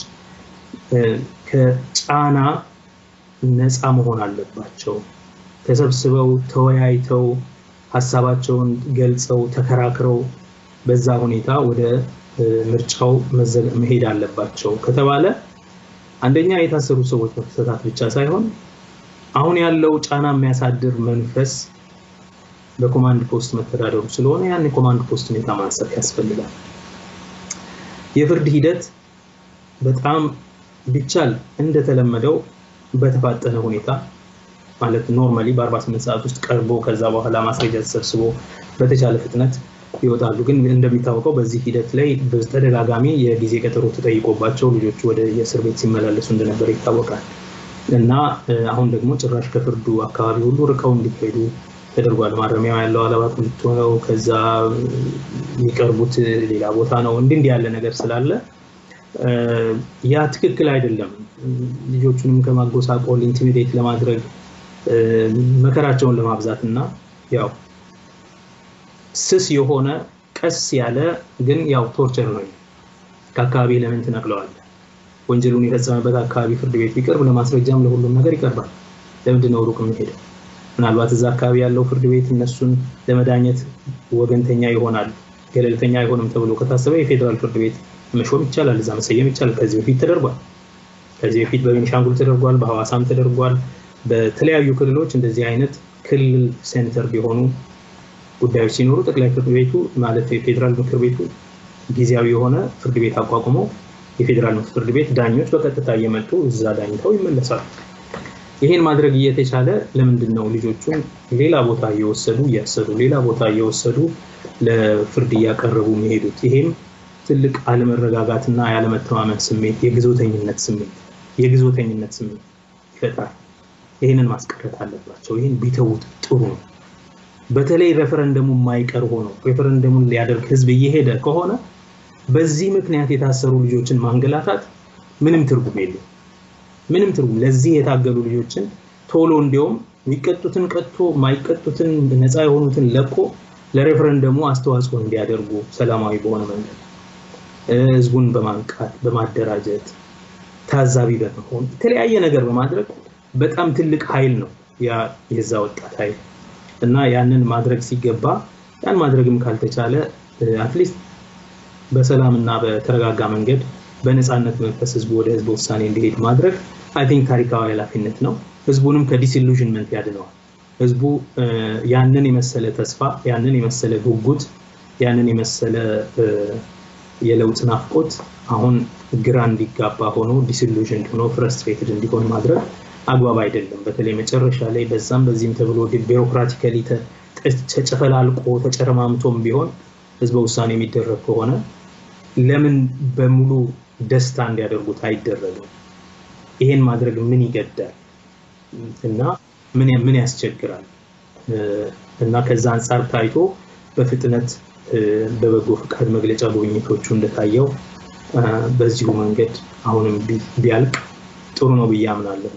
Speaker 2: ከጫና ነፃ መሆን አለባቸው። ተሰብስበው፣ ተወያይተው፣ ሀሳባቸውን ገልጸው፣ ተከራክረው በዛ ሁኔታ ወደ ምርጫው መሄድ አለባቸው ከተባለ፣ አንደኛ የታሰሩ ሰዎች መፈታት ብቻ ሳይሆን አሁን ያለው ጫና የሚያሳድር መንፈስ በኮማንድ ፖስት መተዳደሩ ስለሆነ ያን የኮማንድ ፖስት ሁኔታ ማንሳት ያስፈልጋል። የፍርድ ሂደት በጣም ቢቻል እንደተለመደው በተፋጠነ ሁኔታ፣ ማለት normally በ48 ሰዓት ውስጥ ቀርቦ ከዛ በኋላ ማስረጃ ተሰብስቦ በተቻለ ፍጥነት ይወጣሉ። ግን እንደሚታወቀው በዚህ ሂደት ላይ በተደጋጋሚ የጊዜ ቀጠሮ ተጠይቆባቸው ልጆቹ ወደ የእስር ቤት ሲመላለሱ እንደነበር ይታወቃል። እና አሁን ደግሞ ጭራሽ ከፍርዱ አካባቢ ሁሉ ርቀው እንዲሄዱ ተደርጓል። ማረሚያው ያለው አላባ ቁሊቶ ነው። ከዛ የሚቀርቡት ሌላ ቦታ ነው። እንዲህ ያለ ነገር ስላለ ያ ትክክል አይደለም። ልጆቹንም ከማጎሳቆል intimidate ለማድረግ መከራቸውን ለማብዛት እና ያው ስስ የሆነ ቀስ ያለ ግን ያው torture ነው። ከአካባቢ ለምን ትነቅለዋለህ? ወንጀሉን የፈጸመበት አካባቢ ፍርድ ቤት ቢቀርብ ለማስረጃም ለሁሉም ነገር ይቀርባል። ለምንድን ነው ሩቅ የሚሄደው? ምናልባት እዛ አካባቢ ያለው ፍርድ ቤት እነሱን ለመዳኘት ወገንተኛ ይሆናል፣ ገለልተኛ አይሆንም ተብሎ ከታሰበ የፌዴራል ፍርድ ቤት መሾም ይቻላል፣ እዛ መሰየም ይቻላል። ከዚህ በፊት ተደርጓል። ከዚህ በፊት በቤኒሻንጉል ተደርጓል፣ በሐዋሳም ተደርጓል። በተለያዩ ክልሎች እንደዚህ አይነት ክልል center ቢሆኑ ጉዳዮች ሲኖሩ ጠቅላይ ፍርድ ቤቱ ማለት የፌዴራል ምክር ቤቱ ጊዜያዊ የሆነ ፍርድ ቤት አቋቁሞ የፌዴራል ፍርድ ቤት ዳኞች በቀጥታ እየመጡ እዛ ዳኝተው ይመለሳሉ። ይሄን ማድረግ እየተቻለ ለምንድን ነው ልጆቹን ሌላ ቦታ እየወሰዱ እያሰሩ ሌላ ቦታ እየወሰዱ ለፍርድ እያቀረቡ የሚሄዱት? ይሄም ትልቅ አለመረጋጋትና ያለመተማመን ስሜት፣ የግዞተኝነት ስሜት ይፈጥራል። ይሄንን ማስቀረት አለባቸው። ይሄን ቢተዉት ጥሩ ነው። በተለይ ሬፈረንደሙ የማይቀር ሆኖ ሬፈረንደሙን ሊያደርግ ህዝብ እየሄደ ከሆነ በዚህ ምክንያት የታሰሩ ልጆችን ማንገላታት ምንም ትርጉም የለውም። ምንም ትርጉም ለዚህ የታገሉ ልጆችን ቶሎ እንዲያውም የሚቀጡትን ቀጥቶ የማይቀጡትን ነፃ የሆኑትን ለቆ ለሬፈረንደሙ አስተዋጽኦ እንዲያደርጉ ሰላማዊ በሆነ መንገድ ህዝቡን በማንቃት፣ በማደራጀት፣ ታዛቢ በመሆን፣ የተለያየ ነገር በማድረግ በጣም ትልቅ ኃይል ነው ያ የዛ ወጣት ኃይል። እና ያንን ማድረግ ሲገባ ያን ማድረግም ካልተቻለ at least በሰላምና በተረጋጋ መንገድ በነፃነት መንፈስ ህዝቡ ወደ ህዝበ ውሳኔ እንዲሄድ ማድረግ I think ታሪካዊ ኃላፊነት ነው። ህዝቡንም ከ disillusionment ያድነዋል። ህዝቡ ያንን የመሰለ ተስፋ፣ ያንን የመሰለ ጉጉት፣ ያንን የመሰለ የለውጥ ናፍቆት አሁን ግራ እንዲጋባ ሆኖ disillusion ሆኖ frustrated እንዲሆን ማድረግ አግባብ አይደለም። በተለይ መጨረሻ ላይ በዛም በዚህም ተብሎ bureaucratically ተጨፈላልቆ ተጨረማምቶም ቢሆን ህዝበ ውሳኔ የሚደረግ ከሆነ ለምን በሙሉ ደስታ እንዲያደርጉት አይደረግም? ይሄን ማድረግ ምን ይገዳል እና ምን ያስቸግራል? እና ከዛ አንጻር ታይቶ በፍጥነት በበጎ ፈቃድ መግለጫ ጉብኝቶቹ እንደታየው በዚሁ መንገድ አሁንም ቢያልቅ ጥሩ ነው ብዬ አምናለሁ።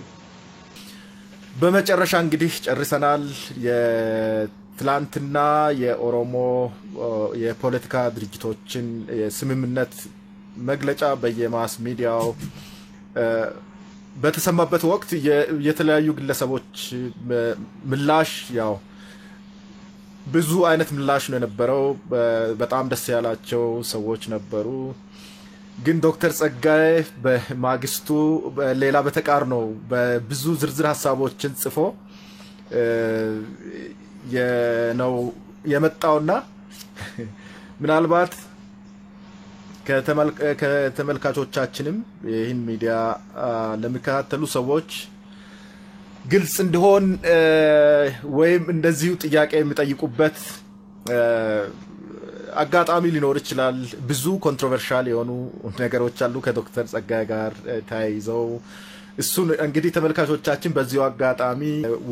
Speaker 1: በመጨረሻ እንግዲህ ጨርሰናል። የትላንትና የኦሮሞ የፖለቲካ ድርጅቶችን የስምምነት መግለጫ በየ mass ሚዲያው በተሰማበት ወቅት የተለያዩ ግለሰቦች ምላሽ፣ ያው ብዙ አይነት ምላሽ ነው የነበረው። በጣም ደስ ያላቸው ሰዎች ነበሩ። ግን ዶክተር ጸጋዬ በማግስቱ ሌላ በተቃርኖ በብዙ ዝርዝር ሀሳቦችን ጽፎ ነው የመጣውና ምናልባት ከተመልካቾቻችንም ይህን ሚዲያ ለሚከታተሉ ሰዎች ግልጽ እንዲሆን ወይም እንደዚሁ ጥያቄ የሚጠይቁበት አጋጣሚ ሊኖር ይችላል። ብዙ controversial የሆኑ ነገሮች አሉ ከዶክተር ጸጋዬ ጋር ተያይዘው። እሱን እንግዲህ ተመልካቾቻችን በዚሁ አጋጣሚ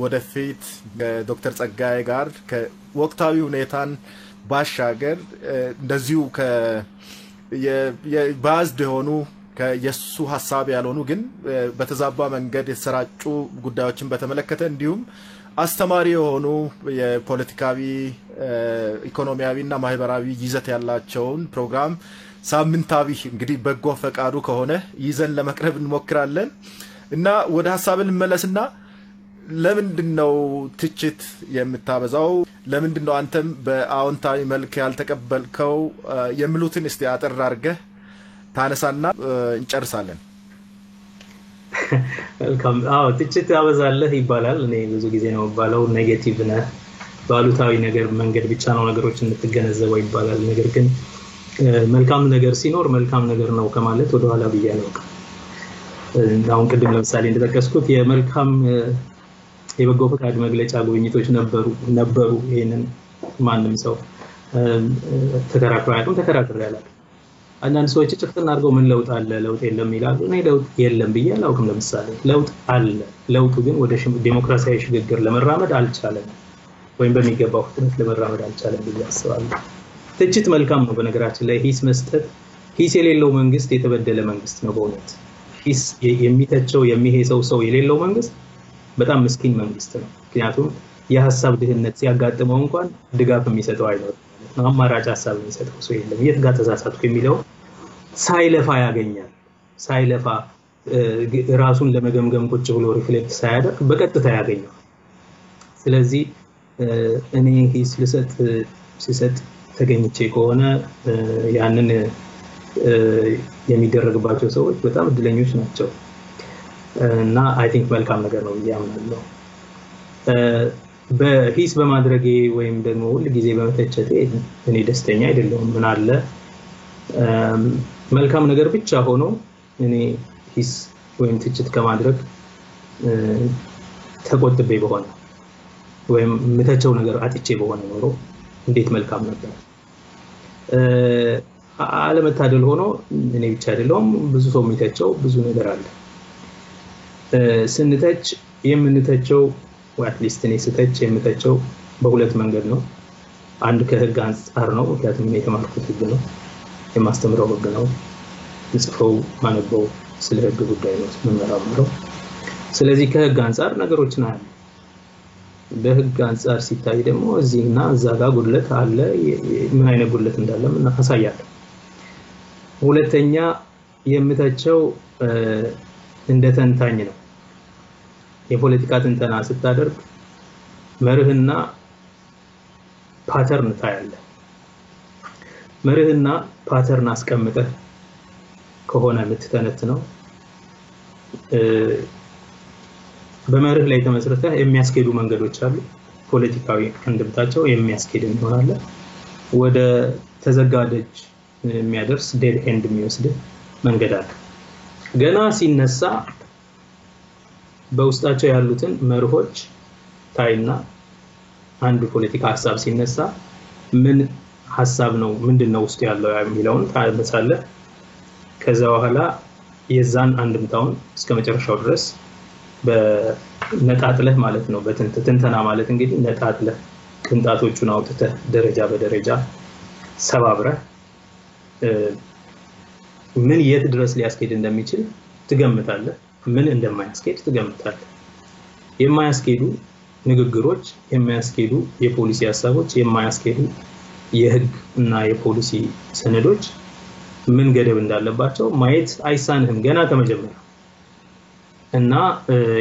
Speaker 1: ወደፊት ከዶክተር ጸጋዬ ጋር ከወቅታዊ ሁኔታን ባሻገር እንደዚሁ biased የሆኑ፣ የእሱ ሀሳብ ያልሆኑ ግን በተዛባ መንገድ የተሰራጩ ጉዳዮችን በተመለከተ እንዲሁም አስተማሪ የሆኑ የፖለቲካዊ፣ ኢኮኖሚያዊ እና ማህበራዊ ይዘት ያላቸውን ፕሮግራም ሳምንታዊ እንግዲህ በጎ ፈቃዱ ከሆነ ይዘን ለመቅረብ እንሞክራለን። እና ወደ ሀሳብ ልመለስና ለምንድን ነው ትችት የምታበዛው? ለምንድን ነው አንተም በአዎንታዊ መልክ ያልተቀበልከው? የሚሉትን እስቲ አጠር አድርገህ ታነሳና እንጨርሳለን።
Speaker 2: መልካም። አዎ፣ ትችት ታበዛለህ ይባላል። እኔ ብዙ ጊዜ ነው የሚባለው፣ negative ነህ፣ በአሉታዊ ነገር መንገድ ብቻ ነው ነገሮች የምትገነዘበው ይባላል። ነገር ግን መልካም ነገር ሲኖር መልካም ነገር ነው ከማለት ወደኋላ ብዬ አላውቅም። አሁን ቅድም ለምሳሌ እንደጠቀስኩት የመልካም የበጎ ፈቃድ መግለጫ ጉብኝቶች ነበሩ። ይህንን ማንም ሰው ተከራክሮ አያውቅም፣ ተከራክሬ አላውቅም። አንዳንድ ሰዎች ጭፍን አድርገው ምን ለውጥ አለ ለውጥ የለም ይላሉ። እኔ ለውጥ የለም ብዬ አላውቅም። ለምሳሌ ለውጥ አለ፣ ለውጡ ግን ወደ ዴሞክራሲያዊ ሽግግር ለመራመድ አልቻለም፣ ወይም በሚገባው ፍጥነት ለመራመድ አልቻለም ብዬ አስባለሁ። ትችት መልካም ነው። በነገራችን ላይ ሂስ መስጠት፣ ሂስ የሌለው መንግስት የተበደለ መንግስት ነው። በእውነት ሂስ የሚተቸው የሚሄሰው ሰው የሌለው መንግስት በጣም ምስኪን መንግስት ነው። ምክንያቱም የሀሳብ ድህነት ሲያጋጥመው እንኳን ድጋፍ የሚሰጠው አይኖርም ማለት ነው። አማራጭ ሀሳብ የሚሰጠው ሰው የለም። የት ጋር ተሳሳትኩ የሚለው ሳይለፋ ያገኛል። ሳይለፋ ራሱን ለመገምገም ቁጭ ብሎ reflect ሳያደርግ በቀጥታ ያገኘዋል። ስለዚህ እኔ ሂስ ልሰጥ ሲሰጥ ተገኝቼ ከሆነ ያንን የሚደረግባቸው ሰዎች በጣም እድለኞች ናቸው እና I think መልካም ነገር ነው ብዬ አምናለሁ። በሂስ በማድረጌ ወይም ደግሞ ሁል ጊዜ በመተቸቴ እኔ ደስተኛ አይደለሁም። ምን አለ መልካም ነገር ብቻ ሆኖ እኔ ሂስ ወይም ትችት ከማድረግ ተቆጥቤ በሆነ ወይም የምተቸው ነገር አጥቼ በሆነ ኖሮ እንዴት መልካም ነበር። አለመታደል ሆኖ እኔ ብቻ አይደለሁም፣ ብዙ ሰው የሚተቸው ብዙ ነገር አለ። ስንተች የምንተቸው at least እኔ ስተች የምተቸው በሁለት መንገድ ነው። አንድ ከህግ አንጻር ነው፣ ምክንያቱም እኔ የተማርኩት ህግ ነው፣ የማስተምረው ህግ ነው፣ ምጽፈው ማነበው ስለ ህግ ጉዳይ ነው የምመራመረው። ስለዚህ ከህግ አንጻር ነገሮችን አያለሁ። በህግ አንጻር ሲታይ ደግሞ እዚህና እዛ ጋር ጉድለት አለ፣ ምን አይነት ጉድለት እንዳለ አሳያለሁ። ሁለተኛ የምተቸው እንደ ተንታኝ ነው። የፖለቲካ ትንተና ስታደርግ መርህና pattern ታያለህ። መርህና pattern አስቀምጠህ ከሆነ የምትተነትነው በመርህ ላይ ተመስርተህ የሚያስኬዱ መንገዶች አሉ። ፖለቲካዊ አንድምታቸው የሚያስኬድ ይሆናል። ወደ ተዘጋ ደጅ የሚያደርስ dead end የሚወስድ መንገድ አለ። ገና ሲነሳ በውስጣቸው ያሉትን መርሆች ታይና አንድ ፖለቲካ ሀሳብ ሲነሳ ምን ሀሳብ ነው ምንድነው ውስጥ ያለው የሚለውን ታነሳለህ። ከዛ በኋላ የዛን አንድምታውን እስከ መጨረሻው ድረስ በነጣጥለህ ማለት ነው። በትንተና ማለት እንግዲህ ነጣጥለህ ቅንጣቶቹን አውጥተህ ደረጃ በደረጃ ሰባብረህ ምን የት ድረስ ሊያስኬድ እንደሚችል ትገምታለህ። ምን እንደማያስኬድ ትገምታለህ። የማያስኬዱ ንግግሮች፣ የማያስኬዱ የፖሊሲ ሀሳቦች፣ የማያስኬዱ የህግ እና የፖሊሲ ሰነዶች ምን ገደብ እንዳለባቸው ማየት አይሳንህም ገና ከመጀመሪያው። እና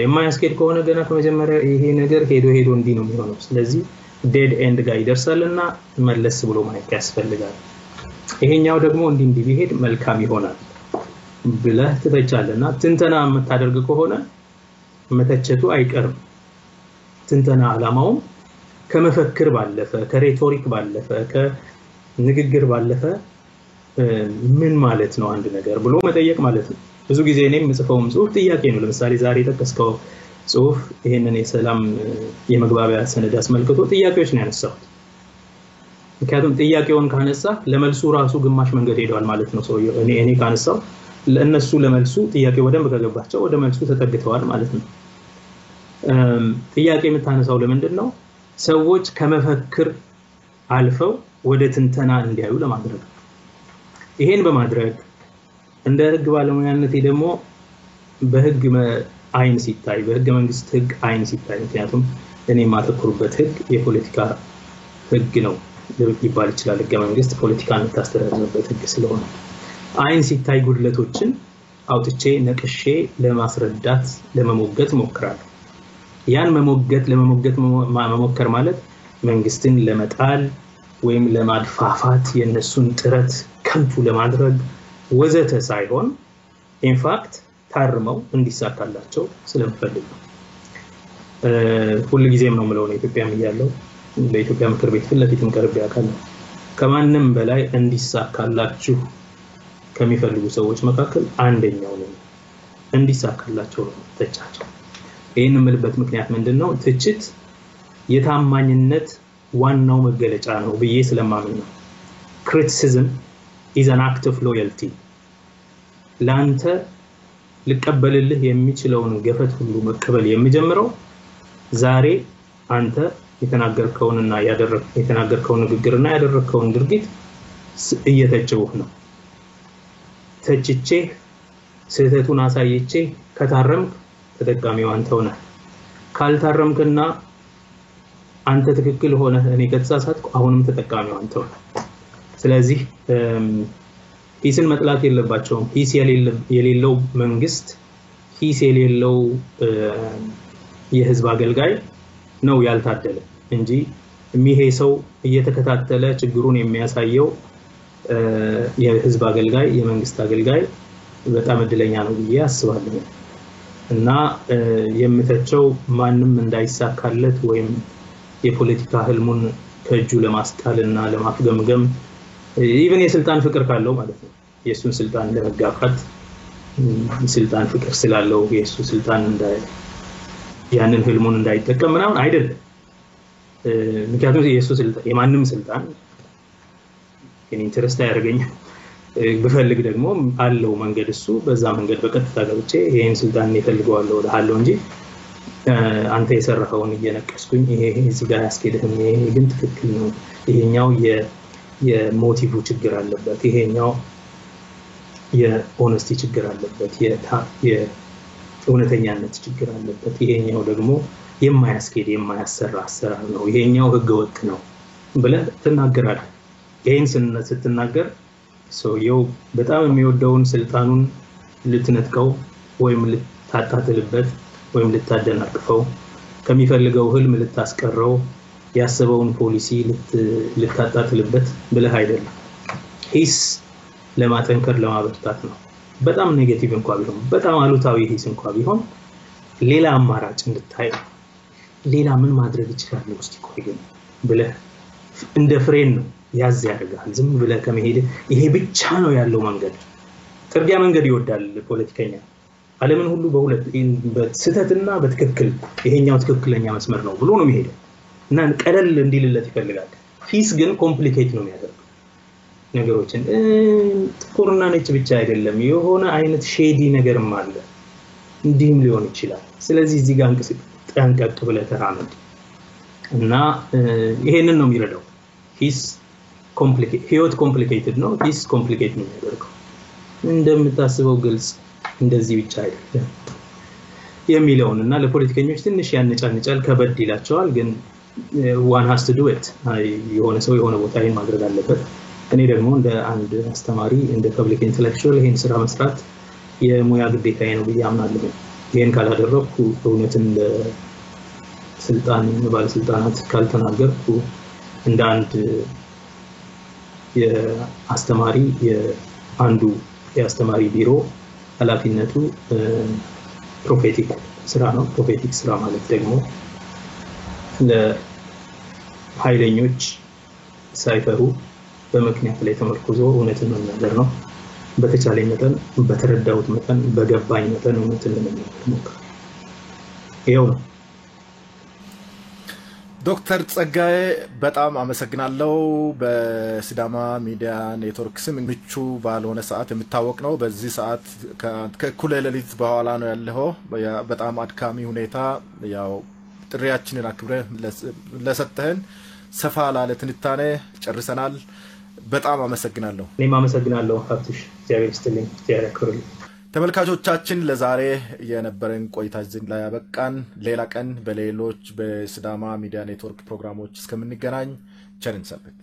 Speaker 2: የማያስኬድ ከሆነ ገና ከመጀመሪያ ይሄ ነገር ሄዶ ሄዶ እንዲህ ነው የሚሆነው፣ ስለዚህ dead end ጋር ይደርሳልና መለስ ብሎ ማየት ያስፈልጋል። ይሄኛው ደግሞ እንዲህ እንዲህ ቢሄድ መልካም ይሆናል ብለህ ትተቻለህና ትንተና የምታደርግ ከሆነ መተቸቱ አይቀርም። ትንተና ዓላማውም ከመፈክር ባለፈ፣ ከ rhetoric ባለፈ፣ ከንግግር ባለፈ ምን ማለት ነው አንድ ነገር ብሎ መጠየቅ ማለት ነው። ብዙ ጊዜ እኔም የምጽፈውም ጽሁፍ ጥያቄ ነው። ለምሳሌ ዛሬ የጠቀስከው ጽሁፍ ይሄንን የሰላም የመግባቢያ ሰነድ አስመልክቶ ጥያቄዎች ነው ያነሳሁት። ምክንያቱም ጥያቄውን ካነሳ ለመልሱ ራሱ ግማሽ መንገድ ሄደዋል ማለት ነው ሰውየው። እኔ ካነሳው ለእነሱ ለመልሱ ጥያቄው በደንብ ከገባቸው ወደ መልሱ ተጠግተዋል ማለት ነው። ጥያቄ የምታነሳው ለምንድን ነው? ሰዎች ከመፈክር አልፈው ወደ ትንተና እንዲያዩ ለማድረግ። ይሄን በማድረግ እንደ ህግ ባለሙያነቴ ደግሞ በህግ አይን ሲታይ፣ በህገ መንግስት ህግ አይን ሲታይ፣ ምክንያቱም እኔ የማተኩርበት ህግ የፖለቲካ ህግ ነው ሊባል ይችላል። ህገ መንግስት ፖለቲካን የምታስተዳድርበት ህግ ስለሆነ አይን ሲታይ ጉድለቶችን አውጥቼ ነቅሼ ለማስረዳት ለመሞገት እሞክራለሁ። ያን መሞገት ለመሞገት መሞከር ማለት መንግስትን ለመጣል ወይም ለማድፋፋት የነሱን ጥረት ከንቱ ለማድረግ ወዘተ ሳይሆን in fact ታርመው እንዲሳካላቸው ስለምፈልግ ነው። ሁል ጊዜም ነው የምለው፣ ኢትዮጵያም እያለሁ በኢትዮጵያ ምክር ቤት ፊት ለፊትም ቀርቤ አውቃለሁ። ከማንም በላይ እንዲሳካላችሁ ከሚፈልጉ ሰዎች መካከል አንደኛው ነኝ። እንዲሳካላቸው ነው ተቻቸው። ይሄን የምልበት ምክንያት ምንድነው? ትችት የታማኝነት ዋናው መገለጫ ነው ብዬ ስለማምን ነው። Criticism is an act of loyalty። ለአንተ ልቀበልልህ የሚችለውን ገፈት ሁሉ መቀበል የሚጀምረው ዛሬ አንተ የተናገርከውንና የተናገርከውን ንግግርና ያደረግከውን ድርጊት እየተቸውህ ነው። ተችቼ ስህተቱን አሳይቼ ከታረምክ ተጠቃሚው አንተው ነህ። ካልታረምክና አንተ ትክክል ሆነህ እኔ ከተሳሳትኩ አሁንም ተጠቃሚው አንተው ነህ። ስለዚህ ሂስን መጥላት የለባቸውም። ሂስ የሌለው መንግስት፣ ሂስ የሌለው የህዝብ አገልጋይ ነው ያልታደለ እንጂ የሚሄ ሰው እየተከታተለ ችግሩን የሚያሳየው የህዝብ አገልጋይ፣ የመንግስት አገልጋይ በጣም እድለኛ ነው ብዬ አስባለሁ። እና የምተቸው ማንም እንዳይሳካለት ወይም የፖለቲካ ህልሙን ከእጁ ለማስጣል እና ለማፍገምገም፣ even የስልጣን ፍቅር ካለው ማለት ነው፣ የእሱን ስልጣን ለመጋፋት ስልጣን ፍቅር ስላለው የእሱ ስልጣን ያንን ህልሙን እንዳይጠቀም ምናምን አይደለም። ምክንያቱም የእሱ ስልጣን የማንም ስልጣን interest አያደርገኝም። ብፈልግ ደግሞ አለው መንገድ፣ እሱ በዛ መንገድ በቀጥታ ገብቼ ይህን ስልጣን እፈልገዋለሁ እልሃለሁ እንጂ አንተ የሰራኸውን እየነቀስኩኝ ይሄ እዚህ ጋር አያስኬድህም፣ ይሄ ግን ትክክል ነው፣ ይሄኛው የ motive ችግር አለበት፣ ይሄኛው የ honesty ችግር አለበት፣ የእውነተኛነት ችግር አለበት፣ ይሄኛው ደግሞ የማያስኬድ የማያሰራ አሰራር ነው፣ ይሄኛው ህገወጥ ነው ብለህ ትናገራለህ። ይሄን ስትናገር ሰውየው በጣም የሚወደውን ስልጣኑን ልትነጥቀው ወይም ልታጣጥልበት ወይም ልታደናቅፈው፣ ከሚፈልገው ህልም ልታስቀረው፣ ያሰበውን ፖሊሲ ልታጣጥልበት ብለህ አይደለም። ሂስ ለማጠንከር ለማበርታት ነው። በጣም negative እንኳ ቢሆን፣ በጣም አሉታዊ ሂስ እንኳ ቢሆን ሌላ አማራጭ እንድታይ፣ ሌላ ምን ማድረግ እችላለሁ እስቲ ቆይ ግን ብለህ እንደ ፍሬን ነው ያዝ ያደርግሃል። ዝም ብለህ ከመሄድ ይሄ ብቻ ነው ያለው መንገድ። ጥርጊያ መንገድ ይወዳል ፖለቲከኛ። ዓለምን ሁሉ በሁለት፣ በስህተትና በትክክል፣ ይሄኛው ትክክለኛ መስመር ነው ብሎ ነው የሚሄደው እና ቀለል እንዲልለት ይፈልጋል። ሂስ ግን complicate ነው የሚያደርገው ነገሮችን። ጥቁርና ነጭ ብቻ አይደለም፣ የሆነ አይነት shady ነገርም አለ። እንዲህም ሊሆን ይችላል። ስለዚህ እዚህ ጋር ጠንቀቅ ብለህ ተራመድ እና ይሄንን ነው የሚረዳው። ሂስ ህይወት complicated ነው። ሂስ complicate ነው የሚያደርገው። እንደምታስበው ግልጽ እንደዚህ ብቻ አይደለም የሚለውን እና ለፖለቲከኞች ትንሽ ያነጫንጫል፣ ከበድ ይላቸዋል። ግን one has to do it። የሆነ ሰው የሆነ ቦታ ይሄን ማድረግ አለበት። እኔ ደግሞ እንደ አንድ አስተማሪ፣ እንደ public intellectual ይሄን ስራ መስራት የሙያ ግዴታዬ ነው ብዬ አምናለሁ። ይሄን ካላደረግኩ፣ እውነትን ለስልጣን ባለስልጣናት ካልተናገርኩ፣ እንደ አንድ የአስተማሪ አንዱ የአስተማሪ ቢሮ ኃላፊነቱ prophetic ስራ ነው። Prophetic ስራ ማለት ደግሞ ለኃይለኞች ሳይፈሩ በምክንያት ላይ ተመርኩዞ እውነትን መናገር ነው። በተቻለኝ መጠን፣ በተረዳሁት መጠን፣ በገባኝ መጠን እውነትን ለመናገር እሞክራለሁ። ይኸው ነው።
Speaker 1: ዶክተር ጸጋዬ በጣም አመሰግናለሁ። በሲዳማ ሚዲያ ኔትወርክ ስም ምቹ ባልሆነ ሰዓት የሚታወቅ ነው። በዚህ ሰዓት ከእኩለ ሌሊት በኋላ ነው ያለኸው። በጣም አድካሚ ሁኔታ ያው ጥሪያችንን አክብረህ ለሰጠህን ሰፋ ላለ ትንታኔ ጨርሰናል። በጣም አመሰግናለሁ።
Speaker 2: እኔም አመሰግናለሁ ሀብትሽ። እግዚአብሔር ይስጥልኝ። እግዚአብሔር ያክብርልኝ።
Speaker 1: ተመልካቾቻችን፣ ለዛሬ የነበረን ቆይታ እዚህ ላይ ያበቃን። ሌላ ቀን በሌሎች በሲዳማ ሚዲያ ኔትወርክ ፕሮግራሞች እስከምንገናኝ ቸር እንሰንብት።